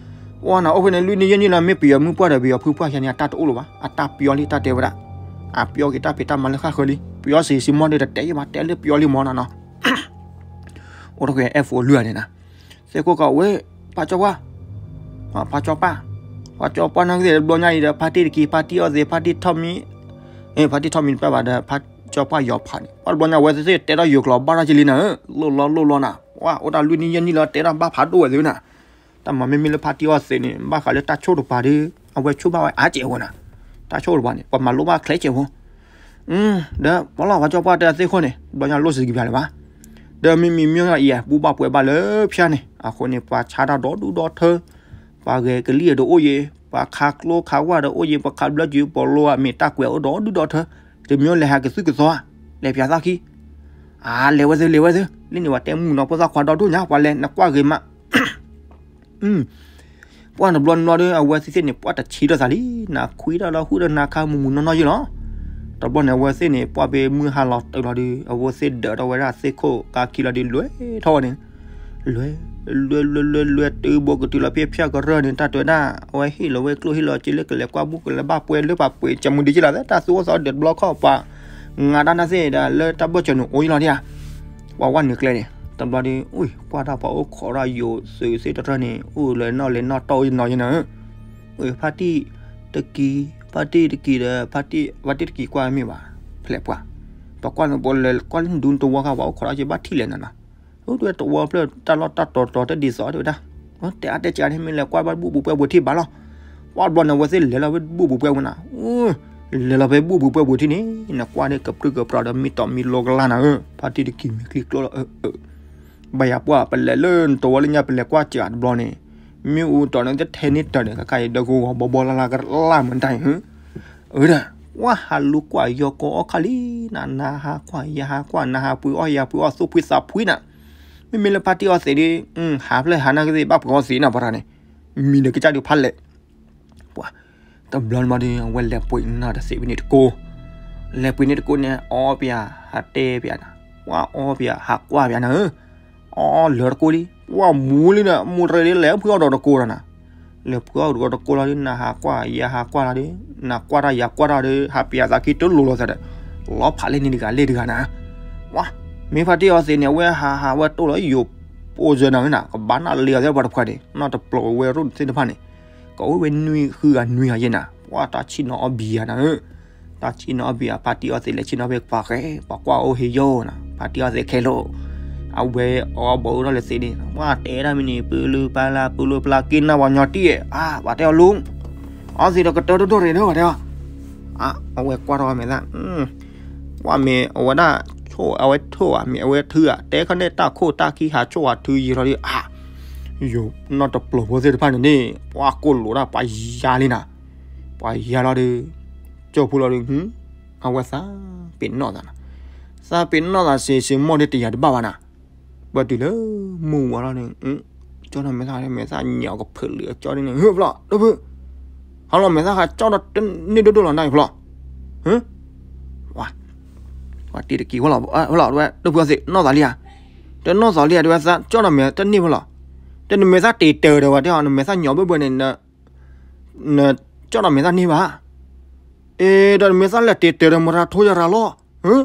ပှၢ်နၤအိၣ်ဖဲန့ၣ် လွံၢ်နံၣ်ယဲၢ်နံၣ်လီၤ မ့ၢ်ပယီၤမုၣ်ပှၢ်ဒီးပယီၤဖုပှၢ်ယဲန့ၣ် အတၢ်တအိၣ်လၢၤဘၣ် အတၢ်ပျီလံ တၢ်တဲဝဲဒၣ် အပျီက့ၤတၢ်ဖံးတၢ်မၤလၢဃၣ်ဃၢၤလံ ပယီၤစံးစံးမီၢ်ဒီးတတဲယဘၣ် တဲလၢပျီလံမီၢ်နၤနီၤ. အိၣ်တက့ၢ် F O လွံၢ်ဂၤန့ၣ်နၤ သ့ၣ်ခိၣ်ကီးဝဲ ဖးကၠီပှၢ် ဖးကၠီပှၢ် ဖးကၠီပှၢ်နၢ်ကသ့ၣ်တဘျီညါအံၤဒီး ဖါတံၢ်တကံၤ ဖါတံၢ်အီၣ်သ့း ဖါတံၢ်ထီၣ်မံ ဖါတံၢ်ထီၣ်မံတပၢၢ်ဘၣ်ဒီး ဖးကၠီပှၢ်ယီၤဖးန့ၣ် ပှၢ်တဘျီညါဝဲသ့ၣ်သ့ၣ်တဲထီၣ်ယိၤကျိာ်ဘၣ်ထီၣ်က့ၤလံနၤဧၢ လိၣ်လီၤလိၣ်လီၤနၤ ပှၢ်အိၣ်တၢ်လွံၢ်နံၣ်ယဲၢ်နံၣ်လီၤ တဲထီၣ်ဘၣ်ဖးဒိၣ်ဝဲသ့ၣ်နၤ တၢ်မၤမ့မ့ၢ်လၢဖါတံၢ်အီၣ်သ့းန့ၣ် ဘၣ်ဃးလၢတၢ်ဆိၣ်တပၤဒီး အဝဲဆိၣ်ဘၣ်ဝဲအါကဲးဝဲနၤ တၢ်ဆိၣ်တပၤန့ၣ် ပှၤမၤလိဘၣ်ချဲးကဲးဖိ ဒီးပှၤလီၤဖးကၠီပှၢ်တဲသ့ၣ်ခိၣ်န့ၣ် ဘျီညါလိၣ်စံးကပျၢ်လၢၤဘၣ် ဒီးမ့မ့ၢ်မ့ၢ်အံၤ ဘူၣ်ဘၣ်ပှဲၤဘၣ်လၢဖၠါန့ၣ် အဃိန့ၣ် ပှၤဆါတၢ်ဒီဒူၣ်ဒီထၢ ပှၤဂဲၤကလံၣ်အဒိးအိၣ်ယံၤ ပှၤခးကျိခးဝၣ်ဒီးအိၣ်ယံၤ ပှၤခးဘျၢကၠူၤပီၤလိအမ့ၢ်တၢ်ကွဲးအိၣ်ဒီဒူၣ်ဒီထၢ တမံၤလဲၤဟးကသုၣ်ကသီဧါ လဲၤပၠးသၣ်ခံ အါ လဲၤဝဲသ့ၣ် လဲၤဝဲသ့ၣ် လၢန့ၣ် ပှၤတဲမုၢ်နီၤဖိသၣ်ခွါဒီဒူၣ်ညါ ပှၤလဲၤနကွၢ်ဂ့ၤမး ပှၢ်တဘျီနဘျီဒီး အဝဲသ့ၣ်သ့ၣ်န့ၣ် ပှၢ်တဆံးထီၣ်သးလံ နခွံတၢ်လီၤ ဟုၣ်ဒီးနၤခါမုၢ်မုၢ်နီၢ်နီၢ်ယဲလီၤ တဘျီန့ၣ် အဝဲသ့ၣ်န့ၣ် ပှၢ်ဖဲမုၢ်ဟါလီၤတုၤလီၤဒီး အဝဲသ့ၣ်ဒၢးထီၣ်ဝဲဒၣ်သ့ၣ်ခိၣ်ကါခံလီၤဒီး လွဲထီၣ်ဝဲန့ၣ် လွဲ လွဲ လွဲ လွဲ တုၤဘိးကတုၤလီၤဖဲဖၠါကရၢၢ်န့ၣ် တၢ်တဲဝဲဒၣ် အဝဲဟ့ၣ်လီၤဝဲကျိၣ်ဟ့ၣ်လီၤစ့လၢကလဲၤကွၢ်ဘူၣ်ကလဲၤဘၣ်ပှဲၤလၢပှၤပှ့ၤကမူဒံးက့လီၤ တၢ်သူၣ်အိၣ်သးအိၣ်ဒၢးတဘျီခီၣ်ပှၤ ငါတၢ်နၢ်သ့ၣ်ဒီးလၢတၢ်ဘၢၣ်စၢၤန့ၣ်အိၣ်ယံၤလီၤဒံးဧါ ပှၤဝဲနုာ်ကျဲန့ၣ် တဘျီဒီး အူ ကွၢ်တၢ်ပှၤအိၣ်ခိးထီၣ်ယိၤသုးသ့ၣ်တရၢၢ်န့ၣ် အိၣ်လဲၤနီၣ်လဲၤနီၣ်တီၢ်အိၣ်ယနီၤယနၤဧၢ ဖါတံၢ်တကံၤ ဖါတံၢ်တကံၤဒီး ဖါတံၢ်တကံၤကွၢ်မ့ၢ်ဘၣ် ဖျဲးပှၢ် ပှၤကွၢ်န့ၣ် ပှၤလဲၤကွၢ်လၢဒူတဝီခါ ပှၤအိၣ်ခိးထီၣ်က့ဘၣ်ထံၣ်လဲၣ်နၤနီၤ အိၣ်တဝဲတဝီဖျၢၣ်တၢ်လီၢ်တၢ်တီၤတီၤတဒ်သိးတဲဝဲဒၣ် တဲအါတဲကးန့ၣ် မ့ၢ်လဲၤကွၢ်ဘၣ်ဘူၣ်ပူၤပှဲၤပူၤထံၣ်ဘၣ်လီၤ ပှၢ်ဘျီန့ၣ် အဝဲသ့ၣ်လဲၤလီၤဖဲဘူၣ်ပူၤပှဲၤပူၤနၤ လဲၤလီၤဖဲဘူၣ်ပူၤပှဲၤပူၤထံၣ်န့ၣ် နကွၢ်န့ၣ်ကပြုၢ်ကပြီၤဒီးမံတီၤမံလိကလၢ်နၤဧၢ ဖါတံၢ်တကံၤမ့ၢ်ချံကျိလီၤ ဘၣ်ယၤပှၢ် ပလဲၤလၢနတဝီလၢညါ ပလဲၤကွၢ်စှၤတဘျီန့ၣ် မ့ၣ်အူတီၤန့ၣ်တထဲန့ၢ်တၢ်န့ၣ် ကကါအံၤဒီးကဝီၤဘီဘီလၢ်လၢ်ကလၢ်မတၤအံၤ အၢဒၣ် ပှၢ်ဟးလူၤကွၢ်ယီၤကိးအီၣ်ခါလံ နၤနဟးကွၢ်ယၤဟးကွၢ် နဟးပှ့ၤအီၣ်ယၤပှ့ၤအီၣ် သူၣ်ဖှံသးဖှံနၤ မ့မ့ၢ်လၢဖါတံၢ်အီၣ်သ့းဒီး ဟးဖျဲၣ်ဟးနၢ်ကသ့ၣ် ဘၣ်ပှ့ၤအီၣ်သ့းနၤပှၤတၢ်န့ၣ် မံၤဒီးကစၢ်ဒုးဖးလဲၣ် ပှၤ တဘျီန့ၣ်ဘၣ်ဒီး အဝဲလဲၤပှ့ၤနီၢ်တသ့ဖဲန့ၣ်တကိး လဲၤပှ့ၤန့ၣ်တကိးန့ၣ် အီပၠး ဟးတဲပၠးနၤ ပှၤအီပၠး ဟးကွၢ်ပၠးနၤဧၢ အီလၢတကိးလံ ပှၤမူလံဒီး မူတရံးလံ လဲၤဖှံအီၣ်ဒီးတကိးလီၤနၤ လဲၤဖှံအီၣ်ဒီးတကိးလီၤဒီး နဟးကွၢ် ယၤဟးကွၢ်လီၤဒီး နကွၢ်တၢ်ယၤကွၢ်တၢ်ဒီး ဟးပၠးသးခံတလိၤလိၤသးဒီး လီၤဖးလၢန့ၣ်တဂၤလၢတဂၤနၤ ပှၤ မ့ၢ်ဖါတံၢ်အီၣ်သ့းန့ၣ် အဝဲဟးဟးဝဲတိၢ်လီၤယိၤပိၢ်စၢၤနၤနၤ ကဘၣ်နၢ်လံအီၤသ့ၣ်ပှၤတဖၣ်န့ၣ် နီၢ်တပျီၤဝဲရိၣ်သ့ၣ်တဖၣ်န့ၣ် ကအိၣ်ဝဲနွံဃုဂၤနွံဂၤယဲနၤ ပှၤတၢ်ဆ့ၣ်နီၤအီၣ်ဘံယၤနၤဧၢ တၢ်ဆ့ၣ်နီၤအီၣ်ဘံယၤ ဖါတံၢ်အီၣ်သ့းလဲၤဆ့ၣ်နီၤဖဲပှၤဃဲ ပှၤကွၢ်အိၣ်ဟ့ယိနၤ ဖါတံၢ်အီၣ်သ့းခဲလိာ် အဝဲအီဘီအူထီၣ်လၢသ့းန့ၣ် ပှၤတဲဒၣ်မ့ၢ်န့ၣ် ပလူပလၢ် ပလူပလၢ်က့ၤနၢ်ပှၤညီတံၢ် အါ ပှၤတဲအီၤလူ အီသံးဒီးကတၢၢ်တဒိၣ်ရ့ၣ်ဒီး ပှၤတဲအီၤ အဝဲကွၢ်ထီၣ်ဝဲမဲာ်သၣ် ကွၢ်မ့ၢ်အဝဲဒၣ် ဆိၣ်အဝဲထိၣ်ဧါ မ့ၢ်အဝဲထုဧါ တဲခီန့ၣ် တၢ်ခိၣ်တၢ်ခံဟးဆိၣ်ဟးထုယံာ်ထီၣ်ဒီး အါ ယိၤနီၢ်တပျိၤဖိသ့ၣ်တဖၣ်န့ၣ်န့ၣ် ပှၤကိၢ်လိာ်ဒၣ်ပှၤယါလံနၤ, ပှၤယါလီၤဒီး ကၠိဖိလီၤဒီး အဝဲသးပ့ၤနီၣ်သးနၤ, သးပ့ၤနီၣ်သးစ့စ့မိၢ်ဒီးတယာ်တဘၣ်ဘၣ်နၤ, ပှၤတုၤလၢမုၢ်ဝါလီၤန့ၣ် ကၠီဒီးမဲာ်သၣ် မဲာ်သၣ်ညါအီၤကဖုးလၢအကၠီဒ်န့ၣ် ဟၢဖျီၣ် ဒိၣ်ဖု, ဟါလီၤမဲာ်သၣ်ဃးကၠီဒီးတန့ၢ်ဒိၣ်ဒိၣ်လီၤနၤအံၤဖျီၣ်, ဟၢ, ပှၤတံၤတကံၤဝဲလီၤ ဝဲလီၤ ဒိၣ်ဖုအီသံး နီၢ်သးလံဧါ, တနီၢ်သးလံဧါ တဝဲသးကၠီဒီးမဲာ်တန့ၢ်ဖျီၣ်, တနမဲာ်သၣ်တ့ၢ်တၢၢ်ဒီးဝဲတဲအီၤ နမဲာ်သၣ်ညါဘၢဘၢန့ၣ် နကၠီဒီးမဲာ်သၣ်န့ၢ်ဘၣ်, အ့ ဒီးနမဲာ်သၣ်လဲၣ်တ့ၢ်တၢၢ်ဒီးမတၤထိယရၤလီၤ, ဟၢ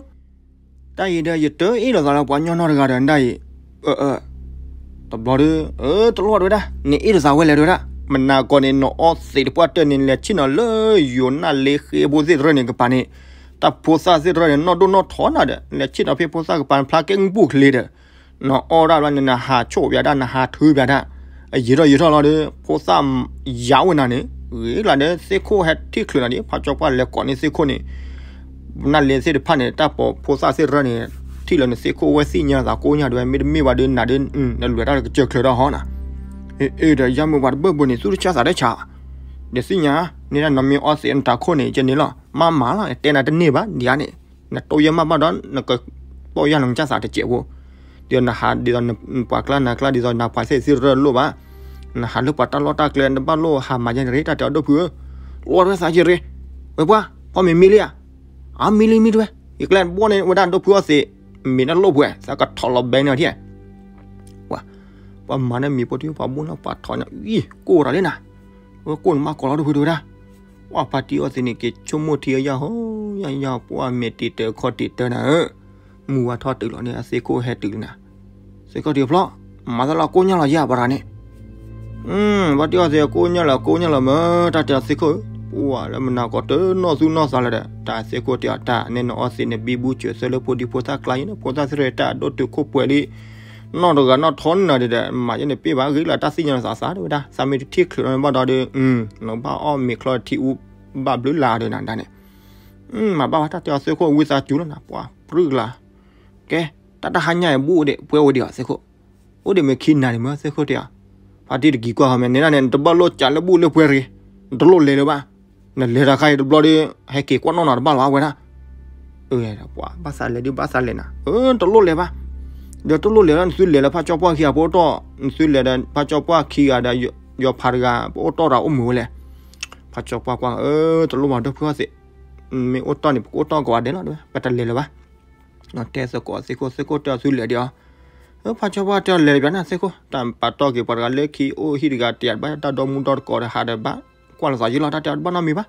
တၢ်အံၤဒီးယတအ့ၣ်လိာ်သးလၢပှၤကညီနီတဂၤဒီးဒၣ်အံၤ, တဘျီဒီး တလိၣ်တဝဲဒၣ် နအ့ၣ်လိာ်သးဝဲလဲၣ်တဝဲဒၣ်, မနၤကီၢ်န့ၣ် နအီသံးတပှၢ်တၢၢ်န့ၣ် လဲၤဆ့ၣ်နီၤလၢယိၤနၢ်လ့ဃ့ဖိသ့ၣ်တရၢၣ်န့ၣ်ကပၤန့ၣ်, တၢ်ဖိသၣ်သ့ၣ်တရၢၣ်န့ၣ် နီၢ်ဒိၣ်နီၢ်ထီနၤဒီး လဲၤဆ့ၣ်နီၤဖဲဖိသၣ်ကပၤဖျါကဲမုၢ်ပူၤချ့ဒီး နအီၣ်ဒၣ်ဘျီန့ၣ် နဟးဆိၣ်ဝဲဒၣ် နဟးထုဘၣ်ဒၣ်, အယံာ်ထီၣ်ယံာ်ထီၣ်လီၤဒီး ဖိသၣ်ယါဝဲနၤန့ၣ် ဂ့ၤလၢ်ဒီးသ့ၣ်ခိၣ်ဟဲထံၣ်ချုးနၤဒ် ဖးကၠီပှၢ်လဲၤကိးန့ၢ်သ့ၣ်ခိၣ်န့ၣ်, နၢ်လ့သ့ၣ်တဖၣ်န့ၣ် တၢ်ပိာ်ဖိသၣ်သ့ၣ်တရၢၣ်န့ၣ် ထံၣ်လၢနသ့ၣ်ခိၣ်ဝဲသ့ၣ်ညါသးကိးညါဒီး မ့တမ့ၢ်ဘၣ်ဒီးနၤဒီး နလွဲၢ်တၢ်ကစၢၢ်ချၢဒီးဟီနၤ, အ့ဒီးယါမ့ၢ်ပှၤတဘၢၣ်ဘၢၣ်န့ၣ် သူၣ်တဆါသးတဆါ, ဒီးသ့ၣ်ညါ န့ၣ်ဒၣ်နီၢ်မ့ၢ်အီသံးနတၢ်ခိၣ်န့ၣ် ကန့ၣ်လီၤ မၤမၤလီၤ တဲနၤတန့ၢ်ဘၣ် ဒ်အါန့ၣ် နတိၢ်ယဲၢ်မးဘၣ်ဒီး နကတိၢ်ယဲၢ်လီၤနကစၢ်သးတစဲးဖိ, ဒီးနဟးဒ်သိးနပှၤကျါနၤကျါ ဒ်သိးနပှၤသ့ၣ်သ့ၣ်တရၢၣ်လိၣ်ဘၣ်, နဟးလၢပှၤတၢ်လီၢ်တၢ်ကျဲ နဘၣ်လိၣ်ဟးမၤယဲန့ၣ်ရ့ တၢ်တဲအီၤဒိၣ်ဖုဧၢ, လီၤတဝဲသးယဲရ့, ဝဲပှၢ် ဖီမ့ၤမံလံဧါ, အမံလံမံတဝဲ, ယကျဲဘီန့ၣ်ဝဲဒၣ်ဒိၣ်ဖုအီသံး, မ့ၤနလိၣ်ပှဲၤ သးကထီၣ်လီၤဘဲန့ၣ်အီၤထံၣ် ပှၤမၤန့ၢ်မံၤဖိတံၢ်ပှၤဘိၣ်န့ၢ်ပှၤထီၣ်န့ၣ် အံၤ ကိၢ်တၢ်လံနၤ, ဝဲကိၢ်န့ၣ်မးကိးလီၤဒိၣ်ဖုတဝဲဒၣ်, ပှၤဖါတံၢ်အီသံးန့ၣ် က့ၤဆိကမိၣ်ထံအယၢ်ဟီ, ယၢ်ယၢ် ပှၤမ့ၢ်တံၤတၢၤခီၣ်တံၤတၢၤနၤဧၢ, မုၢ်ဝါထီၣ်တုၤလီၤန့ၣ် အသ့ၣ်ခိၣ်ဟဲတုၤလံနၤ, သ့ၣ်ခိၣ်တံၤဖျီၣ်, မၤသးလီၤကိၢ်ညါလီၤယဲၢ်ပရၤန့ၣ် ဖါတံၢ်အီသံးကိၢ်ညါလီၤကိၢ်ညါလီၤမၢ်, တၢ်တဲအီၤသ့ၣ်ခိၣ်ဧၢ, ပှၤလၢမနၤကိးတနီၣ်သူၣ်နီၣ်သးလၢၤဒီး တၢ်သ့ၣ်ခိၣ်တဲအီၤတၢ်န့ၣ် နအီသံးန့ၣ် ဘံဘူစၢၤသၢလၢဖိဒံဖိသၣ်ကျါအံၤန့ၣ် ဖိသၣ်သ့ၣ်တရၢၣ်တၢ်ဒိၣ်တုာ်ခိၣ်ပှဲၤလံ, နီၢ်တဂၤနီၢ်ထီနၤဒီး မၤယဲန့ၣ်ပ့ၢ်ဘၣ် ဂ့ၤလၢတၢ်သ့ၣ်ညါလီၤသးသးတဝဲဒၣ် သးမ့ၢ်တထံၣ်ချုးလီၤန့ၣ်ဘၣ်ဒီး နကဘၣ်အီၣ်မ့ၤချီထံအူဘၣ်ဘျုးလၢ်ဒီးနၤဒၣ်န့ၣ်, မၤဘၣ်ဝဲတၢ်တဲအီၤသ့ၣ်ခိၣ် ဝံသးစူၤလီၤနၤ ပှၤပြုၢ်ကလာ်, ကဲ, တၢ်တဟါညါအံၤဘူးအိၣ်ဒံး ပှဲၤအိၣ်ဒံးအီၤသ့ၣ်ခိၣ်, အိၣ်ဒံးမ့ၢ်ခံနၤန့ၣ်မၢ် သ့ၣ်ခိၣ်တဲအီၤ, ဖါတံၢ်တကံၤကွၢ်ဃီမဲာ်န့ၣ်ဒၣ်န့ၣ် နတဘၣ်လိၣ်ကးလၢဘူးလၢပှဲၤရ့, နတလိၣ်လဲၤလၢၤဘၣ်, နလဲၤတၢ်ခါအံၤတဘျီဒီး ဟဲက့ၤကွၢ်နီၣ်နီၣ်တဘၣ်လီၤအဝဲဒၣ်, ပှၤဘၣ်သးလဲၤဒုးဘၣ်သးလဲၤနၤ, တလိၣ်လဲၤဘၣ်, ဒီးတလိၣ်လဲၤလီၤ နသုလဲၤလၢဖါကၠီပှၢ်ခံဂၤပအိၣ်တီၢ်, နသုလဲၤဒီးဖါကၠီပှၢ်ခံဂၤဒီး ယီၤဖးတဂၤ ပအိၣ်တီၢ်တၢ်အိၣ်မုာ်ဝဲလဲၣ်, ဖါကၠီပှၢ်ကွၢ်, တလိၣ်ဘၣ်ဒိၣ်ဖုအီသံး, မ့ၢ်အိၣ်တီၢ်န့ၣ် ပကအိၣ်တီၢ်ကိးဂၤဒဲးလီၤ ပတလဲၤလၢၤဘၣ် တဲသကိးသ့ၣ်ခိၣ် သ့ၣ်ခိၣ်တဲအီၤသုလဲၤဒံးအီၤ, ဖါကၠီပှၢ်တဲအီၤလဲၤလၢၤဘၣ်နၤသ့ၣ်ခိၣ် တၢ်ပာ်တီၢ်က့ၤပှၤတဂၤလၢခံအိၣ်ဟံၣ်တဂၤတယၤတဘၣ် တၢ်ဒီမူဒီတကိးဒီးဟးဒီးဘၣ်, ကွၢ်လိာ်သးယံာ်လီၤ တၢ်တဲအီၤတဘၣ်နီတမံၤဘၣ်,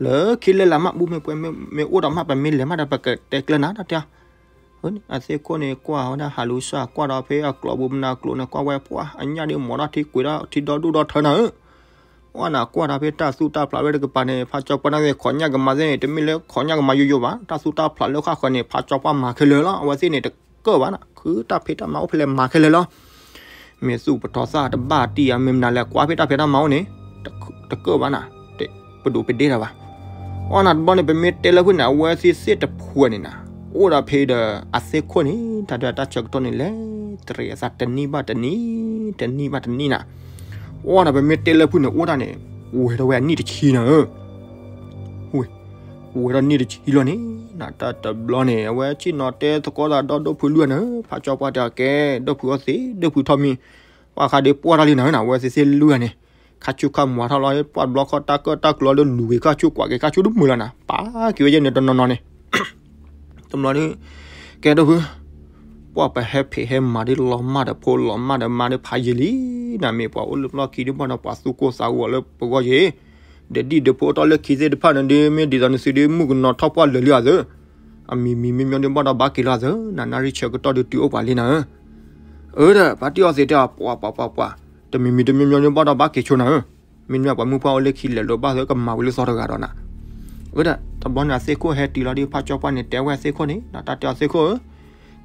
လၢခံလဲၤလၢ်မး ဘူးမ့ၢ်ပှဲၤမ့ၢ်အိၣ်ဒီးမး ပမ့ၢ်လဲၤမးဒီး ပကတဲကျၢၤနၤ တၢ်တဲအီၤ, အသ့ၣ်ခိၣ်န့ၣ် ကွၢ်ဝဲဒၣ်ဟးလူၤစၢ် ကွၢ်ဒီးဖဲအကျိၤဘူးမနၤကျိၤန့ၣ် ကွၢ်ဝဲပှၢ် အညၣ်ဒ်မီၤထီၣ်ထံကွံာ်ဒီးထံဒီဒူၣ်ဒီထၢနၤဧၢ အီၣ်နၤကွၢ်တၢ်ဖဲတၢ်သူၣ်တၢ်ဖျးဝဲတကပၤန့ၣ် ဖါကၠီပှၢ်န့ၣ် ခိးညၣ်ကမၤသ့ၣ်န့ၣ် တမ့ၢ်လၢခိးညၣ်ကမၤယိယိဘၣ် တၢ်သူၣ်တၢ်ဖျးလၢဃၣ်ဃၢၤန့ၣ် ဖါကၠီပှၢ်မၤခဲလၢာ်လီၤ အဝဲသ့ၣ်န့ၣ် တကၢၣ်ဘၣ်နၤ ခုတၢ်ဖံးတၢ်မၤအိၣ်ဖဲလဲၣ်မၤခဲလၢာ်လီၤ မ့ၢ်သူၣ်ပထီၣ်သၣ်တဘၣ်တံၢ်ဧါ မ့ၢ်မနုၤလဲၣ် ကွၢ်ဖဲတၢ်ဖံးတၢ်မၤအိၣ်န့ၣ် တကၢၣ်ဘၣ်နၤ ပဒိးပဒ့တၢ်ဘၣ် အီၣ်နၤတဘျီန့ၣ် ပမ့ၢ်တဲလၢဖုၣ်န့ၣ် အဝဲသ့ၣ်သ့ၣ်တဖှဲးန့ၣ်နၤ အိၣ်ဒီးဖဲဒီးအသ့ၣ်ခိၣ်န့ၣ် တၢ်ဒၢတၢ်ဆၢကတီၢ်န့ၣ်လဲၤတရံးအသးတနံၣ်ဘၣ်တနံၣ် တနံၣ်ဘၣ်တနံၣ်နၤ အီၣ်နၤ ပမ့ၢ်တဲလၢဖုၣ်န့ၣ် အိၣ်တၢ်န့ၣ် ဝဲၤထီၣ်ဝဲအနံၣ်တဆံနၤဧၢ ဝဲၤထီၣ်နံၣ်တဆံလီၤန့ၣ် နတၢ်တဘျီန့ၣ် အဝဲဆ့ၣ်နီၤတဲသကိးသးဒီးဒိၣ်ဖုလွံၢ်နၤ ဖးကၠီပှၢ်တဲအီၤကဲ ဒိၣ်ဖုအီသံး ဒိၣ်ဖုထီၣ်မံၤ ပှၢ်ခါဒုးပှၢ်တၢ်လံနၤဧၢ နဝဲသ့ၣ်သ့ၣ်လွံၢ်ဂၤန့ၣ် ခါဆူၣ်ခါမွၤထီၣ်လီၤ ပှၢ်တဘျီခီတၢ်ကၢၣ်တၢ်ကျီဒီးလူၤက့ၤခါဆူၣ်ကွၢ်က့ၤခါဆူၣ်တမုာ်လီၤနၤ ပာ်က့ၤဝဲယဲၢ်န့ၣ်တနီၤနီၤန့ၣ် တဘျီဒုး ကဲဒိၣ်ဖု ပှၢ်ပဟဲဖံးဟဲမၤဒ်လီၤမၢ်ဒီးဖိလီၤမၢ်ဒီးမါဒ်ဖးယံာ်လံ နမ့ၢ်ပှၤအိၣ်လၢပျီၢ်ခံဒ်ဘၣ်ဒီးပှၤသူၣ်ကိၢ်သးဂီၤလၢပဂီၢ်ယံၤ ဒီးဒ်ဒီးဖိအတီၢ်လၢခံသ့ၣ်တဖၣ်န့ၣ်ဒ်မ့ၢ်ဒ်သိးနသုဒ်မုၣ်ကနီၤထီၣ်ပှၢ်လၢာ်လံအသး အမံၤမံၤမ့ၢ်မ့ၢ်ဒ်ဘၣ်ဒီးဘၣ်က့ၤလီၤအသး နနၣ်ရံၣ်ဆၢကတီၢ်ဒုးတုၤအိၣ်ပှၤလံနၤဧၢ အၢဒီး ပှၤတံၢ်အီသံးတဲအီၤပှၤပှၤပှၤပှၤ တမံၤမံၤတမံၤမံၤဒ်ဘၣ်ဒီးဘၣ်က့ၤဆိနၤဧၢ မ့မ့ၢ်ပှၤမုၣ်ပှၢ်အိၣ်လၢခံလဲၤလိာ်ဘၣ်သၢကမၤဝံၤလၢသီတဂၤဒီးနၤ အၢဒီး တဘျီန့ၣ်အသ့ၣ်ခိၣ်ဟဲတုၤလီၤဒ်ဖးကၠီပှၢ်န့ၣ် တဲဝဲအသ့ၣ်ခိၣ်န့ၣ် ဒီးတၢ်တဲအီၤသ့ၣ်ခိၣ်ဧၢ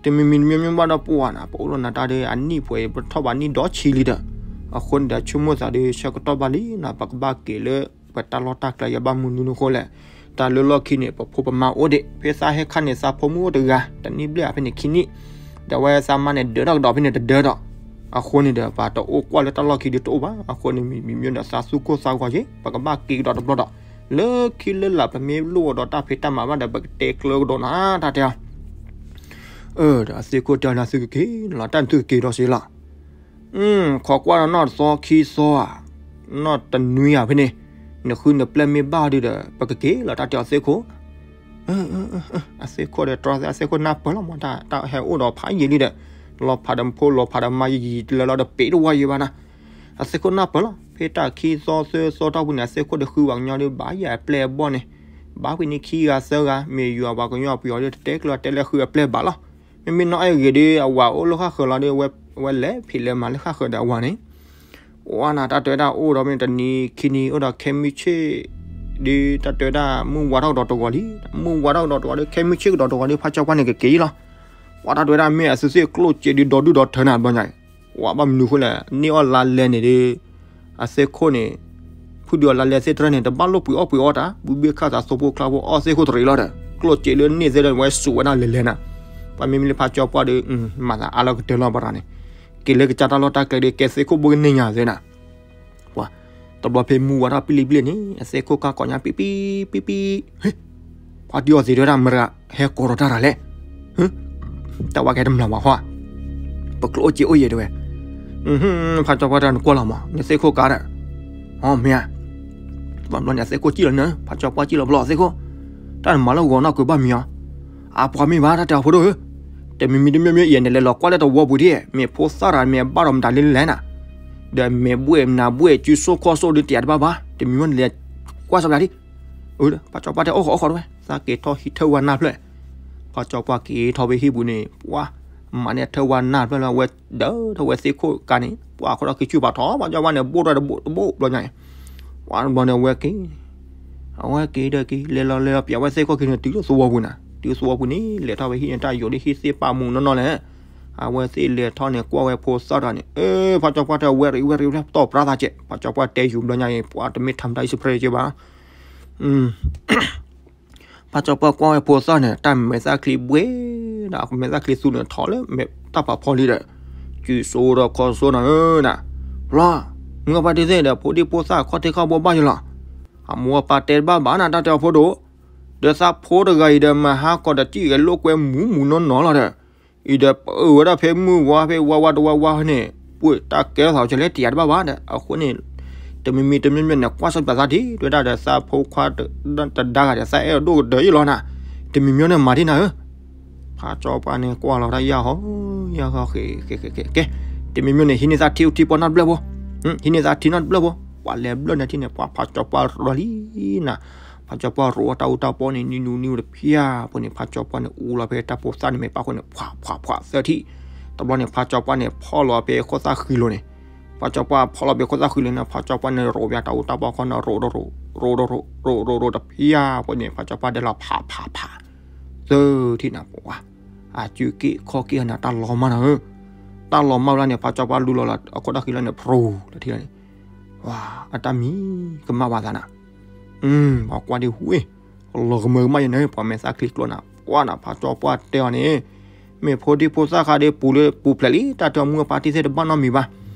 တမံၤမံၤတမံၤမံၤဘၣ်ဒီးပှၤနၤ ပအိၣ်လီၤနၤတၢ်ဒီးအနံၣ်ပှဲၤ ပထီၣ်ဘၣ်နံၣ်ဒီဆံလံဒီး အဃိန့ၣ်ဒီးဆိကမိၣ်သးဒီးဆၢကတီၢ်ဘၣ်လံနၤ ပကဘၣ်က့ၤလၢ ပတၢ်လီၢ်တၢ်ကျဲယဘၣ်မုၢ်နုၤနဃိလဲၣ် တၢ်လၢလီၢ်ခံန့ၣ် ပဖိပမါအိၣ်ဒံး ဖဲသးဟဲခါန့ၣ် သးဖိမုၣ်အိၣ်တဂၤ တနံၣ်ဘျဲၣ်အဖဲန့ၣ်ခံနံၣ် ဒီးဝဲသးမါန့ၣ်ဒၢးထီၣ်ကဒီးဖဲန့ၣ်တဒၢးဒီး အဃိန့ၣ်ဒီး ပှၤတအိၣ်ကွၢ်လၢတၢ်လီၢ်ခံဒီးတအိၣ်ဘၣ်. အဃိန့ၣ် မ့မ့ၢ်ဒီးသးသူၣ်ကိၢ်သးဂီၤက့ၤ ပကဘၣ်က့ၤကဒီးတဘျီဒီး လၢခံလၢလာ် ပမ့ၢ်လိၣ်အီၤဒီးတၢ်ဖံးတၢ်မၤဘၣ်ဒီး ပကတဲကျၢကဒီးနၤ တၢ်တဲအီၤ. အၢ ဒီးအသ့ၣ်ခိၣ်တဲအီၤ နသုကက့ၤလီၤ တၢ်နသုကက့ၤဒီးစ့လီၤ. ခိးကွၢ်ဒီးနီၢ်တသီခံသီဧါ, နီၢ်တနွံဧါဖဲန့ၣ်, နဃုနပျဲၢ်မ့ၢ်ဘၣ်ဒုဒီး ပကက့ၤလီၤ တၢ်တဲအီၤသ့ၣ်ခိၣ်. အသ့ၣ်ခိၣ်ဒီးတြီသ့ၣ် အသ့ၣ်ခိၣ်နၢ်ပၢၢ်လီၤမး တၢ်ဟဲအိၣ်ဒီးဖးယံာ်လံဒီး လီၤဖးဒီးဖိ လီၤဖးဒီးမါယံာ်ယံာ် တလၢလီၤဒီးပ့ၤတဝါယံာ်ဘၣ်နၤ. အသ့ၣ်ခိၣ်နၢ်ပၢၢ်လီၤ. ဖဲတၢ်ခံသီသၢသီတီၢ်ပူၤန့ၣ် အသ့ၣ်ခိၣ်ဒီးဃုပှၤကညီဒီး ဘၣ်ယၤအပျဲၢ်အဘီၣ်န့ၣ်, ဘၣ်ဖဲန့ၣ်ခံဂၤသၢဂၤ မ့ၢ်ယွၤပှၤကညီပယီၤဒီး တတဲကျၢၤတဲလၢဃုအပျဲၢ်ဘၣ်လီၤ. မ့မ့ၢ်နီၢ်အဲၣ်ဂ့ၤဒီး အဝၤအိၣ်လၢဃၣ်ဃၢၤလီၤဒီး အဝဲလဲၤဖံးလဲၤမၤလၢဃၣ်ဃၢၤဒီးအဝၤန့ၣ် ဝါနၤ တၢ်တဲဝဲဒၣ် အိၣ်ဒီးမ့ၢ်တနံၤခံနံၤ အိၣ်ဒီးခဲမုၢ်ဆ့ၣ် ဒီးတၢ်တဲဝဲဒၣ် မုၢ်ဝါထီၣ်ကဒီးတဂီၤလံ, မုၢ်ဝါထီၣ်ကဒီးတဂီၤဒီး ခဲမုၢ်ဆ့ၣ်ကဒီးတဂီၤဒီး ဖးကၠီပှၢ်န့ၣ်ကက့ၤလီၤ. ပှၤတၢ်တဲဝဲဒၣ် မ့ၢ်အစုစ့ၣ်ကျိၣ်စ့ဒီးဒီဒူၣ်ဒီထၢနၤဘျီညါ, ပှၤဘၣ်မနုၤဃိလဲၣ် န့ၢ်အီၣ်လါလဲန့ၣ်ဒီး အသ့ၣ်ခိၣ်န့ၣ် ဖုဒုးအီၤလါလဲသ့ၣ်တဖၣ်န့ၣ် တဘၣ်လိၣ်ပှ့ၤအီၣ်ပှ့ၤအီတၢ် ဘုဘ့ၣ်ခၣ်သးသိဖိချါဖိအီၣ်သ့ၣ်ခိၣ်တရံးလီၤဒီး ကျိၣ်စ့လၢန့ၢ်သ့ၣ်ဒီး ဝဲစူးဝဲဒၣ်လဲၤလဲၤနၤ. ပှၤမ့မ့ၢ်လၢဖးကၠီပှၢ်ဒီး မၤသးအါလီၤကတၢၢ်လီၤပရၤန့ၣ် က့ၤလၢကစၢ်တၢ်လီၢ်တၢ်ကျဲဒီး ကဲသ့ၣ်ခိၣ်ဘိကန့ၢ်ညါသ့နၤ. ပှၤ တဘျီဖဲမုၢ်ဝါထီၣ်ပံလံပံလံန့ၣ် အသ့ၣ်ခိၣ်ကါကိးညါ ပံပံ ပံပံ, ဟ့ၣ်, ပှၤဒုးအီၤသ့တဲဝဲဒၣ် မတၤဂၤဟဲကိးထီၣ်တၢ်တၢ်လဲၣ်, ဟ့ၣ်, တၢ်ဝဲကဲတမျၢ်ဘၣ်ဟီ, ပကျိၣ်အိၣ်စ့အိၣ်ယဲၢ်တဲဝဲ, ဖးကၠီပှၢ်တဲနကွၢ်လီၤမး နသ့ၣ်ခိၣ်ကါဒီး, အမ့ၢ်ဧါ, ဘျီန့ၣ် အသ့ၣ်ခိၣ်စံၣ်လီၤန့ၣ် ဖးကၠီပှၢ်စံၣ်လီၤဘျီအသ့ၣ်ခိၣ်, တၢ်နမၤလၢဂီၤနီၢ်ကွဲးဘၣ်မံၤအီၤ, အပှၤမ့ၢ်ဘၣ်တၢ်တဲအီၤဖိဒိၣ်ဧၢ, တမံၤမံၤတမံၤမံၤအံၤန့ၣ် လဲၤလီၤကွၢ်လၢတဝီပူၤဒ်, မ့ၢ်ဖိသၣ်တၢ်မ့ၢ်အဘၣ်ဒီးမတၤလၢလဲၣ်နၤ, ဒီးမ့ၢ်ဘှဲၣ်မနၤဘှဲၣ်စုစိၢ်ခီၣ်စိၣ်ဒုးတယာ်တဘၣ်ဘၣ်, တမံၤမံၤန့ၣ်လဲၤကွၢ်စီပျးဒ်, ဖးကၠီပှၢ်တဲအိၣ်ဃီအိၣ်ဃီတဝဲ, သးက့ၤထီၣ်ဟံးထၢၣ်ဝါနၢ်ဖျၢၣ်, ဖးကၠီပှၢ်က့ၤထီၣ်ဖဲဟံၣ်ပူၤန့ၣ် ပှၤ မၤန့ၢ်ထၢၣ်ဝါနၢ်ဖျၢၣ်လၢအဝဲ ဒၢထီၣ်ဝဲသ့ၣ်ခိၣ်ကါန့ၣ် ပှၤအခိၣ်ဒီးက့ၤဆူၣ်ပာ်ထီၣ် ဖးကၠီပှၢ်န့ၣ် ဘိၣ်ထီၣ်တဘိၣ်တဘိၣ်ဘျီညါအံၤ, ပှၤတဘျီန့ၣ် အဝဲက့ၤ အဝဲက့ၤဒီးက့ၤ လဲၤလီၤလဲၤလီၤပျးဝဲသ့ၣ်ခိၣ်ခံန့ၣ် တုၤလၢသဝီပူၤနၤ, တုၤသဝီပူၤန့ၣ် လဲၤထီၣ်ဝဲဟံၣ်န့ၣ် တၢ်ယိာ်လၢဟံၣ်သ့ၣ်ပာ်မူနီၢ်နီၢ်လဲၣ်, အဝဲသ့ၣ်လဲၤထီၣ်န့ၣ် ကွၢ်ဝဲဖိသၣ်တၢ်န့ၣ် အၢ ဖးကၠီပှၢ်တဲဝဲရံးဝဲရံးဝဲတီၢ်ပြါသးကဲး, ဖးကၠီပှၢ်တဲယူၤဘျီညါအံၤ ပှၤတမ့ၢ်ထါမတၤအံၣ်စဖရဲက့ဘၣ် ဖးကၠီပှၢ်ကွၢ်ဝဲဖိသၣ်န့ၣ် တၢ်မဲာ်သၣ်ချံဘှဲၣ်ဒီး မဲာ်သၣ်ချံသူန့ၣ်ထီၣ်လၢမဲာ်တၢ်ဖးဖီလံဒီး စုစိဒီးခီစိနၤဧၢနၤ, လီၤ, မုၢ်အပၢ်တသ့ၣ်ဒီး ဖိဒံဖိသၣ်ခီၣ်ထံးခီၣ်ဘိဘၣ်ယလီၤ, အမိၢ်အပၢ်တဲတဘၣ်ဘၣ်နၤ တၢ်တဲအီၤဖိဒိၣ်, ဒီးသးဖိတဂၤအံၤဒီး မၤဟါကီးဒီးတံၢ်ဂဲၤလိာ်ကွဲမူးမူးနီၢ်နီၢ်လီၤဒီး အံၤဒီးပအၢၣ်ဝဲဒၣ်ဖဲမုၢ်ဝါဖဲဝါဝါတဝါဝါန့ၣ် ပှ့ၤတၢ်ကဲထီၣ်သးကလဲၣ် တယာ်တဘၣ်ဘၣ်ဒီး အဃိန့ၣ် တမံၤမံၤတမံၤမံၤန့ၣ် ကွၢ်စီပျးသးဒ် တဲဝဲဒၣ်ဒီးသးဖိခွါတဒါဂၤဒီး သးအဲၣ်အဒိၣ်ကတၢၢ်ယလီၤနၤ, တမံၤမံၤန့ၣ်မၤဒ်နၤဧၢ, ဖးကၠီပှၢ်န့ၣ် ကွၢ်လီၤတၢ်ယၢ်ဟီ ယၢ်ဟီ ဃဲ ဃဲ ဃဲ ဃဲ ကဲ, တမံၤမံၤန့ၣ် ဟံးန့ၢ်သးထံအိၣ်ထံပီနီတဘျၢၣ်ဖိ, ဟံးန့ၢ်သးထံနီတဘျၢၣ်ဖိ, ပှၤလဲၤဘျၢၣ်န့ၣ်ထံန့ၣ် ပှၤဖးကၠီပှၢ်ရီလံနၤ ဖးကၠီပှၢ်ရိးအတၢ်အူတၢ်ပီန့ၣ် နံၤနူနံၤတဖျၢၣ်ဖိန့ၣ် ဖးကၠီပှၢ်န့ၣ် အူလီၤဖဲတၢ်ဖိသၣ်န့ၣ်မဲာ်ပၢ်ဃိန့ၣ် ဖှးဖှးဖှးသၢထံၣ်, တဘျီန့ၣ် ဖးကၠီပှၢ်န့ၣ် ဖီၣ်လီၤဖဲခိၣ်သၣ်ဃံလိၤန့ၣ်, ဖးကၠီပှၢ်ဖီၣ်လီၤဖဲခိၣ်သၣ်ဃံလိၤန့ၣ် ဖးကၠီပှၢ်န့ၣ် ရိးဝဲတၢ်အူတၢ်ပီခီန့ၣ် ရိးရိးရိးရိးရိးရိးတဖျၢၣ်ဖိန့ၣ် ဖးကၠီပှၢ်ဒဲးလီၤဖးဖးဖး သၢထံၣ်နၤပှၤ, အစုက့ၣ်ခီၣ်က့ၣ်နၤ တၢ်လီၤမၢ်နၤဧၢ, တၢ်လီၤမၢ်ဝဲဒၣ်န့ၣ် ဖးကၠီပှၢ်လူလီၤလီၤ အခိၣ်တၢ်ဃံလီၤန့ၣ် ဖရူၤလီၤထံၣ်လီၤန့ၣ်, ဝါ အတၢ်မံၤကမၣ်ဘၣ်သးနၤ ပှၤကွၢ်ဒ်ဟူး, လီၤကမၢကမၣ်ယဲန့ၣ် ပှၤမဲာ်သၣ်ချံကျိနၤ ပှၤနၤ ဖးကၠီပှၢ်တဲအီၤန့ၣ်, မ့ၢ်ဖိဒံဖိသၣ်ဃးဒီးပူၤလၢပူၤဖျဲးလံ တၢ်တဲအီၤမုၢ်အပၢ်တံၢ်သ့ၣ်တဘၣ်နီတမံၤဘၣ်,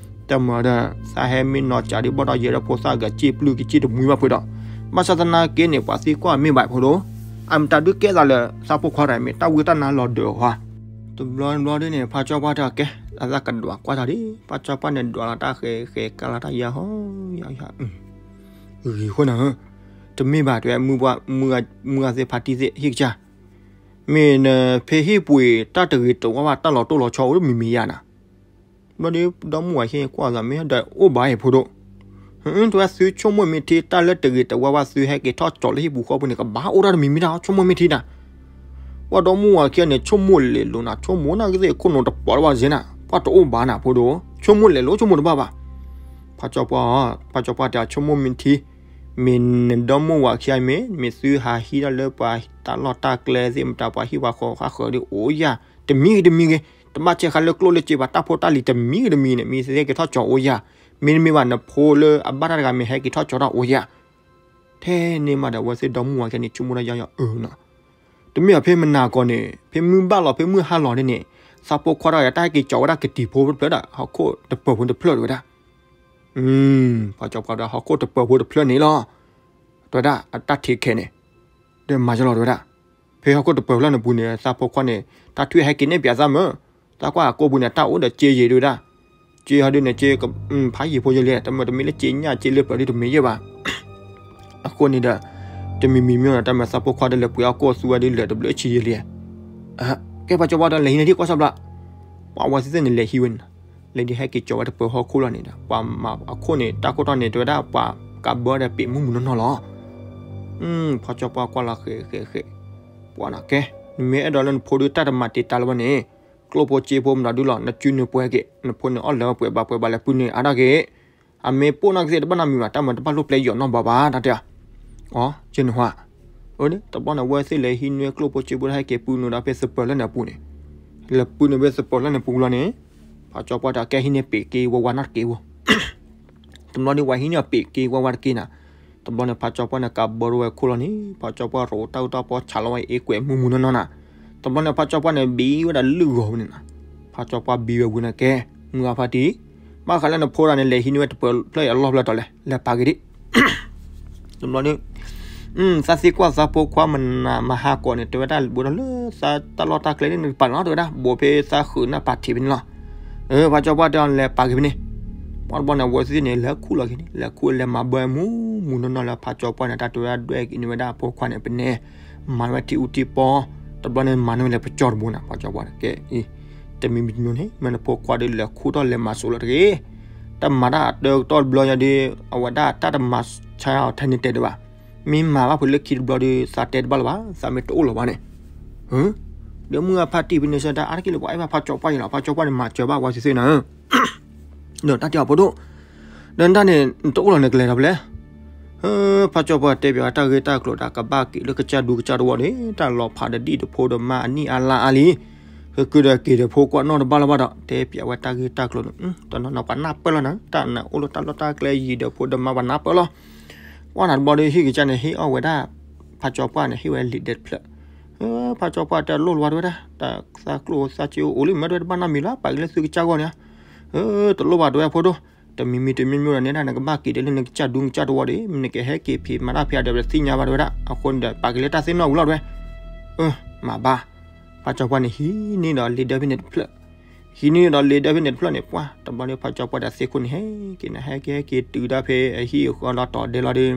တၢ်မၤဒီး သးဟဲမ့ၢ်နီၤကးဒီးဘၣ်ဒီးယဲဒီးဖိသၣ်ဂၤ က့ၣ်ပျုၢ်ကစ့ၣ်တမှံဘၣ်ဖုးဒီး, ဘၣ်ဆၣ်သနာ်က့န့ၣ် ပှၤသံကွၢ်မ့ၢ်ဘၣ်ဖိဒိၣ်, အမတၤဒုးကဲသးလၢ သးဖိခွါတဂၤမ့ၢ်တၢ်ဝံတၢ်နါလီၤဒၢးအီၤဧါ, တဘျီတဘျီဒ်န့ၣ် ဖးကၠီပှၢ်တဲအီၤကဲ, အသးကဒွးကွၢ်တၢ်ဒ် ဖးကၠီပှၢ်န့ၣ်ဒွးလီၤတၢ်ဃဲဃဲကါလီၤတၢ်ယါဟီ ယါယါ ဂ့ၤဃိနၤဧၢ, တမ့ၢ်ဘၣ်တဲ မုၢ်ဂၤသ့ၣ်ဖါတံၢ်သ့ၣ်ဟံၣ်ကစၢ်, မ့ၢ်နဖဲဟံၣ်ပှ့ၤတၢ်တဂ့ၤတဝါဘၣ် တၢ်လီၤတိၢ်လီၤဆီအိၣ်မံၤမံၤယါနၤ, ဘျီဒီး ဒီမါဝၤခံကွၢ်သးမ့ၢ်ဒီးအိၣ်ဘၣ်အံၤဖိဒိၣ်, တဲဝဲသုဆိကမိၣ်မ့ၢ်ထံတၢ်လၢတဂ့ၤတဝါဘၣ် သုဟဲက့ၤထီၣ်ကၠီၤလၢဟံၣ်ပူၤဃီပူၤန့ၣ် ကဘၣ်အိၣ်တၢ်တမံၤမံၤတၢ် ဆိကမိၣ်မ့ၢ်ထံနၤ, ပှၤဒီမါဝၤခံန့ၣ် ဆိကမိၣ်လဲၤလိၤနၤ ဆိကမိၣ်နၤကသ့ၣ်ခိၣ်နူာ်တပီၤလၢၤဘၣ်စ့ၢ်နၤ ပှၤတအိၣ်ဘၣ်နၤဖိဒိၣ် ဆိကမိၣ်လဲၤလိၤဆိကမိၣ်တဘၣ်ဘၣ်, ဖးကၠီပှၢ်, ဖးကၠီပှၢ်တဲဆိကမိၣ်မ့ၢ်ထံ, မ့ၢ်နဒီမါဝၤခံမ့ၢ် မ့ၢ်သုဟးဟံးတၢ်လၢပှၤတၢ်လီၢ်တၢ်ကျဲသ့ၣ် မတၤပှၤဟံၣ်ပှၤဃီဃၣ်ဃၢၤဒီးအိၣ်ယၤ, တမံၤဂ့ၤတမံၤဂ့ၤ, တဘၣ်ဆဲးဃာ်လၢကျိၣ်လၢစ့ပှၤတၢ်ဖိတၢ်လံၤတမံၤဂ့ၤတမံၤန့ၣ် မ့ၢ်သုဟဲက့ၤထီၣ်ကၠီၤအိၣ်ယၤ, မ့တမ့ၢ်ဘၣ်နဖိလၢအဘၣ်တၢ်တဂၤမ့ၢ်ဟဲက့ၤထီၣ်ကၠီၤတၢ်အိၣ်ယၤ ထဲန့ၣ်မးဒီး အဝဲသ့ၣ်ဒီမါဝၤခံန့ၣ် ဆိကမိၣ်တၢ်ယါယါအၢနီၤ, တမ့ၢ်အဖဲမနၤကီးန့ၣ် ဖဲမုၢ်ဘၣ်လီၤ ဖဲမုၢ်ဟါလီၤဒ်န့ၣ်, သးဖိခွါဒီးတၢ်ဟဲက့ၤကၠီဝဲဒၣ်ကတံၤဖိတဖျၢၣ်ဒီး ဟီၣ်ခိၣ်တပၢၤဖိတဖျၢၣ်တဲဝဲဒၣ်. ဖီကၠီပှၢ်ဒီး ဟီၣ်ခိၣ်တပၢၤဖိတဖျၢၣ်န့ၣ်လီၤ တဲဝဲဒၣ် အတၢ်ထံးခဲန့ၣ် ဒီးမၤယလီၤတဲဝဲဒၣ်. ဖဲဟီၣ်ခိၣ်တပၢၤဖျၢၣ်န့ၣ်ပူၤန့ၣ် သးဖိခွါန့ၣ် တၢ်ထွံၣ်ဟဲက့ၤန့ၢ်ပၠးသးမၢ်, သးကွၢ်အကိာ်ပူၤန့ၣ် တၢ်အိၣ်ဒီးစ့ယံာ်တဲဝဲဒၣ်. စ့ဟီဒုန့ၣ် စ့ ဖးယံာ်ဖိယံာ်လံ, တမ့ၢ်တမ့ၢ်လၢစ့ညၣ်စ့လၢပျၢၤဒုတမ့ၢ်ယဲၢ်ဘၣ်. အဃိန့ၣ်ဒီး တမံၤမံၤမ့ၢ်ဒီး တၢ်မၤသးဖိခွါဒီးလဲၤပှ့ၤအီၣ်ကိၣ်သူဝဲဒုလဲၤတဘျုးဆံယံာ်လံ. ကဲ ဖီကၠီပှၢ်ဒီးလဲၤဟံးန့ၢ်ဒံးကွၢ်ဆၣ်ဘျီ, ပှၤဝဲသ့ၣ်န့ၣ်လဲၤဟံးဝဲန့ၣ်, လဲၤဒ်ဟဲက့ၤကၠီဝဲတပၢၤဟီၣ်ခိၣ်လီၤန့ၣ်ဒီး ပှၤမၤအခိၣ်န့ၣ် တၢ်ခိၣ်တီန့ၣ် တဲဝဲဒၣ်ပှၤကးဘၢဒီးပ့ၤမုၢ်မုၢ်နီၢ်နီၢ်လီၤ. ဖီကၠီပှၢ်ကွၢ်လီၤဃဲးဃဲးဃဲး, ပှၤနီၢ်ကဲ, နမ့ၢ်အဲၣ်ဒိးလၢနဖိဒုတၢ်တမၤတံာ်တာ်လၢၤဘၣ်န့ၣ်, ကျိၣ်ဖိစ့ဖိမတၤဒုလီၤ နစုနုာ်ပှဲၤက့ၤ, နဖိန့ၣ်အီၣ်လၢပှဲၤဘၣ်ပှဲၤဘၣ်လဲၤပုၢ်န့ၣ်အါဒၣ်က့ၤ, အမ့ၢ်ပိၢ်နီၢ်ကသ့ၣ်တဘၣ်နီတမံၤဘၣ်, တၢ်မၤတဘၣ်လိၣ်ပျဲယီၤနီတဘျီဘၣ် တၢ်တဲအီၤ. အီ ယနဟါ, တဘျီန့ၣ် အဝဲသ့ၣ်လဲၤဟံးန့ၢ်ကျိၣ်ဖိစ့ဖိဒီးဟဲက့ၤပုၢ်နုာ်ဒီးဖဲသပၢၤလၢန့ၣ်အပူၤန့ၣ်, လဲၤပုၢ်နုာ်ဖဲသပၢၤလၢန့ၣ်ပူၤလီၤန့ၣ်, ဖီကၠီပှၢ်တဲကဲဟံးန့ၢ်ပ့ၤက့ၤဝဲဝါနီတက့ၢ်ဝဲ တဘျီန့ၣ် ပှၤဟံးန့ၢ်အပ့ၤက့ၤဝဲဝါတက့ၢ်နၤ, တဘျီန့ၣ် ဖီကၠီပှၢ်န့ၣ် ကးဘၢထီၣ်ဝဲခိၣ်လီၤန့ၣ်, ဖီကၠီပှၢ်ရိးတၢ်အူတၢ်ပီဆးလီၤဝဲအ့ကွဲးမုၢ်မုၢ်နီၢ်နီၢ်နၤ, တဘျီန့ၣ် ဖီကၠီပှၢ်န့ၣ် ဘံဝဲဒၣ်လုၢ်ဂီၤဝဲန့ၣ်နၤ, ဖီကၠီပှၢ်ဘံဝဲဝံၤန့ၣ်ကဲ, မုၢ်ဂၤဖါတံၢ်, ဘၣ်ဃးလၢနဖိဒၣ်န့ၣ် လဲၤဟံးန့ၢ်ဝဲတပၢၤဖျၢၣ်အလီၢ်ဖျၢၣ်တီၤလဲၣ်, လဲၤပာ်က့ၤဒံး တဘျီန့ၣ်, သးသံကွၢ်သးဖိခွါမနၤမဟါကိးန့ၣ် တဲဝဲဒၣ် ဘူးထီၣ်လၢသးတၢ်လီၢ်တၢ်ကျဲန့ၣ် နကပာ်လီၤတဲဝဲဒၣ်, ဘူးဖဲသးဃုာ်နၢ်ပာ်ထံးဖဲန့ၣ်လီၤ. ဖီကၠီပှၢ်တဲအီၤ လဲၤပာ်က့ၤဖဲန့ၣ်, ပှၤတဘျီန့ၣ် အဝဲသ့ၣ်န့ၣ် လဲၤခူၣ်လီၤက့ၤန့ၣ်, လဲၤခူၣ်လဲၤမၤဘၢမုၢ်မုၢ်နီၢ်နီၢ်လၢဖီကၠီပှၢ်န့ၣ် တၢ်တဲဝဲဒၣ်ဒွဲၣ်က့ၤန့ၢ်ဝဲဒၣ်အဖိခွါန့ၣ် ပနဲ မၤဝဲထံအူထံပီ, တဘျီန့ၣ် မၤန့ၢ်ဝဲလဲၤပကၠီတဘိနၤ, ဖီကၠီပှၢ်တဲကဲအံၤ, တမံၤမံၤတမံၤန့ၣ် မ့ၢ်နဖိခွါဒီးလဲၤခူၣ်ထီၣ်လဲၤမၤစိးလီၤတဂ့ၤ, တၢ်မၤတၢ်အတၢကတီၢ်တဘျီညါဒီး အဝဲဒၣ်တၢ်တမၤဆါအီၤထဲန့ၣ်တဲတဘၣ်, မ့ၢ်မၤဘၣ်ဖုးလၢခံတဘျီဒီး သးတဲတဘၣ်လၢၤဘၣ်, သးမ့ၢ်တအိၣ်လၢၤဘၣ်န့ၣ်, ဒီးမုၢ်ဂၤဖါတံၢ်ဖဲန့ၣ်ဆၢတၢ်အါတက့ၢ်လၢ ပှၤအဲၣ်ဘၣ်ဖီကၠီပှၢ်အံၤလီၤ, ဖီကၠီပှၢ်န့ၣ် မၤစၢၤဘၣ်ဝဲသ့ၣ်သ့ၣ်နၤ ဒီးတၢ်တဲအီၤဖိဒိၣ်, ဒီးတၢ်န့ၣ် နတအိၣ်လီၤန့ၣ်ကလဲၤဒီးဖဲလဲၣ်, ဖီကၠီပှၢ်တဲပၠးဝဲတၢ်ဂ့ၢ်တၢ်ကျိၤဒီး ကဘၣ်က့ၤလၢကစၢ်ဒူကစၢ်တဝီန့ၣ် တၢ်လီၤဖးဒီးဒ်တဖိဒီးမါအနံၣ်အါလါအါလံ, ဃုကဒီးက့ၤဒီးဖိကွၢ်နီၣ်တဘၣ်လၢၤဘၣ်ဒီး တဲပၠးဝဲတၢ်ဂ့ၢ်တၢ်ကျိၤန့ၣ်, တနီၤနီၤပှၤနၢ်ပၢၢ်လီၤနၤ, တၢ်နအိၣ်လၢတၢ်လီၢ်တၢ်ကျဲယံၤဒီးဖိဒီးမါပှၤနၢ်ပၢၢ်လီၤ, ကွၢ်နၤတဘျီဒီးဟံၣ်ကစၢ်န့ၣ် ဟ့ၣ်အီၣ်ဝဲဒၣ် ဖီကၠီပှၢ်န့ၣ် ဟ့ၣ်ဝဲလံာ်ဒဲးတဖျၢၣ်, ဖီကၠီပှၢ်တဲလိၣ်လီၤဘၣ်တဲဝဲဒၣ်, တၢ်သးကျိၣ်သးစ့အိၣ်လံမ့ၢ်တဲတဘၣ်နီတမံၤလီၤ, ပာ်က့ၤလၢသုကစၢ်ဂီၢ်န့ၣ်, တလိၣ်ဘၣ်တဲဝဲဖိဒိၣ်, တမံၤမံၤတမံၤမံၤဒီးန့ၣ်ဒၣ် နကဘၣ်က့ၤဒဲးလၢနကစၢ်ဒူနကစၢ်တဝီဒီး မ့ၢ်နကဟဲက့ၤဖံးမၤတၢ်ဖံးအါဒီးတသ့ၣ်ညါဘၣ်တဲဝဲဒၣ်, အဃိန့ၣ်ဒီး ပာ်က့ၤလၢတၢ်သ့ၣ်နီၣ်ဝံၤလီၤတဲဝဲ, မၤဘၣ်, ဖီကၠီပှၢ်န့ၣ် ဟံးန့ၢ်ဒီးလံာ်ဒဲးဖဲန့ၣ်တဖျၢၣ် ဟံးန့ၢ်ဒီးလံာ်ဒဲးဖဲန့ၣ်တဖျၢၣ်န့ၣ် ပှၤတဘျီန့ၣ် ဖီကၠီပှၢ်ဒီးသ့ၣ်ခိၣ်န့ၣ် ဟဲက့ၤန့ၣ် ဟဲက့ၤဟဲက့ၤတုၤဒၣ်ဖဲအဟံၣ်အဃီလီၤတီၤဒဲးလီၤဒီး,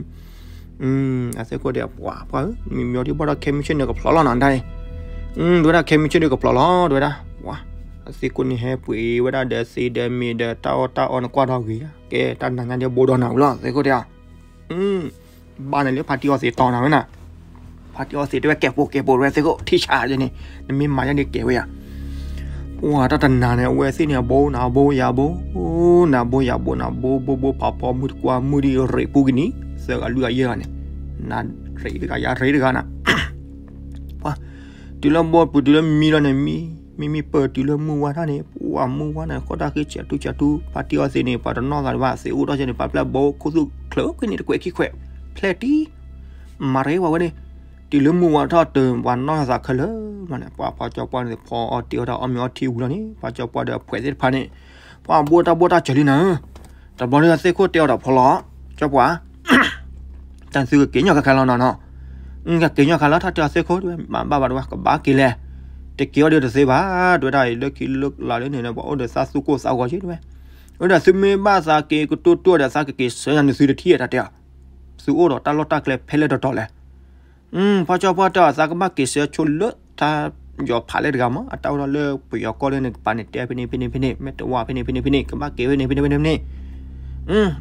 အသ့ၣ်ခိၣ်တဲ ပှၤ ပှၤဧၢ, မံၤမံၤဒ်ဘၣ်ဒီးခဲမုၢ်ဆ့ၣ်န့ၣ်ကဖျိးလီၤနၤဒၣ်အံၤ, တဲဝဲဒၣ် ခဲမုၢ်ဆ့ၣ်ဒုကဖျိးလီၤ တဲဝဲဒၣ်, ပှၤ အသ့ၣ်ခိၣ်န့ၣ်ဟဲပှ့ၤဝဲဒၣ်ဒီးသ့ဒီးမ့ၤဒီးတၢ်အီၣ်တၢ်အီနကွၢ်ထီၣ်ဂ့ၤ, ကဲတၢ်နၤညါဒ်ဘိဒီးနၤဝံၤလီၤ သ့ၣ်ခိၣ်တဲ ဘၣ်န့ၣ်လၢဖါတံၢ်အီသံးတီနၤဝဲနၤ, ဖါတံၢ်အီသံးတဲဝဲကဲးပိာ်ကဲးပိာ်ဝဲသ့ၣ်ခိၣ် ထံၣ်ဆးန့ၣ်, နမ့ၢ်မၤယါဒ်ကဲးဝဲယၤ, ပှၤတၢ်တနၤန့ၣ် အဝဲသ့ၣ်န့ၣ် အဘိနၤဘိယၤဘိ, နၤဘိယၤဘိ နၤဘိဘိဘိဖးဖီမုၢ်တကွၢ်မုၢ်ဒ်ရ့းပူၤကနံၤ သၢဂၤလွံၢ်ဂၤယဲၢ်ဂၤန့ၣ်, နၤရ့းတဂၤယၤရ့းတဂၤနၤ ပှၤ တုၤလၢဘိပူၤတုၤလၢမံလီၤန့ၣ် မံ မံမံပၢၢ်တုၤလၢမုၢ်ဝါထီၣ်န့ၣ် ပှၤမုၢ်ဝါန့ၣ် ဃီၣ်တၢ်ဃ့ဆဲးတူဆဲးတူ ဖါတံၢ်အီသံးန့ၣ် ပှၤတနီၣ်သးတဘၣ် သံးအိၣ်ထီၣ်ကဲန့ၣ် ပှၤပျဲၢ်ဘိခိၣ်သူၣ်ချၢကွံာ်န့ၣ် တကွဲးခံခွဲး ဖျဲၣ်တံၢ် မၤရ့ဝဲဝဲန့ၣ် တုၤလၢမုၢ်ဝါထီၣ်တုၤပှၤနီၣ်သးခဲလၢာ်မးန့ၣ် ပှၤဖါကၠီပှၢ်န့ၣ် ဖီအီတ့ၤအီတၢ်အီၣ်မ့ၤအီထံဝံၤလီၤန့ၣ် ပှၤကၠီပှၢ်ဒီးအဖှဲးသ့ၣ်တဖၣ်န့ၣ် ပှၤဘိၣ်တၢ်ဘိၣ်တၢ်စၢၤလံနၤ တဘျီဒီးသ့ၣ်ခိၣ်တဲအီၤဒီးဖီလီၤ ကၠီပှၢ် တၢ်သုကက့ၤညီၣ်ခါခါလီၤနီၤနီၤ ကက့ၤညီၣ်ခါလီၤ ထီၣ်တဲအီၤသ့ၣ်ခိၣ် တဲဝဲ မၤဘၣ်ဘၣ်တဲဝဲ ကဘၣ်က့ၤလဲၣ် တက့ၤအီၤဒီးတသ့ဘၣ် တဲဝဲဒၣ်အံၤ လၢခံလၢလးလၢန့ၣ် ပှၤအိၣ်ဒီးသးသူၣ်ကိၢ်သးဂီၤက့ၤတဲဝဲ ဝဲဒၣ်သုမ့ၢ်ဘၣ်သးက့ၤကတိၢ်တိၢ်ဒီးသးကက့ၤဆှၢယၤန့ၣ်သုတထံၣ်တၢ်တဲအီၤ သုအိၣ်ဒီးတၢ်လီၢ်တၢ်ကျဲဖဲလဲၣ်တတီၤလဲၣ် ဖီကၠီပှၢ်တဲအီၤ သးကဘၣ်က့ၤဆှၢဆိလၢထါယီၤဖးလဲၣ်တဂၤမး အတၢ်အိၣ်ထီၣ်လၢပယီၤကီၢ်လၢန့ၣ် ကပၤန့ၣ် တဲဖဲန့ၣ်ဖဲန့ၣ်ဖဲန့ၣ် မ့ၢ်တဝါဖဲန့ၣ်ဖဲန့ၣ်ဖဲန့ၣ် ကဘၣ်က့ၤဖဲန့ၣ်ဖဲန့ၣ်ဖဲန့ၣ်ဖဲန့ၣ်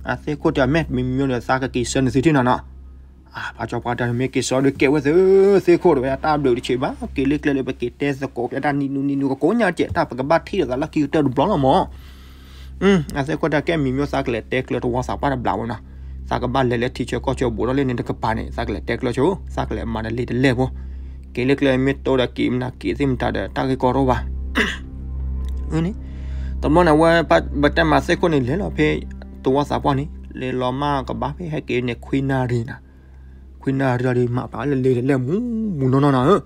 အသ့ၣ်ခိၣ်တဲအီၤ မ့ၢ်မံၤမံၤဒီး သးကက့ၤဆှၢန့ၣ်သုထံၣ်နီၤနီၤ ဖီကၠီပှၢ်တဲအီၤ မ့ၢ်က့ၤဆှၢဒီးကဲဝဲသ့ၣ် သ့ၣ်ခိၣ်တဲဝဲ တၢ်ဘျုးတဆံးဘၣ် က့ၤလၢကျဲလၢပက့ၤတဲသကိးဖဲတၢ်နံၤနူနံၤနူ ကကိးညါကဲး တၢ်ပကဘၣ်ထံၣ်ဒီးသးလၢခံကတၢၢ်တဘျီလီၤမး အသ့ၣ်ခိၣ်တဲ ကဲမံၤမံၤ သးကလဲၤတဲကျၢၤတဝီသးပှၢ်တဘျီဝဲနီၤ သးကဘၣ်လဲၤလၢထံဆၢကီၢ်ဆၢဘူးထီၣ်လၢန့ၣ်တကပၤန့ၣ် သးကလဲၤတဲကျၢၤဆိ သးကလဲၤမၤတလ့ၤတလဲၢ်ဖိ က့ၤလၢကျဲမ့ၢ်တိဒီးက့ၤမနုၤက့ၤသ့ၣ်မတၤဒီး တၢ်ဂ့ၢ်ကီတအိၣ်ဘၣ် န့ၣ် တဘျီန့ၣ် အဝဲပတဲမၤသ့ၣ်ခိၣ်န့ၣ် လဲၤလီၤဖဲ တဝီသးပှၢ်န့ၣ် လဲၤလီၤမးကဘၣ်ဖဲဟဲက့ၤန့ၣ် ခွံနၣ်ရံၣ်နၤ ခွံနၣ်ရံၣ်ဒီး မၤပာ်လၢလ့ၤတလဲၢ်မူမူနီၢ်နီၢ်နၤဧၢ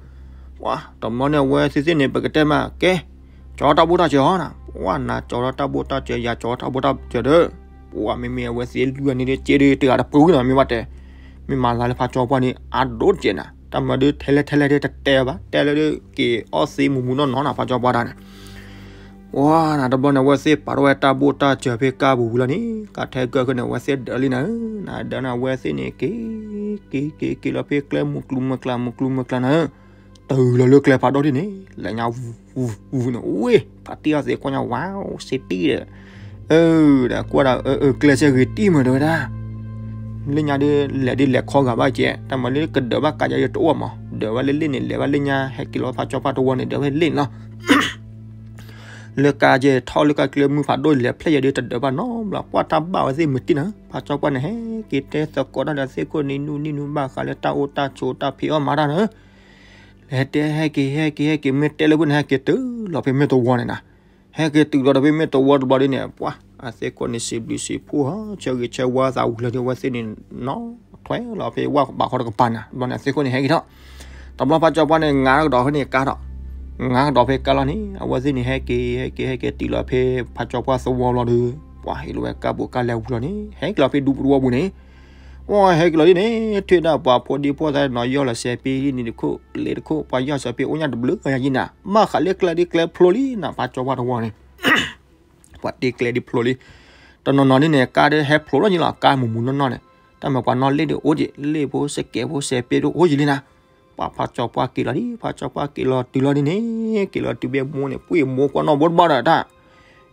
ပှၤ တဘျီန့ၣ် အဝဲသ့ၣ်သ့ၣ်န့ၣ် ပကတဲမး ကဲ ကၠီတၢ်ဘိၣ်တၢ်စၢၤဟီနၤ, ပှၤနၤကၠီတၢ်ဘိၣ်တၢ်စၢၤ ယၤကၠီတၢ်ဘိၣ်တၢ်စၢၤဒီး, ပှၤမ့မ့ၢ်အဝဲသ့ၣ်လွံၢ်ဂၤန့ၣ်ဒီး စ့ဒီးတဂၤတပူၤနီၤ မ့ၢ်ဘၣ်တဲ, မ့ၢ်မၤသးလၢဖါကၠီပှၢ်န့ၣ် အဒိၣ်တကဲးနၤ, တၢ်မၤဒီးထဲလဲၣ်ထဲလဲၣ်ဒီးတတဲဘၣ်, တဲလၢဒုးက့ၤအီၣ်သ့မူးမူးနီၢ်နီၢ်နၤ ဖါကၠီပှၢ်တၢ်န့ၣ် ပှၤနၤတဘျီန့ၣ် အဝဲသ့ၣ်ပာ်ထီၣ်ဝဲတၢ်ဘိၣ်တၢ်စၢၤဖဲကါပူၤဝံၤလီၤန့ၣ် ကးထဲကၢၢ်ဃုာ်န့ၣ် အဝဲသ့ၣ်ဒၢးလံနၤ, နၤဒၢးန့ၣ် အဝဲသ့ၣ်န့ၣ် က့ၤ က့ၤ က့ၤ က့ၤလီၤဖဲကျဲမုၢ်ကျူမုၢ်ကျါ မုၢ်ကျူမုၢ်ကျါနၤ, တုၤလီၤလၢကျဲဖးဒိၣ်ဒ်န့ၣ် လဲၤညါ ဝူၤ ဝူၤ ဝူၤန့ၣ် အိၣ် ဖါတံၢ်အီၣ်သ့ၣ်ကွၢ်ညါ ဝါ စ့တံၢ်ဒီး, အၢ ဒီးကွၢ်ဒီး အၢ အၢ ကျဲစဲဂ့ၤတံၢ်မးတဲဝဲဒၣ်, လၢညါဒ်လဲၤဒ်လဲၤခီဂာ်ဘၣ်ကဲ, တၢ်မၤလၢကဒၢးဘၣ်ကးယၤယတအိၣ်မး, ဒၢးဝဲလၢလ့ၣ်န့ၣ် လဲၤဘၣ်လၢညါ ဟဲက့ၤလီၤဖါကၠီပှၢ်တဝီန့ၣ် ဒၢးဝဲလ့ၣ်န့ၣ်လီၤ လၢကါယဲထီၣ်လၢကါကျဲမုၢ်ဖးဒိၣ်လဲၤဖျဲၣ်ယဲဒ်တဒၢးဘၣ်နီတဘျီ, ကွၢ်တၢ်ဘၣ်ဝဲသ့ၣ်မုၢ်တံၢ်နၤ, ဖါကၠီပှၢ်န့ၣ် ဟဲက့ၤတဲသကိးတၢ်ဒီးသ့ၣ်ခိၣ်နံၤနူနံၤနူဘၣ်ဃးလၢတၢ်အိၣ်တၢ်ဆိးတၢ်ဖံးအီၣ်မၤတၢ်နၤ, လဲၤတဲဟဲက့ၤ ဟဲက့ၤ ဟဲက့ၤ မ့ၢ်တဲလၢဖဲန့ၣ် ဟဲက့ၤတုၤလီၤဖဲမ့ၢ်တဝီန့ၣ်နၤ, ဟဲက့ၤတုၤလီၤဒီးဖဲမ့ၢ်တဝီတဘျီဒ်န့ၣ် ပှၤ အသ့ၣ်ခိၣ်န့ၣ် စံးဘျုးစံးဖှိၣ်ဟီ ဆၢဂ့ၤဆၢဝါသးဝံၤလီၤဒ် အဝဲသ့ၣ်န့ၣ် နီၣ်ထွဲလီၤဖဲဝၣ်ဘးခီတကပၤနၤ, တဘျီန့ၣ် အသ့ၣ်ခိၣ်န့ၣ် ဟဲက့ၤထီၣ်, တဘျီဖါကၠီပှၢ်န့ၣ် ငါကဒီးဖဲန့ၣ်ကါထီၣ်, ငါကဒီးဖဲကါလီၤန့ၣ် အဝဲသ့ၣ်န့ၣ် ဟဲက့ၤ ဟဲက့ၤ ဟဲက့ၤတုၤလီၤဖဲဖါကၠီပှၢ်သဝီလီၤဒီး, ပှၤဟ့ၣ်လီၤဝဲကါပူၤကါလဲၤဝံၤလီၤန့ၣ် ဟဲက့ၤလီၤဖဲဒူပူၤတဝီပူၤန့ၣ်, ပှၤဟဲက့ၤလီၤဒ်န့ၣ် ထွဲဒၣ်ပှၤဖိဒံဖိသၣ်နီၤ ယီၢ်လီၤစဲးပ့ၤလံန့ၣ်တခိၣ် လ့တခိၣ် ပှၤယီၢ်စဲးပ့ၤအိၣ်ညါတဘျုးဂၤညါယံၤနၤ, ဘၣ်ဃးလၢကျဲဒ်ကျဲဖျိလံနၤ ဖါကၠီပှၢ်တဝီန့ၣ် ပှၤတ့ကျဲဒ်ဖျိလံ, တနီၤနီၤဒ်န့ၣ် ကါဒ်ဟဲဖျိလီၤယံၤလီၤ ကါမူးမူးနီၢ်နီၢ်န့ၣ်, တၢ်မၤပှၤနီၣ်လ့ၣ်ဒ်အိၣ်က့ၤ လ့ၣ်ဖိစဲးကဲးဖိစဲးပ့ၤဒ်အိၣ်ယံၤလံနၤ, ပှၤဖါကၠီပှၢ်က့ၤလီၤဒ် ဖါကၠီပှၢ်က့ၤလီၤတုၤလီၤဒ်န့ၣ် က့ၤလီၤတုၤဖဲမိၢ်န့ၣ် ပှ့ၤမိၢ်ကွၢ်နီၣ်ဘိတဘၣ်ဒီးတၢ်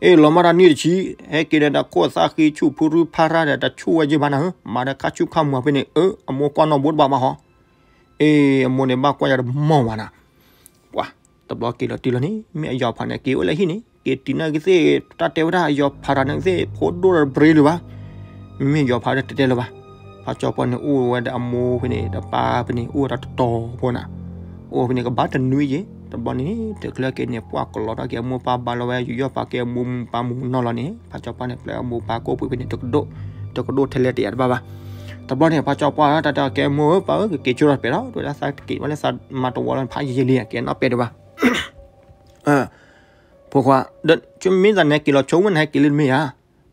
အ့ၣ် လီၤမၢ်တၢ်နံၣ်တဆံ, ဟဲက့ၤဒီးတၢ်ခိၣ်သၣ်ဃံဆူၣ်ဖုရူဖးရၣ်ဒီးတၢ်ဆူၣ်ဝဲယ့ၢ်ဘၣ်နၤဧၢ, မၤဒီးခါဆူၣ်ခါမူၤဖဲန့ၣ် အၢ အမိၢ်ကွၢ်နီၣ်ဘိတဘၣ်ဘၣ်ဟီ, အ့ၣ် အမိၢ်န့ၣ်ဘၣ်ကွၢ်ယၤတမီၢ်ဘၣ်နၤ, ပှၤ တဘျီက့ၤလီၤတုၤလီၤန့ၣ် မ့ၢ်အယီၤဖးန့ၣ် က့ၤအိၣ်လၢဟံၣ်န့ၣ် က့ၤတုၤန့ၣ်ကသ့ၣ် တၢ်တဲဝဲဒၣ်အယီၤဖးတၢ်န့ၣ်ကသ့ၣ် ဖိဒိၣ်ဒီးတပရ့လၢၤဘၣ်, မ့မ့ၢ်ယီၤဖးဒီးတတဲလၢၤဘၣ်, ဖါကၠီပှၢ်န့ၣ်အိၣ်ဝဲဒီးအမိၢ်ဖဲန့ၣ် ဒီးပၢ်ဖဲန့ၣ် အိၣ်ဝဲဒီးတတီၤဖိနၤ, အိၣ်ဖဲန့ၣ်ကဘၣ်တနွံယ့ၣ် တဘျီန့ၣ် တချုးက့ၤန့ၣ် ပှၤကလီၤထီၣ်က့ၤအမိၢ်ပၢ်ဘါလီၤဝဲ ယူးယီၣ်ပာ်က့ၤအမိၢ်မူပၢ်မူနီၢ်လီၤန့ၣ် ဖါကၠီပှၢ်န့ၣ် ပျဲအမိၢ်ပၢ်ကိၣ်ပှ့ၤဖဲန့ၣ် တကဒိၣ်ထဲလဲၣ်တယာ်တဘၣ်ဘၣ်, တဘျီန့ၣ် ဖါကၠီပှၢ်တၢ်တဲကဲမိၢ်ဧၢ ပၢ်ဧၢ ကက့ၤဆိဒီးပဲာ်လီၤ တဲဝဲဒၣ်သးတက့ၤဘၣ်လၢသးမၤတဝီလီၤ ဖးယံာ်ယံာ်လံ ကဲနီၣ်ပဲာ်ဒံးဘၣ် ဖိခွါ, ဒီးမ့ၢ်သးန့ၣ်က့ၤလီၤဆိဝဲန့ၣ် ဟဲက့ၤလၢတမ့ၢ်ဧါ,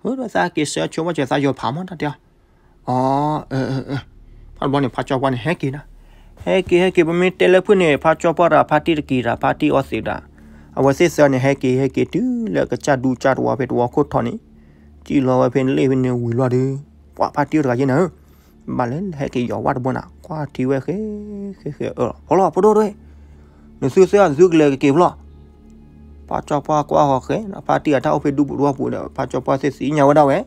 ဒီးသးက့ၤဆၢဆိဝဲက့ၤသးယီၤဖးမး တၢ်တဲအီၤ, အီ, ဖးတဘျီန့ၣ် ဖါကၠီပှၢ်န့ၣ် ဟဲက့ၤနၤ, ဟဲက့ၤ ဟဲက့ၤ ပမ့ၢ်တဲလၢဖုၣ်န့ၣ် ဖါကၠီပှၢ်တၢ် ဖါတံၢ်တကံၤတၢ် ဖါတံၢ်အီသံးတၢ်, အဝဲသ့ၣ်သၢန့ၣ် ဟဲက့ၤ ဟဲက့ၤတုၤလၢကစၢ်ဒူကစၢ်တဝီဖဲတဝီခိၣ်ထီၣ်န့ၣ်, စံၣ်လီၤဝဲဖဲန့ၣ်လ့ၣ်ဖဲန့ၣ်ဝံၤလီၤဒီး, ပှၤဖါတံၢ်တဂၤယဲနၤဧၢ ဘၣ်လဲၤဟဲက့ၤယီၤဝဲတဘိနၤ ကွၢ်ထံဝဲဃဲ ဃဲ ဃဲ အၢ ဖိလီၤ ဖိဒိၣ်ဒိၣ်, နသုသၢ နသုကလဲၤကက့ၤဖိလီၤ, ဖါကၠီပှၢ်ကွၢ်ဃီဃဲ ဖါတံၢ်အတၢ်အိၣ်ဖဲဒူပူၤတဝီပူၤဒီး ဖါကၠီပှၢ်သ့ၣ်သ့ၣ်ညါဝဲဒၣ်ဝဲ,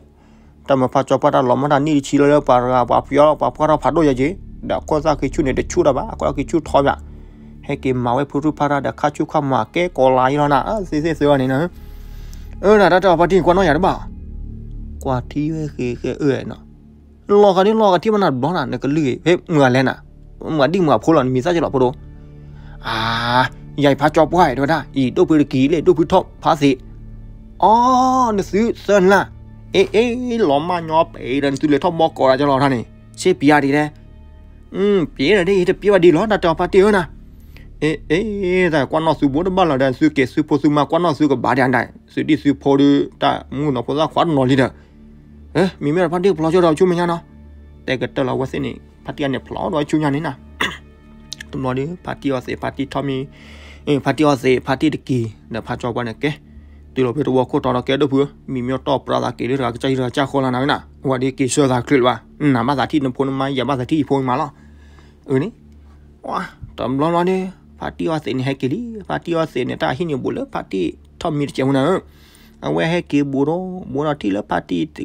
တၢ်မၤဖါကၠီပှၢ်တၢ်လီၤမၢ်တၢ်နံၣ်တဆံလီၤလၢပှၤတဂၤ ပှၤဖှီၣ်ပှၤဖှီၣ်ထီၣ်ဖးဒိၣ်ယဲက့ၤ, ဒီးခိၣ်သၣ်ဃံဆူၣ်န့ၣ် တဆူၣ်တၢ်ဘၣ် အခိၣ်သၣ်ဃံဆူၣ်ထီဘၣ်, ဟဲက့ၤမၤဝဲဖုရူၢ်ဖးရၣ်ဒီးခါဆူၣ်ခါမၤကဲကီးလါယံၤလီၤနၤ သ့ၣ်သ့ၣ်သၢဂၤန့ၣ်နၤ, အၢ နတၢ်တဲအီၤဖါတံၢ်ကွၢ်နီၣ်ယၤတဘၣ်, ကွၢ်ထံဝဲဃဲဃဲအၢနီၤ လီၤဂာ်ဒ်လီၤဂာ်ထံၣ်မနၤတဘျီနၤ နကလုၢ်ဂ့ၤ ဖဲမုၢ်အလဲၣ်နၤ, မုၢ်အဒံၣ်မုၢ်အဖိလီၤ နမံၤသၣ်ကလီၤဖိဒိၣ်, အါ, ယၤအံၤဖါကၠီပှၢ်တဲဝဲဒၣ် အံၤဒိၣ်ဖုတကံၤလ့ၣ် ဒိၣ်ဖုထီၣ်ဖးသ့ၣ်, အီ, နသုသၢနၤ, အ့ အ့ လီၤမၢ်ညီပှဲၤဒီး နသုလဲၤထီၣ်ဘီကီးဒၣ်ကလီၤထါန့ၣ်, ဆ့ပျးဒ်လဲၣ်, ပျးဒ် တပျးဘၣ်ဒ်လီၤ တၢ်တဲအီၤဖါတံၢ်ဧၢနၤ, အ့ အ့ တၢ်ကွၢ်နီၣ်သုဘိတဘၣ်လီၤဒီး သုက့ၤသုဖိသုမါကွၢ်နီၣ်သုကဘၣ်ဒ်အံၤ သုဒံၣ်သုဖိဒီး တၢ်မုၣ်ကနီၤဖိသၣ်ခွါတနီၤလံဒီး မ့မ့ၢ်ဒီးဖါတံၢ်ဖျီကၠီဒီးဆူမဲာ်ညါနီၤ, တဲကတၢၢ်လီၤဝဲသ့ၣ်န့ၣ် ဖါတံၢ်အန့ၣ်ဖျီဒီးဆူညါန့ၣ်နၤ, တဘျီဒီး ဖါတံၢ်အီသံး ဖါတံၢ်ထီၣ်မံၤ, ဖါတံၢ်အီသံး ဖါတံၢ်တကံၤ ဒီးဖါကၠီပှၢ်န့ၣ်ကဲ, တုၤလီၤဖဲတဝီခိၣ်တီဒီးကဲဒိၣ်ဖုဧၢ, မံၤမ့ၢ်တီၢ်ပြးသးက့ၤလၢတဂၤကစၢ်ယံၤတဂၤကစၢ်ဃီလီၤနၤဝဲနၤ, ဝဲဒ်က့ၤဆှၢသးချုးလၢၤဘၣ်, နၤဘၣ်သးထံၣ်နဖိနမါ ယၤဘၣ်သးထံၣ်ယဖိမါလီၤ, အၢန့ၣ် တဘျီဘျီန့ၣ် ဖါတံၢ်အီသံးန့ၣ်ဟဲက့ၤလံ, ဖါတံၢ်အီသံးန့ၣ် တၢ်ဟံၣ်န့ၣ်ဘူးလၢဖါတံၢ်ထီၣ်မံၤတစဲးဖိနၤဧၢ, အဝဲဟဲက့ၤဘူးဒီး ဘူးဒီးထံၣ်လၢ ဖါတံၢ်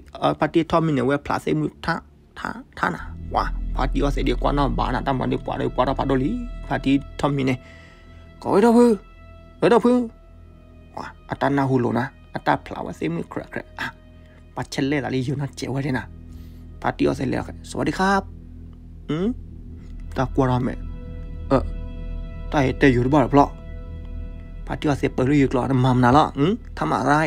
ထီၣ်မံၤန့ၣ် အဝဲဖျးသ့ၣ်မုၢ်ထါ ထါ ထါနၤ, ဝါ ဖါတံၢ်အီသံးဒ်ကွၢ်နီၣ်ဘၣ်နၤ တၢ်မၤဒ်ပှၤဒီးပှၤထီၣ်ဖးဒိၣ်လံ, ဖါတံၢ်ထီၣ်မံၤန့ၣ်, ကိးဝဲဒိၣ်ဖု, ဝဲဒိၣ်ဖု, ဝါ အတၢ်နၢ်ဟူလိာ်နၤ အတၢ်ဖျးဝဲသ့ၣ်မုၢ်ခြဲးခြဲး, ပှၤဆဲးလဲၣ်သးလၢယိၤနီၢ်စဲးဝဲဒၣ်နၤ, ဖါတံၢ်အီသံးလဲၤ စဝးဒံခါ တၢ်ကွၢ်ထီၣ်မဲာ်, တၢ်ဟဲတဲယိၤတဘၣ်လီၤဖျီ, ဖါတံၢ်အီသံးပၢၢ်လၢယိၤကျိာ် နမၤမနုၤလီၤ, ထါမးရါ,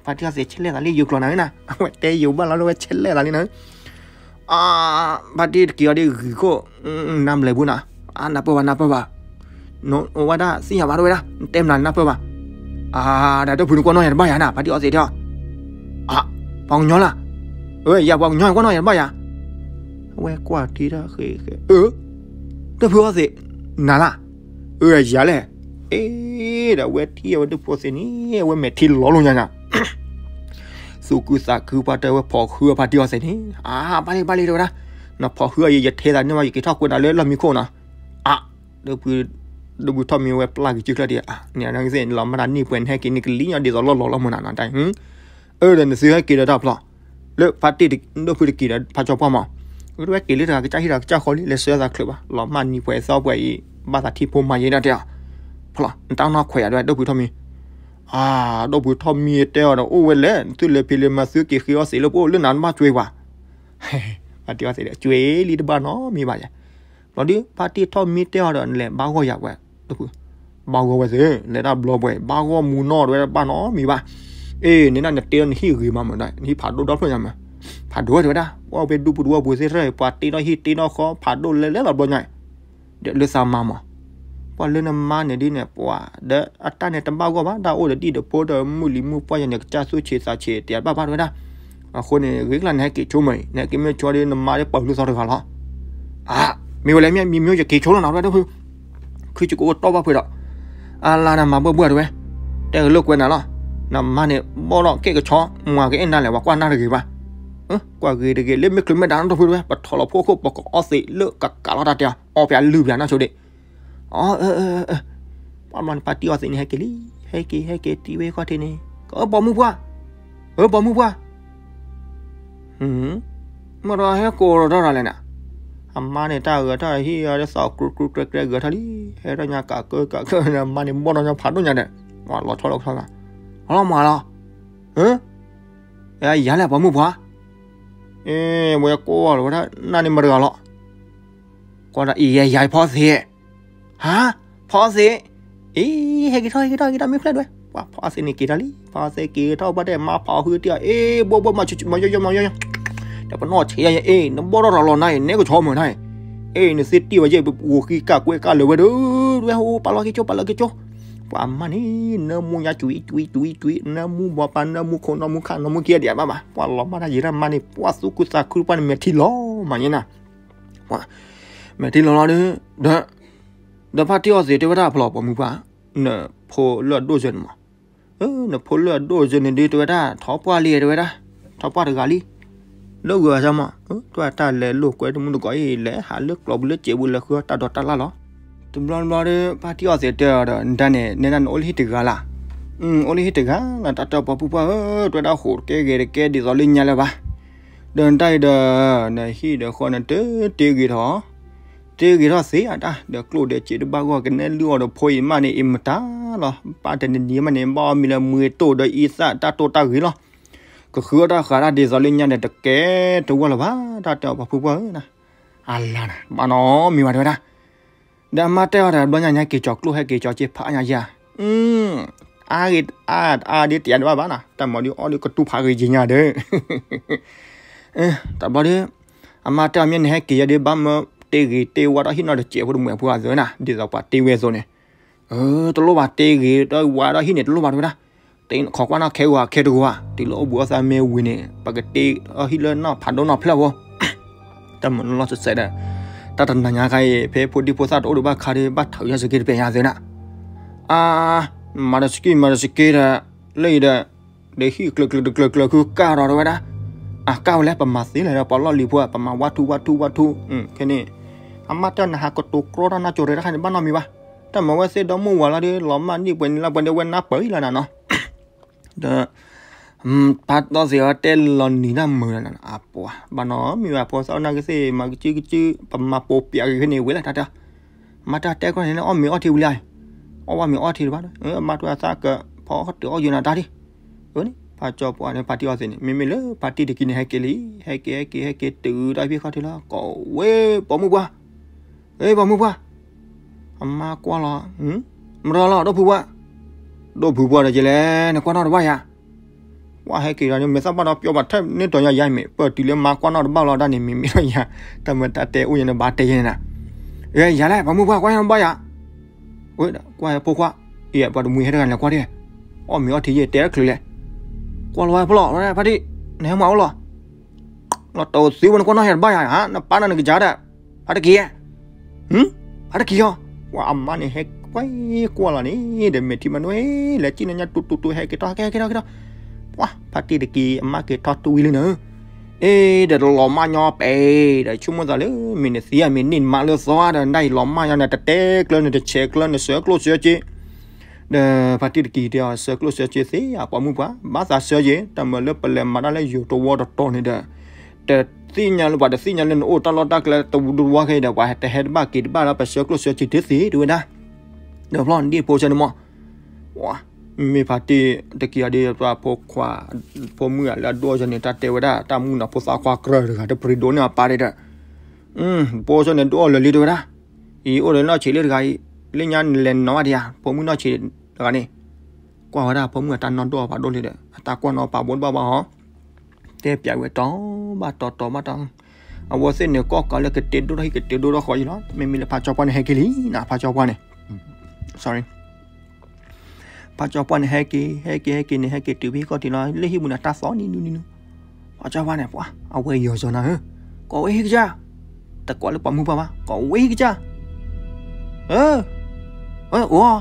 ဖါတံၢ်အီသံးဆဲးလဲၣ်သးလၢယိၤကျိာ်နၤဝဲနၤ, အဝဲတဲယိၤဘၣ်လီၤလၢဝဲဆဲးလဲၣ်သးလံနၤ, ဖါတံၢ်တက့ၤအီၤဒ်ဂံၢ်ခိၣ်, နမၤလဲၤဘူးနၤ, နၢ်ပၢၢ်ဘၣ် နၢ်ပၢၢ်ဘၣ်, နဝဲဒၣ်သ့ၣ်ညါဘၣ်တဝဲဒၣ် နတဲမနုၤနၢ်ပၢၢ်ဘၣ်, အါ, ဒီးဒိၣ်ဖုန့ၣ်ကွၢ်နီၣ်ယၤတဘၣ်ယၤနၤ, ဖါတံၢ်အီသံးတဲအီၤ, အါ, ပှၤကညီလၢ, အၢ ယၤပှၤကညီကွၢ်နီၣ်ယၤတဘၣ်ယၤ, အဝဲကွၢ်ထံတၢ်ဃ့ဃ့, အၢ, ဒိၣ်ဖုအီသံး, နၤလၢ, အၢ ယၤလဲၣ်, အ့, ဒီးအဝဲထံၣ်အဝဲဒိၣ်ဖုအီသံးန့ၣ် အဝဲမဲာ်ထံလီၤလိာ်ညါညါ သူၣ်ခုသးခုပှၤတဲဝဲ ဖီၣ်ဃုအဖါတံၢ်အီသံးန့ၣ်, အါ, ဘၣ်လံ ဘၣ်လံ တဲဝဲဒၣ်, နဖီၣ်ဃုအီၤ ယထဲသးန့ၢ်မး ယက့ၤထီၣ်ကွဲးနၤလၢလီၢ်မံခိၣ်နီၤ, အါ, ဒိၣ်ဖုထီၣ်မံဝဲပျၢ်က့ၤစုချၢၣ်ဒံး, နလီၤမၢ်တၢ်နံၣ်ပှဲၤ နဟဲက့ၤန့ၣ်ကလံၤညီဒ်သိးလီၢ်လီၤလီၤမၢ်နၤနီၤတၢ်, အၢ ဒီးနသုဟဲက့ၤဒီးတၢ်ဖျီ, လၢဖါတံၢ်ဒိၣ်ဖုတက့ၤဒီးဖါကၠီပှၢ်မး, အၢ တဝဲက့ၤလၢတဂၤကစၢ်ဟံၣ်တဂၤကစၢ်ဃီလံ လဲၤဆှၢသးချုးဘၣ်, လီၤမၢ်နံၣ်ပှဲၤသီပှဲၤအံၤ ဘၣ်သးထံၣ်ဖိမၤယဲဒၣ်တဲအီၤ, ဖျီ, နတၢ်နီၢ်ခွဲးယၤ တဝဲဒိၣ်ဖုထီၣ်မံ အါ, ဒိၣ်ဖုထီၣ်မံတဲအီၤဒီး အိၣ်ဝဲလဲၣ်, သုလဲၤဖံးလဲၤမၤ သုက့ၤဃ့အီသံးလၢပအိၣ် လၢနၤနဘၣ်ကွဲးပှၤ, ဖါတံၢ်အီသံးဒီး ကွဲးလံတဘၣ်နီတမံၤဘၣ်ယၤ, ဘျီဒုး ဖါတံၢ်ထီၣ်မံတဲအီၤဒီး နလဲၤဘၣ်ဂီၢ်ယၤဝဲ, ဒိၣ်ဖု, ဘၣ်ဂီၢ်ဝဲသ့ၣ် လဲၤတၢ်ဘျီပှဲၤ ဘၣ်ဂီၢ်မူနီၢ်တဝဲဘၣ်နီတမံၤဘၣ်, အ့ န့ၣ်ဒၣ်နတ့ထီၣ်နဟံၣ်ဂ့ၤမးမးဒီး နဟံၣ်ဖးဒိၣ်ဒီဖျၢၣ်ညါမး, ဖးဒိၣ်ဝဲတဝဲဒၣ် ပှၤဖဲဒူပူၤတဝီပူၤသ့ၣ်တဖၣ် ပှၤတ့ထီၣ်ဟံၣ်တ့ထီၣ်ဃီ ဖးဒိၣ်လဲၤလဲၤလီၤဘျီညါ ဒီးလၢသးမါမး, ပှၤလၢနမါန့ၣ်ဒ်န့ၣ် ပှၤဒီးအတၢ်န့ၣ်တဘၣ်ဂီၢ်ဘၣ် တၢ်အိၣ်ဒီးဒံၣ်ဒီးဖိဒီးမုၢ်လံၤမုၢ်ပှၢ်ယၤန့ၣ် ကစၢ်သူၣ်ဆံးသးဆံးတဘၣ်ဘၣ်တဝဲဒၣ်, အဃိန့ၣ် ဂ့ၤကလၢ်နဟဲက့ၤဆိမ့ၢ်အံၤ နဟဲက့ၤမ့ၢ်ဆိဒီး နမါဒီးပာ်လူၤသီတဂၤလီၤ, အါ, မ့ၢ်ဝဲလဲၣ် မ့ၢ်မ့ၢ်ယက့ၤဆိလီၤနီၤ တဝဲဒၣ်ဖု, ခုကအိၣ်တီၢ်ဘၣ်ဖုးဒီး, အလါနမၤဘၣ်ဘၣ်တဝဲ, တဲကလုာ်ကွဲးနၤလီၤ, နမါန့ၣ်ဘီၣ်ထီၣ်ကဲကဆီ မၤကအဲၣ်နၤလဲၣ် ပှၤကွၢ်နၢ်တဂ့ၤဘၣ် ကွၢ်ဂ့ၤတဂ့ၤ လၢမ့ၢ်ချုးမ့ၢ်ဒါနီတဖုတဝဲ ပထီၣ်လီၤဖိခိၣ် ပကအီသံးလၢကကးလီၤတၢ်တဲအီၤ အီပျးလုၢ်ပျးနီၢ်ဆိဒံး, အီ, ပှၤမီၢ်န့ၣ် ဖါတံၢ်အီသံးန့ၣ် ဟဲက့ၤလံ, ဟဲက့ၤ ဟဲက့ၤ တံၤဝဲခီၣ်ထံးန့ၣ်, ကအၢ ပိာ်မုၣ်ပှၢ်, အၢ ပိာ်မုၣ်ပှၢ်, မ့ၢ်ဒီးဟဲကိးထီၣ်တၢ်လဲၣ်နၤ, အမါန့ၣ် တၢ်ဂဲၤထီၣ်ဟံၣ်အီၤ ဒ်သိးကျူကျူကျဲကျဲဂဲၤထီၣ်လံ, ဟဲထီၣ်ညါကးကၢကးကၢ အမါန့ၣ် ဘီၣ်ထီၣ်ညါဖးဒိၣ်ညါဒီး, လီၤဆီလီၤဆီဂၤ, အလီၤမၤလီၤ, ယၤလဲၣ် ပိာ်မုၣ်ပှၢ်, အဝဲကိးလီၤဝဲဒၣ် နၤန့ၣ်မတၤတဂၤလီၤ, ကွၢ်ဒီး အံၤယၤယၤဖီသ့း, ဟါ, ဖီသ့း, အံၤ ဟဲက့ၤထီၣ် ဟဲက့ၤထီၣ် ဟဲက့ၤထီၣ် မ့ၢ်ဖျဲၣ်ဒွဲၣ်, ပှၤဖီသ့းန့ၣ်က့ၤထီၣ်လံ, ဖီသ့းက့ၤထီၣ် ဘၣ်တဲမါဖီဃုတံၢ်အီၤ, အ့ ဘိၣ်ဘိၣ် မၤဆူၣ်ဆူၣ်မၤယီယီမၤယီယီ, ဒီးပနီၢ်ဆံးယဲအံၤ နဘီၣ်ထီၣ်တၢ်လီၤနၤအံၤ နဲကဆီမုၢ်နၤအံၤ, အ့ နသ့တံၢ်ဝဲယဲ ပဂိၤဃံကၢ်ကွဲကၢ်လၢာ်ဝဲဒီး ဒွဲၣ်ဟိ ပာ်လီၤက့ၤကၠိ ပာ်လီၤက့ၤကၠိ, ပှၤမါန့ၣ် နၢမူညါကွံကွံကွံကွံ, နၢမူဘီပၤ နၢမူခိၣ် နၢမူခါ နၢမူက့ဒံးဘၣ်ဘၣ်, ပှၤလီၤမၢ်တၢ်ယံၤတၢ်မါန့ၣ် ပှၤသူၣ်ခုသးခု ပှၤန့ၣ်မဲာ်ထံလီၤမးယဲနၤ မဲာ်ထံလီၤလီၤဒီး, ဒီးဖါတံၢ်အီသံးတဲဝဲဒၣ်ဖျီ ပိာ်မုၣ်ပှၢ်, နဖိလၢအဒိၣ်စၢၤန့ၣ်မး, နဖိလၢအဒိၣ်စၢၤန့ၣ်ဒုးတဲဝဲဒၣ် ထီၣ်ပှၢ်လံတဲဝဲဒၣ်, ထီၣ်ပှၢ်တဂၤလံ, လၢဂုၤအသးမး, တွၢ်တၢ်လဲၤလိာ်ကွဲတမူတကိးအံၤ လဲၤဟးလၢကျီပူၤလၢစဲးပူၤ လဲၤဃုအီၣ်တၢ်ဒိးတၢ်လၣ်လီၤ. တဘျီတဘျီဒီး ဖါတံၢ်အီသံးတဲအီၤဒီး နတၢ်န့ၣ် နဲဒၣ်နအိၣ်လၢဟံၣ်တဂၤလၢ်, အိၣ်လၢဟံၣ်တဂၤလၢ် တၢ်တဲပိာ်မုၣ်ပှၢ်ဧၢ, တဲဝဲဒၣ်ဟိးတကဲဂဲၤတကဲဒ်သိးလၢညါလၢၤဘၣ် ဒီးနတၢ်အံၤဒီး နဟံၣ်ဒီးဃီနတတ့ဂ့ၤထီၣ်, တ့ဂ့ၤထီၣ်သ့အတၢ် ဒီးကျိၣ်ဒီးစ့တဘၣ်ဂီၢ် ကနဲလုၢ်အီၣ်ဒီးဖိအံၤမးန့ၣ် အံၤမတၤလီၤ, ဘၣ်တနံၤနံၤမးန့ၣ် ဘၣ်အီၣ်မံၤလၢမွ့တိၢ်ဒီးအံသၣ်တၢ်တိၢ်တၢ်ဂ့ၤလီၤ, ကဃုအီၣ်တၢ်ဃာ်တၢ်ဒ်သိးလၢညါဒီးတကဲတဝီလၢၤဘၣ်, တၢ်တဲပိာ်မုၣ်ပှၢ်ဧၢ, အလါနၤ ဘၣ်နီတမံၤဘၣ်တဲဝဲဒၣ် ဒီးအမါတဲအီၤဒီး ဘျီညါညါက့ၤကၠီၤကျိၣ်ဟဲက့ၤကၠီၤစ့ဖးညါယၤ, အါဂ့ၤအါဒ်တယၤတဘၣ်ဘၣ်နၤ တၢ်မၤဒုးအီၣ်ဒုးကတူၢ်ဖးဂ့ၤက့ၤညါဒီး, တဘျီဒီး, အမါတဲအီၤမ့ၢ်နဟဲက့ၤယဲဒုး ဘၣ်မၢတ့ဂ့ၤတ့ဝါဒီးဟံၣ်နီၢ်တစဲးဖိတမှဲၤဖိအသိးနၤ ဒ်သိးပှၤတ့ဝဲအသိးန့ၣ် တလိၣ်ဘၣ်တ့ဂ့ၤဒီးဝါဒီးဟံၣ်န့ၣ် တလိၣ်ဘၣ်တဲဝဲဒၣ်, တ့ခိးကွၢ်နီၢ်ခဲဂီၤခဲတဂီၤဧါ တုၤလၢအိၣ်ဘှံးအိၣ်သါမ့ၢ်ဝံၤန့ၣ် ပကတ့အီၣ်ဟံၣ်လၢနီၢ်ဖးဒိၣ်နီၢ်ဖျၢၣ်ဖိ, တၢ်မၤနီၢ်နီၢ်စဲးစဲးဒီး, တၢ်တနၤညါခါအံၤ ဖဲဖိဒံဖိသၣ်တအိၣ်ဒီးဘၣ်ခါဒီး ဘၣ်ထၢးယၤစက့တပဲာ်ညါသ့နၤ, အါ, မၤတစကံမၤတစက့ဒီး, လၢအံၤဒီး, ဒီးဟံၣ်ကျၢၤကျၢၤတကျၢၤကျၢၤ ခုကၢ်ဒီးတဲဝဲဒၣ်, အကၢ်ဝဲလဲၣ် ပမၤသ့လဲၣ်ဒီး ပှၤလီၢ်လံၤဖိ ပမၤဝါထူဝါထူဝါထူ, ခဲန့ၣ်, အမါတဲနဟးကတိၤကြီတၢ်နၢ်ကၠိၤရဲတခါန့ၣ် ဘၣ်နီတမံၤဘၣ်, တၢ်မၤဝဲသ့ဒီမုၢ်ဝၤလီၤဒီး လီၤမၢ်နံၣ်ပှဲၤနံၣ်လါပှဲၤဒီး ဝဲနၢ်ပၢၢ်အံၤလီၤနၤနီၤ, ဒီး ဖါတံၢ်အီသံးအီၤတဲလီၤနံၤတၢ်မုာ်လီၤနၤ, အပှၤ ဘၣ်နီတမံၤဘၣ် ဖိသၣ်အိၣ်နၢ်ကသ့ၣ် မၤကစုကစု, ပမၤပိာ်ပၠးဂ့ၤခဲန့ၣ် ဝဲလၢတၢ်တဲ, မၤတၢ်တဲကွၢ်န့ၣ် အီၣ်မ့ၤအီထံဝံၤလံ, အီၣ်ဝဲမ့ၤအီထံတဘၣ်, မါထူအသးကဖီတအီၣ်ယိာ်နၤတၢ်ဒံး, အန့ၣ် ဖါကၠီပှၤန့ၣ် ဖါတံၢ်အီသံးန့ၣ် မ့မ့ၢ်လၢဖါတံၢ်တကံန့ၣ် ဟဲက့ၤလံ, ဟဲက့ၤ ဟဲက့ၤ ဟဲက့ၤတုၤတၢ်ဖံးခီၣ်ထံးလီၤ ကိးဝဲ ပိာ်မုၣ်ပှၢ်, ပိာ်မုၣ်ပှၢ်, အမါကွၢ်လီၤ, မတၤလီၤ ဒိၣ်ဖုပှၢ်, ဒိၣ်ဖုပှၢ်ဒီးကလဲၣ် နကွၢ်နီၣ်တဘၣ်ယၤ ပှၢ်ဟဲက့ၤဒီးန့ၣ် မဲာ်သၣ်ဘၣ်ဒီးပျီဘၣ်ထဲန့ၣ် တီၤညါယၤမ့ၢ်ပၢၢ်တုၤလၢမါကွၢ်နီၣ်တဘၣ်လီၤ ဒၣ်န့ၣ် မ့မ့ၢ်လီၤယၤ, တၢ်မၤတၢ်တဲအိၣ်ယၤန့ၣ် ဘၣ်တဲယဲန့ၣ်နၤ, ယၤလဲၣ် ပိာ်မုၣ်ပှၢ် ကွၢ်နီၣ်တဘၣ်ယၤ, ဝဲဒၣ်ကွၢ်ဟဲဖိခွါ, အံၤ ပှၤတမှံၤဟဲတဂၤလဲၤကွၢ်ဒၣ်, အီၣ်မ့ၤအီထံယဲၢ်တဲတချုးလဲၣ်. ကွၢ်လီၤဝဲဖိလီၤ ဖါတံၢ်, နဟဲမၤအိၣ်လီၤ. လီၤတီၤသ့ဝဲ နကွၢ်နီၣ်ယၤတဘၣ်ယၤ, နပၢ်နၤနကစၢ်ဒၣ်, ဖါတံၢ်က့ၤ, ဖါတံၢ်က့ၤအီၤ. ပှၤအမါန့ၣ်ဟဲကွၢ်ကွၢ်လီၤန့ၣ် ဒီးမဲာ်ထံမၤနွဲၣ် လဲၤစံၣ်နညါတူတူတူ ဟဲက့ၤထီၣ် ဟဲက့ၤထီၣ် ဟဲက့ၤထီၣ်, ပှၤဖါတံၢ်တက့ၤ အမါက့ၤထီၣ်တူၢ်ဝံၤလံနၤ. အ့ ဒီးတလီၤမၢ်ညီပဲ, ဒီးဆိကမိၣ်သးလၢ မ့ၢ်နသံဧါ မ့ၢ်န့ၢ်နမါလၢသီဧါ, ဒီးနဒၣ်အံၤလီၤမၢ်ညီန့ၣ် တတဲကျၢၤ နတဆဲးကျၢၤ နဆှၢကျိၣ်ဆှၢစ့ ဒီးဖါတံၢ်တက့ၤတဲအီၤ ဆှၢကျိၣ်ဆှၢစ့သ့ဧါ ပိာ်မုၣ်ပှၢ်, ဘၣ်သးဆှၢယ့ၤ, တၢ်မၤလၢပလဲၤမၤတၢ်လၢယိၤတဝီတတီၤန့ၣ်ဒီး တသ့ၣ်ညါလၢ ပှၤတသ့ၣ်ညါလၢနအိၣ်တၢ်လီၢ်တၢ်ကျဲတဝူတဝါခဲအံၤဒီး ပှၤတဟဲတဘၣ်က့ၤတဘၣ်လၢ ပဆှၢကျိၣ်ဆှၢစ့တသ့ တဲဝဲဒၣ်. ဒီးဖျီၣ်ဒ့ၣ်ဖိဆၢန့ၣ်မး, မ့ၢ်ဖါတံၢ်တက့ၤအီၤဒီး ပှၤဖိခွါ ဖိမုၣ်လၢအဒိၣ်အီၤန့ၣ် တၢ်တဲဝဲဒၣ် တၢ်မုၣ်နီၤဖိသၣ်ခွါကြၢးတဂၤ တပရံၤဒိးန့ၢ်အပၢ်ဒဲးဒီး ဖိဆၢန့ၣ်ဒိၣ်အီၤလၢာ်လံ တဲဝဲဒၣ်. အံၤအိၣ်ဒီးနီၢ်ဆံးလၢတဂၤအံၤ, လၢညါနလဲၤနီၤဘၣ်ဒံးဧါ ဖိမုၣ်နီၢ်ဆံးတဂၤန့ၣ်. ကွၢ်ဝဲဒၣ်ဖိမုၣ်အတၢ်နီၢ်ဒိၣ်အပာ်ဒိၣ်လံဒီး အတၢ်ကွၢ်နီၣ်ပာ်ဘိတဘၣ်ဘၣ်ဟီ, တဲပၠးဝဲတီၤဘၣ်တီၤတီၤဘၣ်တီၤ, အဝဲသ့ၣ်န့ၣ် ကီၢ်ကးလၢကတ့ဒိၣ်ထီၣ်ဟံၣ်ကတ့ဒိၣ်ထီၣ်ဃီအံၤလီၤ. မ့မ့ၢ်လၢဖါကၠီပှၢ်န့ၣ်ဟဲက့ၤလံနီၤ ဖါကၠီပှၢ်န့ၣ် sorry ဖါကၠီပှၢ်န့ၣ် ဟဲက့ၤ ဟဲက့ၤ ဟဲက့ၤန့ၣ် ဟဲက့ၤတုၤဖဲဟံၣ်ခီၣ်ထံးလီၤ. လၢဟံၣ်ပူၤန့ၣ် တၢ်သီနံၤနံၤနံၤနံၤ, ဖါကၠီပှၢ်န့ၣ် ပှၤ အဝဲယီၤစီၤနၤဧၢ, ကိးဝဲဟံၣ်ကစၢ်, တကိးလၢပိာ်မုၣ်ပှၢ်ဘၣ်, ကိးဝဲဟံၣ်ကစၢ်, အၢ အိၣ်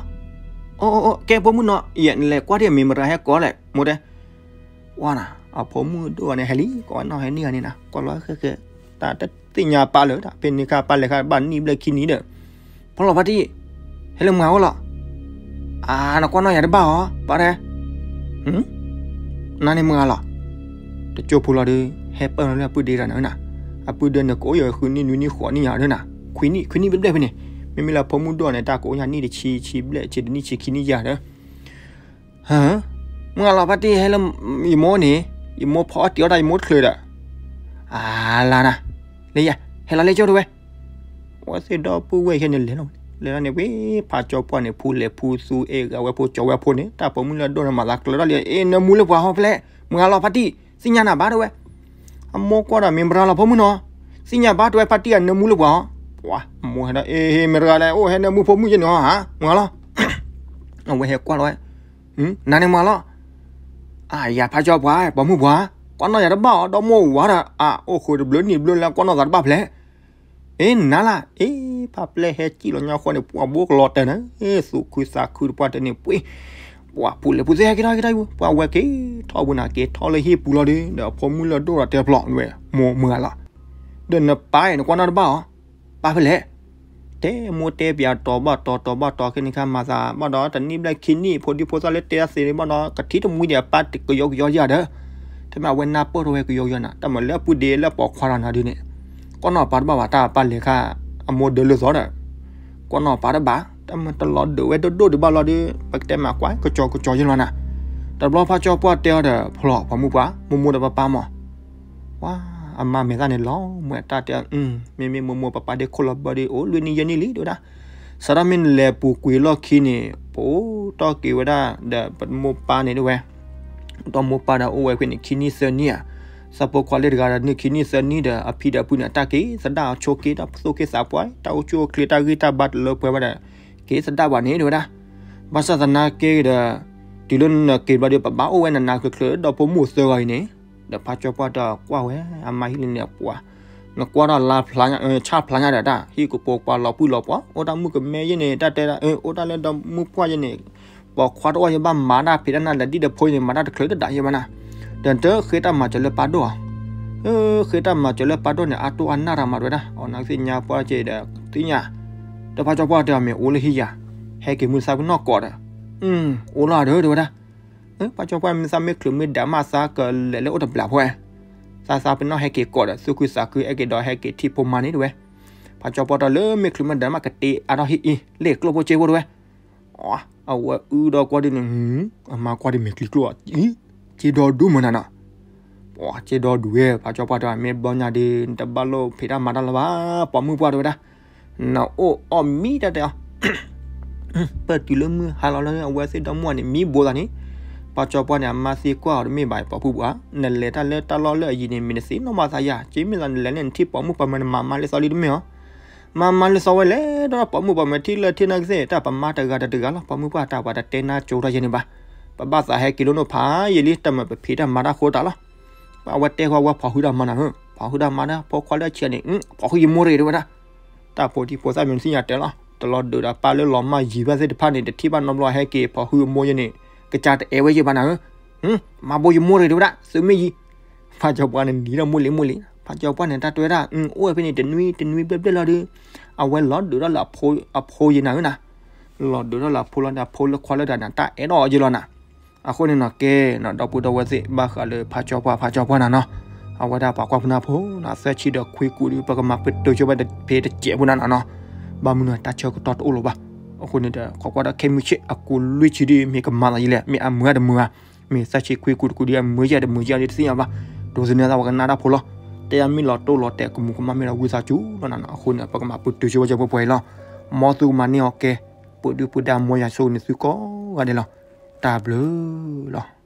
အိၣ် ကဲဖိမုၣ်နီၤ ယဲနလဲၤကွၢ်ဒံး မ့ၢ်မတၤဟဲကိးလဲၣ် မိၢ်တဲ ဝါနၤ အဖိမုၣ်ဒိၣ်ဂၤန့ၣ် ဟဲလံ ကိးဝဲနီၢ်ဟဲန့ၢ်ဂၤန့ၣ်နၤ ကွၢ်လီၤဃဲဃဲ, တၢ်တသ့ၣ်ညါပၢ်လၢၤ တၢ်ဖဲန့ၣ်ခါ ပၢ်လဲၤခါဘၣ်နံၣ်ဘျဲၣ်ခံနံၣ်ဒီး, ဖီလီၤဖါတံၢ်, ဟဲလၢမုၢ်ဂၤအိၣ်လီၤ, အါ နကွၢ်နီၣ်ယၤတဘၣ်အီၤ ပၢ်တဲ, နၤန့ၣ်မုၢ်ဂၤလီၤ, တကၠိဖိလီၤဒီး ဟဲပၢၢ်လီၤလၢအပုၢ်ဒ့တဂၤန့ၣ်နၤ, အပုၢ်ဒ့န့ၣ် ကအိၣ်ယၤဃုနံၣ်နွံနံၣ်ဃိးနံၣ်ယၤဒီးနၤ, ခွံနံၣ် ခွံနံၣ်ဘျဲၣ်ဘျဲၣ်ဖဲန့ၣ်, မ့မ့ၢ်လၢဖိမုၣ်ဒိၣ်န့ၣ် တၢ်ကအိၣ်ယၤနံၣ်တဆံ ဆံဘျဲၣ် ဆံတနံၣ် ဆံခံနံၣ်ယၤဒီး ဟၢ မုၢ်ဂၤလီၤဖါတံၢ် ဟဲလၢယမိၢ်န့ၣ်, ယမိၢ်ဖီအီၣ်တံၢ်အီၣ်တၢ် ယမိၢ်တချုးဒီး, အါလါနၤ, လၢယၤ ဟဲလီၤလၢကၠိတဝဲ, အဝဲသ့ၣ်ဒီပုၢ်ဝဲၢ်ခဲန့ၣ်လဲၤလီၤ, လဲၤလီၤန့ၣ်ဝဲ ဖါကၠီပှၢ်န့ၣ် ဖူလဲၤဖူသူအဲၣ်ဂၤဝဲဖိကၠီဝဲဖိန့ၣ် တၢ်ပိာ်မုၣ်လၢအဒိၣ်န့ၣ် မၤသးကျၢၤထီၣ်လံ, အ့ နၢမူလၢပှၤဟီဖဲလဲၣ်, မုၢ်ဂၤလီၤဖါတံၢ် သ့ၣ်ညါနၤဘၣ်တဝဲ အမိၢ်ကွၢ်ဒီးမ့ၢ်မတၤလီၤဖိမုၣ်နီၤ, သ့ၣ်ညါဘၣ်တဝဲဖါတံၢ်ဧၢ နၢမူလၢပှၤဟီ, ပှၤ အမိၢ်ဟဲဒီး အ့ ဟ့ၣ် မ့ၢ်တဂၤလဲၣ် အိၣ်ဟဲနၢမူဖိမုၣ်ယဲန့ၣ်ဟီဧါ မုၢ်ဂၤလီၤ, အဝဲဟဲကွၢ်လီၤဝဲ, နၤန့ၣ်မုၢ်ဂၤလီၤ, အါယၤဖါကၠီပှၢ် ပိာ်မုၣ်ပှၢ်, ကွၢ်နီၣ်ယၤတဘၣ်အီၤ ဒီမိၢ်ဝၤဒီး အအိၣ်ဃုာ်တဘျုးနံၣ်ဘျုးလၢကွၢ်နီၣ်သးတဘၣ်ဖဲလဲၣ် အ့ နၤလၢ အ့ ဖါပျဲၢ်ဟဲစံၣ်လီၤညါဃီန့ၣ် ပှၤဘိကလီၤတဲာ်န့ၣ် သူၣ်ခုသးခုတပှၢ်တဲန့ၣ်ပှ့ၤ, ပှၤဖူလဲၤဖူသ့ဟဲက့ၤထီၣ်က့ၤထီၣ် ပှၤဝဲက့ၤထီၣ်ပူၤနၤက့ၤထီၣ်လၢဟံၣ်ပူၤလီၤဒီး ဒီးအဖိမုၣ်လၢအဒိၣ်ဒီးတဲဖျိးဝဲ မိၢ်မုၢ်ဂၤလီၤ, ဒီးနပၢ်အံၤ နကွၢ်နီၣ်တဘၣ်အီၤ ပၢ်ဖဲလဲၣ် တဲမိၢ်တဲပၠးတီၤဘၣ်တီၤတီၤဘၣ်တီၤခဲန့ၣ်ခါ မၤသးဘၣ်ဒီး တနံၣ်ဘျဲၣ်ခံနံၣ် ဖိဒံဖိသၣ်လၢတဲတၢ်သ့န့ၣ်ဘၣ်ဒီး ကထံၣ်တမှံဒံးအပၢ်ကယီကယီယၤဒီး, တမ့ၢ်အဝဲနၢ်ပၢၢ်ထီၣ်ဝဲကယီကယီနၤ တၢ်မၤလၢအပုၢ်ဒ့လၢပိာ်ခွါလီၤနၤဒုန့ၣ်, ကွၢ်နီၣ်ပၢ်တဘၣ်ဘၣ် တၢ်ပၢ်လဲၤခါ အမိၢ်ဒၢလၢသီဒီး, ကွၢ်နီၣ်ပၢ်တဘၣ် တၢ်မၤတလီၤဒုးဝဲဒိၣ်ဒိၣ်ဒံးဘၣ်လီၤဒီး ပကတဲမၤကွၢ်ကစီၤကစီၤယဲလီၤနၤ, တဘျီဖါကၠီပှၢ်တဲအီၤဒီး ဖျိးပိာ်မုၣ်ပှၢ် မိၢ်မိၢ်ဒီးပၢ်ပၢ်မး ပှၤ အမါမဲာ်သၣ်န့ၣ်လီၤ မွဲတၢ်တဲ, မ့မ့ၢ်မိၢ်မိၢ်ပၢ်ပၢ်ဒ့ခိၣ်လီၤဘၢဒ့အိၣ်လွံၢ်နံၣ်ယဲၢ်နံၣ်လံ တဲဝဲဒၣ်, စးထီၣ်မ့ၢ်နလဲၤပူၤကွံာ်လီၢ်ခံန့ၣ် ပအိၣ်တီၢ်က့ၤဝဲဒၣ် ဒီးပမိၢ်ပၢ်န့ၣ်တဲဝဲ, ဒီးမိၢ်ပၢ်ဒီးအိၣ်ဝဲဖဲန့ၣ် ခံနံၣ်သၢနံၣ်ဧါ, သးဖိခွါလၢတဂၤဒီးန့ၢ်ခံနံၣ်သၢနံၣ်ဒီး အဖံဒီးအဖုန့ၣ် တၢ်က့ၤသဒၣ်အီၤဆိက့တၢ်သူၣ်က့သးပှၢ် တၢ်အိၣ်ဆူၣ်အိၣ်ချ့ တၢ်ဂံၢ်တၢ်ဘါတလၢပှဲၤဘၣ်ဒီး က့ၤသဒၣ်ပှၤန့ၣ် တဲဝဲဒၣ်, ဘၣ်ဆၣ်သနာ်က့ဒီး တုၤလၢနက့ၤဘျီဒီး ပဘၣ်အိၣ်ဝဲနးနးချ့ချ့ ဒီဖိမိၢ်သၢဂၤအံၤန့ၣ်, ဒီးဖါကၠီပှၢ်တၢ်ကွၢ်ဝဲ အမါဟံၣ်လံန့ၣ် ပှၤ နကွၢ်ထီၣ်လါဖျါညါ ဆၣ်ဖျါညါဒီးတၢ် ဟံၣ်ကပိာ်ပှၤလီၤပုၢ်လီၤပှီၤ အိၣ်တၢ်မုၣ်ကမဲယဲၢ်န့ၣ် တၢ်တဲဒၣ် အိၣ်တၢ်လၢဒီမုၣ်ပှၢ်ယဲၢ်န့ၣ် ပိာ်ခွါတအိၣ် ယဘၣ်မၤတၢ်ဖံးတၢ်နၢ်လၢဒ်ဒီးဖိန့ၣ် မၤတၢ်တချုးတဒၣ်ယဲၢ်ဘၣ်နၤ, ဒီးတဃ့တၢ်မၤစၢၤလၢပၢ်ဒိၣ်ဧါ, ဃ့တၢ်မၤစၢၤလၢပၢ်ဒိၣ်န့ၣ် အတိၢ်အနၢ်တၢ်မၤတဝဲဒၣ် အီၤနသ့ၣ်ညါပှၢ်က့ၤဒီး သ့ၣ်ညါ, ဒီးဖါကၠီပှၢ်တဲအီၤမ့ၢ်အိၣ်လၢဟံၣ်ယၤ, ဟဲက့ၤမုၢ်သးပ့ၤနီၣ်ကိးဒီး, အိၣ်လီၤဒီး တဲဝဲဒၣ် ဖါကၠီပှၢ်မ့ၢ်သးမ့ၢ်ချုးမ့ၢ်ဒၣ်မးသးကလဲၤလၢအိၣ်တဘျးဖိဧါ, သးသးပ့ၤနီၣ်ဟဲက့ၤကိးဒီး သူၣ်ခုသးခုအဲၣ်က့ၤဒီးဟဲက့ၤထံၣ်ဖိမါန့ၣ်တဝဲ, ဖါကၠီပှၢ်တဲလၢမ့ၢ်ချုးမ့ၢ်ဒၣ်မးကတ့အါထီၣ်ဟံၣ်အံၤ လ့ၣ်ကျိၣ်ဖိစ့ဖိတဝဲ, အဝဲအုဒီးကွၢ်ဒ်န့ၣ်, အမါကွၢ်ဒ်မ့ၢ်ကျံကျိၣ်အံၤ, စ့ဒီဒူၣ်မးနၤနီၤ, ပှၤစ့ဒီဒူၣ်ဝဲ ဖါကၠီပှၢ်တဲ မ့ၢ်ဘျီညါဒီး နတဘၣ်လိၣ်ဖံးတၢ်မၤတၢ်လၢၤဘၣ် ပိာ်မုၣ်ပှၢ်တဲဝဲဒၣ် နအိၣ်အီၣ်မံတၢ်တဲအီၤ, ပတုၤလၢမုၢ်ဟါလီၤလၢအဝဲသ့ၣ်ဒီမါန့ၣ် မံဘိသးန့ၣ်, ဖါကၠီပှၢ်န့ၣ် အမါသံကွၢ်အီၤတမ့ၢ်ဘၣ် ပိာ်မုၣ်ပှၢ်, နလဲၤတၢ်လၢတၢ်လီၢ်လၢအယံၤန့ၣ် မ့ၢ်နသ့ၣ်နီၣ်ဘၣ်သးယၤ, က့မ့ၢ်သးနလဲၤန့ၣ် နထံၣ်ပိာ်မုၣ်ပှၢ်မၢနမၤမါလၢသီလံတမ့ၢ်အီၤ, မၤမါလၢသီဝဲလဲၣ် ဒီးပိာ်မုၣ်ပှၢ်မၢထံၣ်လၢထံၣ်နၢ်ကသ့ၣ် တၢ်ပမါတဂၤတဂၤလီၤ ပိာ်မုၣ်ပှၢ်တၢ်ပှၤတတဲနၢ်ကၠိတၢ်ယဲၢ်န့ၣ်ဘၣ်, ပ ပဘၣ်သးဟဲက့ၤလၢနအိၣ်ဖးယံာ်လံ တၢ်မၤပဖံးတၢ်မၤတၢ်ဃိတၢ်လီၤ. အဝဲတဲဃီဝဲဖီၣ်ဟုၣ်တၢ်မၤနၤဧၢ, ဖီၣ်ဟုၣ်တၢ်မၤနၤ ဖိခွါလၢအဆံးန့ၣ် ဖီၣ်ဟုၣ်ယမိၢ်ရ့ၣ်တဲဝဲဒၣ်. တၢ်ဖိဒံဖိသၣ်မ့ၢ်နသ့ၣ်ညါတဲလီၤ, တလီၤဒုးဒီးပၢ်လၢလီၤမၢ်ယံၤဘၣ်သ့ၣ်တဖၣ်န့ၣ် တထံၣ်ဘၣ်နီတဘျီဟဲက့ၤဖီၣ်ဟုၣ်အမိၢ်ယဲန့ၣ် ကစၢ်တအဲၣ်ဝဲယဲဘၣ်နၤဧၢ. မၤဘိယမိၢ်ရ့ၣ်တဲဝဲဒၣ် သုမ့ၢ်ယံၤ. ဖါကၠီပှၢ်န့ၣ် နံၤဒီးမိၢ်လံၤမိၢ်လံၤ, ဖါကၠီပှၢ်န့ၣ် တၢ်တဲဝဲဒၣ် အိၣ်ဝဲဖဲန့ၣ် တနွံတနွံဘျဲၣ်ဘျဲၣ်လီၤဒီး အဝဲလီၤဒုးထီၣ်လၢအဖိယဲနၤဧၢနၤ. လီၤဒုးထီၣ်လၢအဖိလီၤဒီး အဖိလၢခွါလၢတၢ်န့ၣ် တၢ်အဲၣ်ဒိးအီၤယဲလီၤနၤ. အဃိန့ၣ်နီၤ ကဲနီၤ ဒီပုၢ်ဒီဝဲၢ်သ့ၣ် ဘၣ်ဃးလၢဖါကၠီပှၢ် ဖါကၠီပှၢ်နၤနီၤ, အဝဲဒၣ်ပှၤကွၢ်ဖိနၢ်ဖိနီၤ သၢဆံဒီးခွံကူာ်ဒီး ပကမၤပတုာ်ဆိဝဲဖဲတစဲးဖိနၤနီၤနီၤ. ဘၣ်မနုၤတၢ်ဆၢကတီၢ်တအိၣ်လၢၤဘၣ်. အဃိန့ၣ်ဒီး ခိးကွၢ်ဒီးခဲမုၢ်ဆ့ၣ် အကူာ်လွံၢ်ဆံဒီး မ့ၢ်ကမၤသးယလဲၣ်, မ့ၢ်အမုာ်အတမုာ်ဧါ, မ့ၢ်သၢဆံခွံကူာ်တကူာ်ဒီး အမုာ်ယဲတမုာ်ယဲဒီးတသ့ၣ်ညါဘၣ်. ဒိးသန့ၤသးပှၤကနၣ်တၢ်ဖိလီၤ. တဲယၤမ့ၢ်လီၤတိၢ်လီၤတဲာ် ကမူၤကမၣ်မ့ၢ်ဒီးဝံသးစူၤလီၤနၤနီၤ. အဃိန့ၣ် ပကမၤပတုာ်ဆိဝဲဖဲပှဲၤအံၤလီၤ. မ်သုကမၤန့ၢ်အီၤကဲ, ပှၤဒုၣ်ပှၤဒါ မ်ယွၤဆိၣ်ဂ့ၤန့ၢ်သုကိးဂၤဒဲးလီၤ. တၢ်ဘျုးလီၤ.